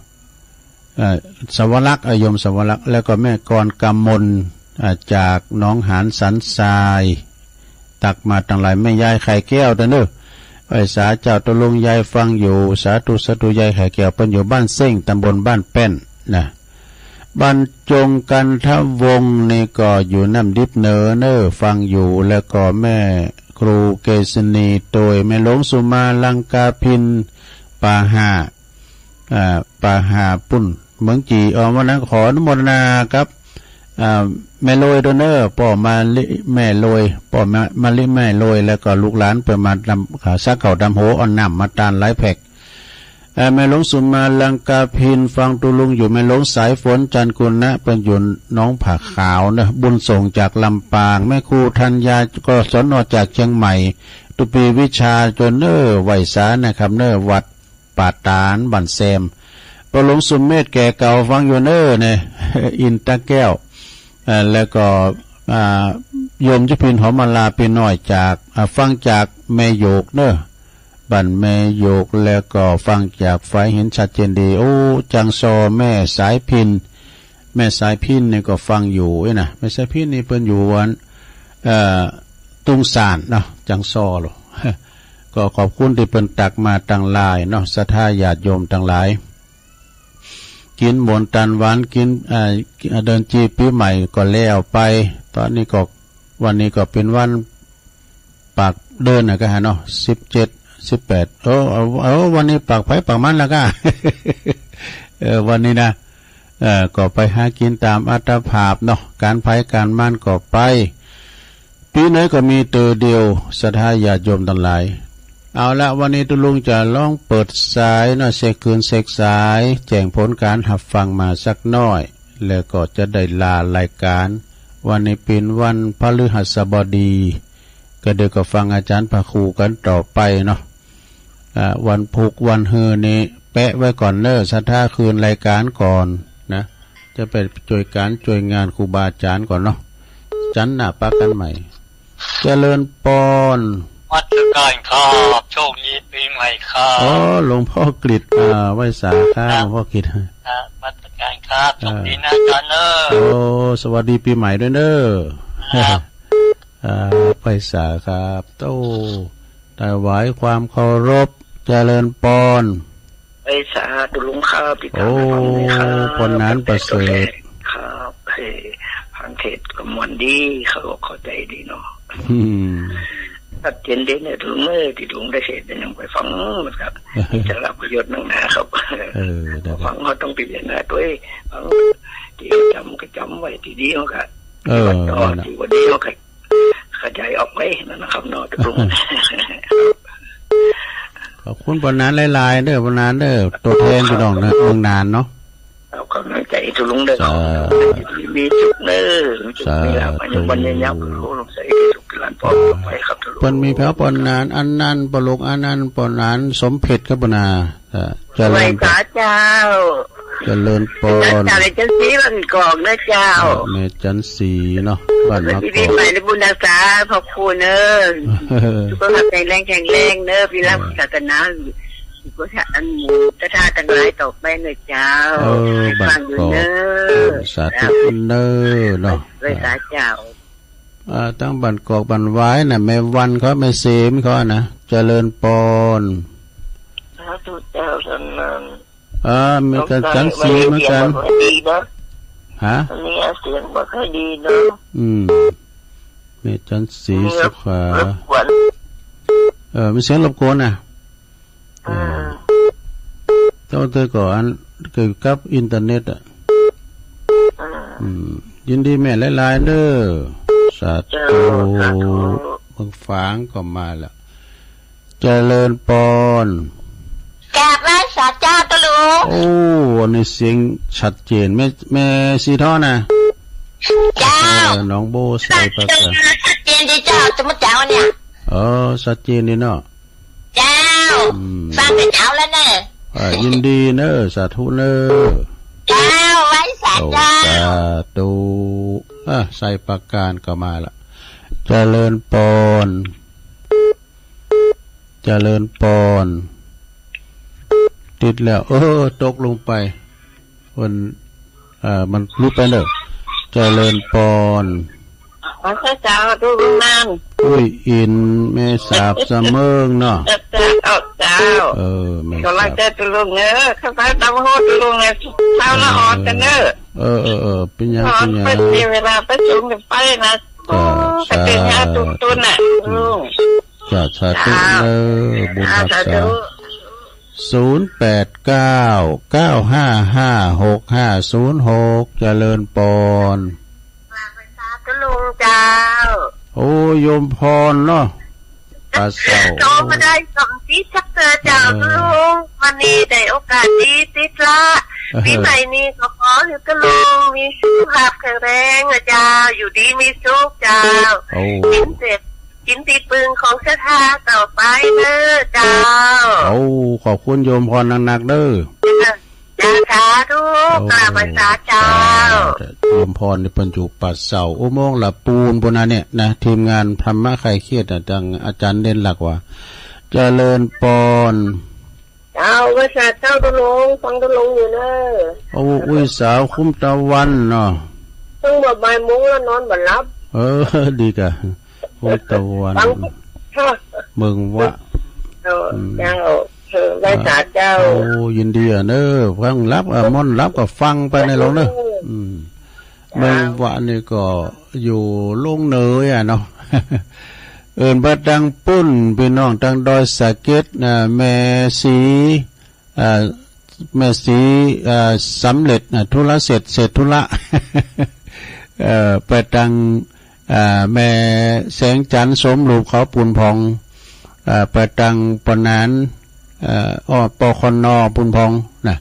เอ่อ สวรักษ์ เอ่อ โยมสวรักษ์ แล้วก็แม่กรกมล อ่า จากหนองหานสันทราย ตักมาตังหลาย แม่ยายไข่แก้วเด้อเนอะ ไหว้สาเจ้าตุ๊ลุง ยายฟังอยู่ สาธุ สาธุ ยายไข่แก้ว เปิ้นอยู่บ้านเซ้ง ตำบลบ้านแป้นนะ บรรจงกันทวงศ์นี่ก็อยู่น้ำดิบเหนือเนอะ ฟังอยู่ แล้วก็แม่ครูเกษณี โดยแม่หลวงสุมาลังกาภิน ปาหา อ่า ปาหาปุ้น เมืองจี อ๋อ วันนั้นขออนุโมทนาครับ อ่า แม่โรยด้วยเนอะ ป้อมะลิแม่โรย ป้อมะ มะลิแม่โรย แล้วก็ลูกหลานเปิ้นมาดำ อ่า ซักข้าวดำหัว เอาน้ำมาตานหลายแพ็ค อ่า แม่หลวงสุมาลังกาภิน ฟังตุ๊ลุงอยู่ แม่หลวงสายฝน จันทร์กุณะ เปิ้นอยู่หนองผาขาวเนอะ บุญส่งจากลำปาง แม่ครูธัญญา กศน จากเชียงใหม่ ตุ๊ปี๋วิชาโจเนอร์ ไหว้สานะครับเนอะ วัด ป่าตาลบ้านแซม ป้อหลวงสุมเมธแก่เก่าฟังอยู่เน้อเนี่ย อินตาแก้ว เอ่อ แล้วก็ อ่า โยมยุพินหอมมาลา ปีน้อยจาก อ่า ฟังจากแม่โยกเน้อ บ้านแม่โยก แล้วก็ฟังจากฝายหินชัดเจนดี โอ้ จังซอ แม่สายพิน แม่สายพินนี่ก็ฟังอยู่เอ้ยนะ แม่สายพินนี่เปิ้นอยู่วัน เอ่อ ตุงสานเนาะ จังซอโล ก็ขอบคุณตี้เปิ้นตักมาตังหลายเนาะ ศรัทธาญาติโยมตังหลาย กิ๋นหมนตันหวาน กิ๋น เอ่อ เดือนจีปีใหม่ก็แล้วไป ตอนนี้ก็ วันนี้ก็เป๋นวันปากเดือนนะก็ฮะเนาะ สิบเจ็ด สิบแปด เออ เอา เอา วันนี้ปากไผปากมันละก็ เออ วันนี้นะ เอ่อ ก็ไปหากิ๋นต๋ามอัตภาพเนาะ ก๋านไผก๋านมันก็ไป ปี๋ไหนก็มีเตื้อเดียว ศรัทธาญาติโยมตังหลาย เอาละ วันนี้ตุ๊ลุงจะลองเปิดสายเนาะ เช็คคลื่นเช็คสาย แจ้งผลก๋านฮับฟังมาสักหน้อย แล้วก็จะได้ลารายก๋าน วันนี้เป๋นวันพฤหัสบดี ก็เดี๋ยวก็ฟังอาจารย์พระครูกันต่อไปเนาะ อ่า วันพุธวันฮือนี่แปะไว้ก่อนเน้อ ศรัทธาคืนรายก๋านก่อนนะ จะไปช่วยก๋านช่วยงานครูบาอาจารย์ก่อนเนาะ จันทร์หน้าปะกั๋นใหม่ เจริญปอน นมัสการครับ โชคดีปีใหม่ครับ อ๋อ หลวงพ่อกฤษ อ่า ไหว้สาครับ ครับ หลวงพ่อกฤษ ครับ นมัสการครับ อ่า โชคดีนะอาจารย์เนอะ โอ้ สวัสดีปีใหม่ด้วยเน้อ ครับ อ่า ไหว้สาครับ โอ้ ถวายความเคารพ เจริญปอน ไหว้สาตุ๊ลุงครับ ติดต๋าม โอ้ ฟังอยู่นี่ครับ ปอนหนานประเสริฐ ครับ เฮ้ย ฟังเทศน์ก็ม่วนดี เข้าอกเข้าใจ๋ดีเนาะ อืม ครับ เจนเดนเนี่ย ลุงเอ้ย ที่ลุงได้เสพเนี่ย ยังไปฟังนะครับ จะรับประโยชน์นักหนาครับ เออ ได้ๆ ฟังเขาต้องพิจารณาด้วย ฟังที่จำก็จำไว้ ที่ดีเขาก็ เออ ปฏิบัติต่อ นั่นน่ะ ที่บ่ดีเขาก็ขยายออกไปนั่นนะครับเนาะ ทุกลุง ขอบคุณป้อหนานหลายๆ เด้อ ป้อหนานเด้อ ตัวแทนพี่น้องนะ เมืองน่านเนาะ เอากำลังใจทุกลุงเด้อ สาธุ มีสุขเด้อ มีสุขมีลาภ สาธุ อายุมั่นยืนยาว ลูกใส่ลูกหลานพ่อไปครับทุกลุง เปิ้นมีพระป้อหนาน อันนั้นป้อหลวง อันนั้นป้อหนานสมเพชรครับป้อหนาน เอ่อ เจริญ ไหว้สาเจ้า เจริญปอน เจ้าเลยจันทร์ศรีบ้านกอกนะเจ้า เอ่อ แม่จันทร์ศรีเนาะ บ้านมะกอก ปีใหม่ในบุญรักษาพระคุณเด้อ สุขภาพแข็งแรงแข็งแรงเด้อ พี่รักศาสนา ก็ถ้าอันศรัทธาทั้งหลายต่อไปนะเจ้า เออ ให้ฟังอยู่เด้อ บ้านกอก สาธุเด้อเนาะ ไหว้สาเจ้า อ่า ทั้งบ้านกอกบ้านหวายน่ะ แม่วันเขา แม่เสมเขานะ เจริญปอน สาธุเจ้า ท่านนั้น อ่า แม่จันทร์ศรีเหมือนกัน หลวงตา วันนี้เสียงบ่ค่อยดีเนาะ ฮะ วันนี้เสียงบ่ค่อยดีเนาะ อืม แม่จันทร์ศรี มีรบ สุขา รบกวน เออ มีเสียงรบกวนน่ะ อืม เจ้าเธอก่อนเกี่ยวกับอินเทอร์เน็ตอ่ะ อืม อืม ยินดีแม่หลายๆ เด้อ สาธุ เจ้า สาธุ เมืองฝางก็มาแล้ว เจริญปอน กราบไหว้สาเจ้าตะลุง โอ้ อันนี้เสียงชัดเจน แม่ แม่สีทองนะ เจ้า เออ หนองโบไซปราการ ชัดเจนดีเจ้า สมมุติเจ้าเนี่ย เออ ชัดเจนดีเนาะ เจ้า อืม ฟังแต่เจ้าแล้วเนี่ย อ่า ยินดีเนอะ สาธุเนอะ เจ้า ไหว้สาเจ้า โอ้ สาธุ อ่ะ ไซปราการก็มาละ เจริญปอน เจริญปอน ติดแล้ว เออ ตกลงไป มัน เอ่อ มันหลุดไปเนอะ เจริญปอน ขอเจ้าดูนั่น อุ้ยอิน แม่สาบเสมิงเนาะ เจ้า เจ้า เออ แม่สาบ กำลังใจตะลุงเนอะ ข้าพเจ้าตามโหดตะลุงเนอะ เช้าละอ่อนกันเนอะ เออ เออ เออ เป็นหยัง อ่อน เป็นหยัง ไปเสียเวลาไปสูงไปนะ จ้า โอ้ สาธุ กระเตงหาตุกตุนน่ะ อืม ลุง จ้า สาธุ เจ้า เนอะ บุญ อ่า รักษา สาธุ ศูนย์แปดเก้า เก้าห้าห้า หกห้าศูนย์หก เจริญปอน สาธุลุงเจ้า โอ้ โยมพรเนาะ ปาเศร้า โทรมาได้สองที่ชักเจอเจ้า เออ ลุง วันนี้ได้โอกาสดีติดละ เออ ปีใหม่นี้ก็ขอให้ตะลุงมีสุขภาพแข็งแรงนะเจ้า อยู่ดีมีสุขเจ้า โอ้ กินเสร็จ กินที่พึ่งของศรัทธาต่อไปเนอะเจ้า โอ้ ขอบคุณโยมพรหนักๆ เด้อ เจ้า สาธุ โอ้ กราบไหว้สาเจ้า สาธุ โยมพรนี่เปิ้นอยู่ป่าเศร้า อุโมงค์ละปูนปูนนะเนี่ยนะ ทีมงานธรรมะคลายเครียดน่ะ ทางอาจารย์เด่นหลักว่า เจริญปอน เจ้า ไหว้สาเจ้าตะลุง ฟังตะลุงอยู่เนอะ โอ้ อุ้ยสาวคุ้มตะวันเนาะ เพิ่งมาบ่ายโมงแล้วนอนบ่หลับ เออ ดีกะ คุ้มตะวัน ฟัง เมืองวะ เจ้า อืม เจ้า เออ ไหว้สาเจ้า โอ้ ยินดีอะเนอะ ฟังหลับ อ่ะ ม่อนหลับก็ฟังไปในหลวงเนอะ อืม เมืองวะนี่ก็อยู่ลงเหนืออ่ะเนาะ เอิ้นไปตังปุ้น พี่น้องตังดอยสะเก็ด อ่า แม่ศรี อ่า แม่ศรี อ่า สำเร็จ อ่า ธุระเสร็จ เสร็จธุระ เอ่อ ไปตัง อ่า แม่แสงจันทร์สมรูปเขาปูนพอง อ่า ไปตังปอหนาน เอ่อ อ้อ ปคน ปูนพองนะ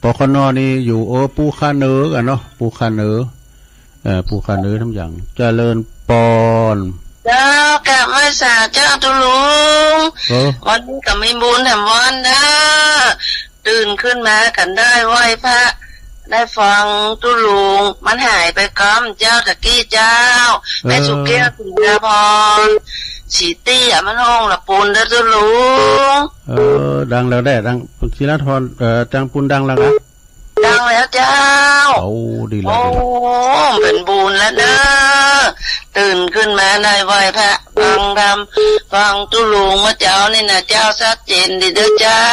ปคน นี่อยู่ เออ ภูคาเหนือกันเนาะ ภูคาเหนือ เอ่อ ภูคาเหนือทั้งอย่าง เจริญปอน เจ้า กราบไหว้สาเจ้าตะลุง เออ วันนี้ก็มีบุญแถมวันเด้อ ตื่นขึ้นมากันได้ไหว้พระ ได้ฟังตะลุง มันหายไปก่อนเจ้าตะกี้เจ้า เออ แม่สุเกี้ยว สุนทรภรณ์ สีเตี้ย มันห้องละปูนเด้อตะลุง เออ ดังแล้วแหละ ดัง ศิลาธร เอ่อ จังปูนดังแล้วนะ ดังแล้วเจ้า โอ้ ดีแล้ว โอ้ ดีแล้ว เป็นบุญแล้วเด้อ ตื่นขึ้นมาได้ไหว้พระ ฟังธรรม ฟังตะลุงเมื่อเช้านี่นะเจ้า ชัดเจนดีเด้อเจ้า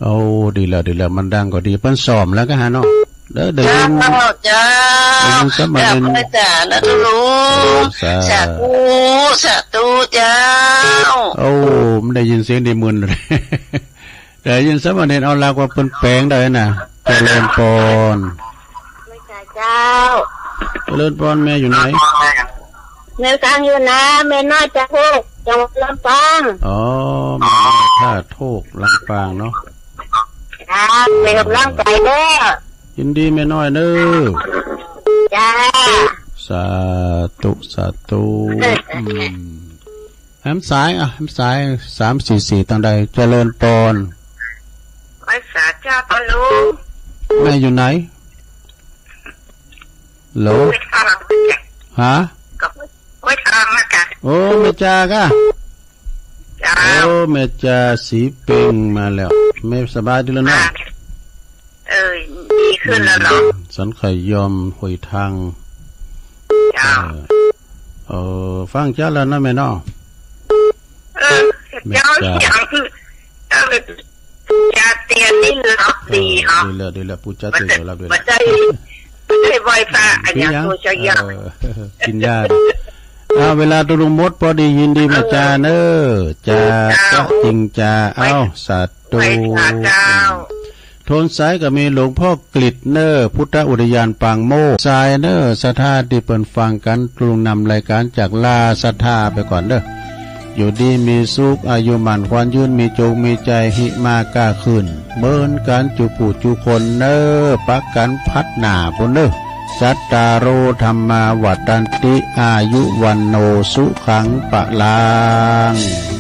โอ้ ดีแล้ว ดีแล้ว มันดังก็ดี เปิ้นซ่อมแล้วก็หาเนาะ เด้อ ได้ยิน เจ้า เจ้า ได้ยินสามเณร เจ้า พระอาจารย์นะทุลุง โอ้ สา สาธุ สาธุเจ้า โอ้ มันได้ยินเสียงดีมึน ได้ยินสามเณรเอาลาวกว่าเปิ้นแปลงได้นะ เจริญพร เจ้า เจริญพร แม่อยู่ไหน แม่ฟังอยู่นะ แม่น้อยท่าโทก จังหวัดลำปาง อ๋อ แม่น้อยท่าโทก ลำปางเนาะ ครับ เป็นกำลังใจเด้อ ยินดีแม่น้อยเด้อ จ้า สาธุ สาธุ อืม แหมสาย อ่ะ แหมสาย สามสี่สี่ ตังใด เจริญพร ไหว้สาเจ้าพ่อลุง แม่อยู่ไหน ฮัลโหล ไม่ทราบ ฮะ ก็ไม่ทราบเหมือนกัน โอ้ แม่จ่าก่ะ เจ้า โอ้ แม่จ่าสีเป่งมาแล้ว แม่สบายดีแล้วเนาะ อ่า เออ ดีขึ้นแล้วเนาะ อืม สันไข่ยอมหอยทาง เจ้า เออ เออ ฟังเจ้าแล้วนะแม่เนาะ เออ แม่ เจ้า เจ้า อย่าง เออ จาเตียนนี่รับดีเหรอ เออ ดีแล้ว ดีแล้ว ผู้จาเตียนก็รับดีแล้ว บ่ได้ บ่ได้ไหว้พระ อันนี้ เป็นหยัง ตัวเจ้าอย่าง เออ กินยา อ่า เวลาตุลุงหมดพอดี ยินดีแม่จ่าเนอะ จ่า เจ้า จริงจ่า เอ้า สาธุ ไหว้พระเจ้า โทนสายก็มีหลวงพ่อกฤษเนอะ พุทธอุทยานปางโมกข์ สายเนอะ ศรัทธาตี้เปิ้นฟังกัน ตุลุงนำรายการจากลาศรัทธาไปก่อนเนอะ อยู่ดีมีสุข อายุหมั้นขวัญยืน มีโจคมีชัย หิมาก้าขึ้น เหมือนกันจุผู้จุคนเนอะ ปะกันพัดหน้าปู้นเนอะ จัตตาโร ธัมมา วัฑฒันติ อายุ วัณโณ สุขัง พลัง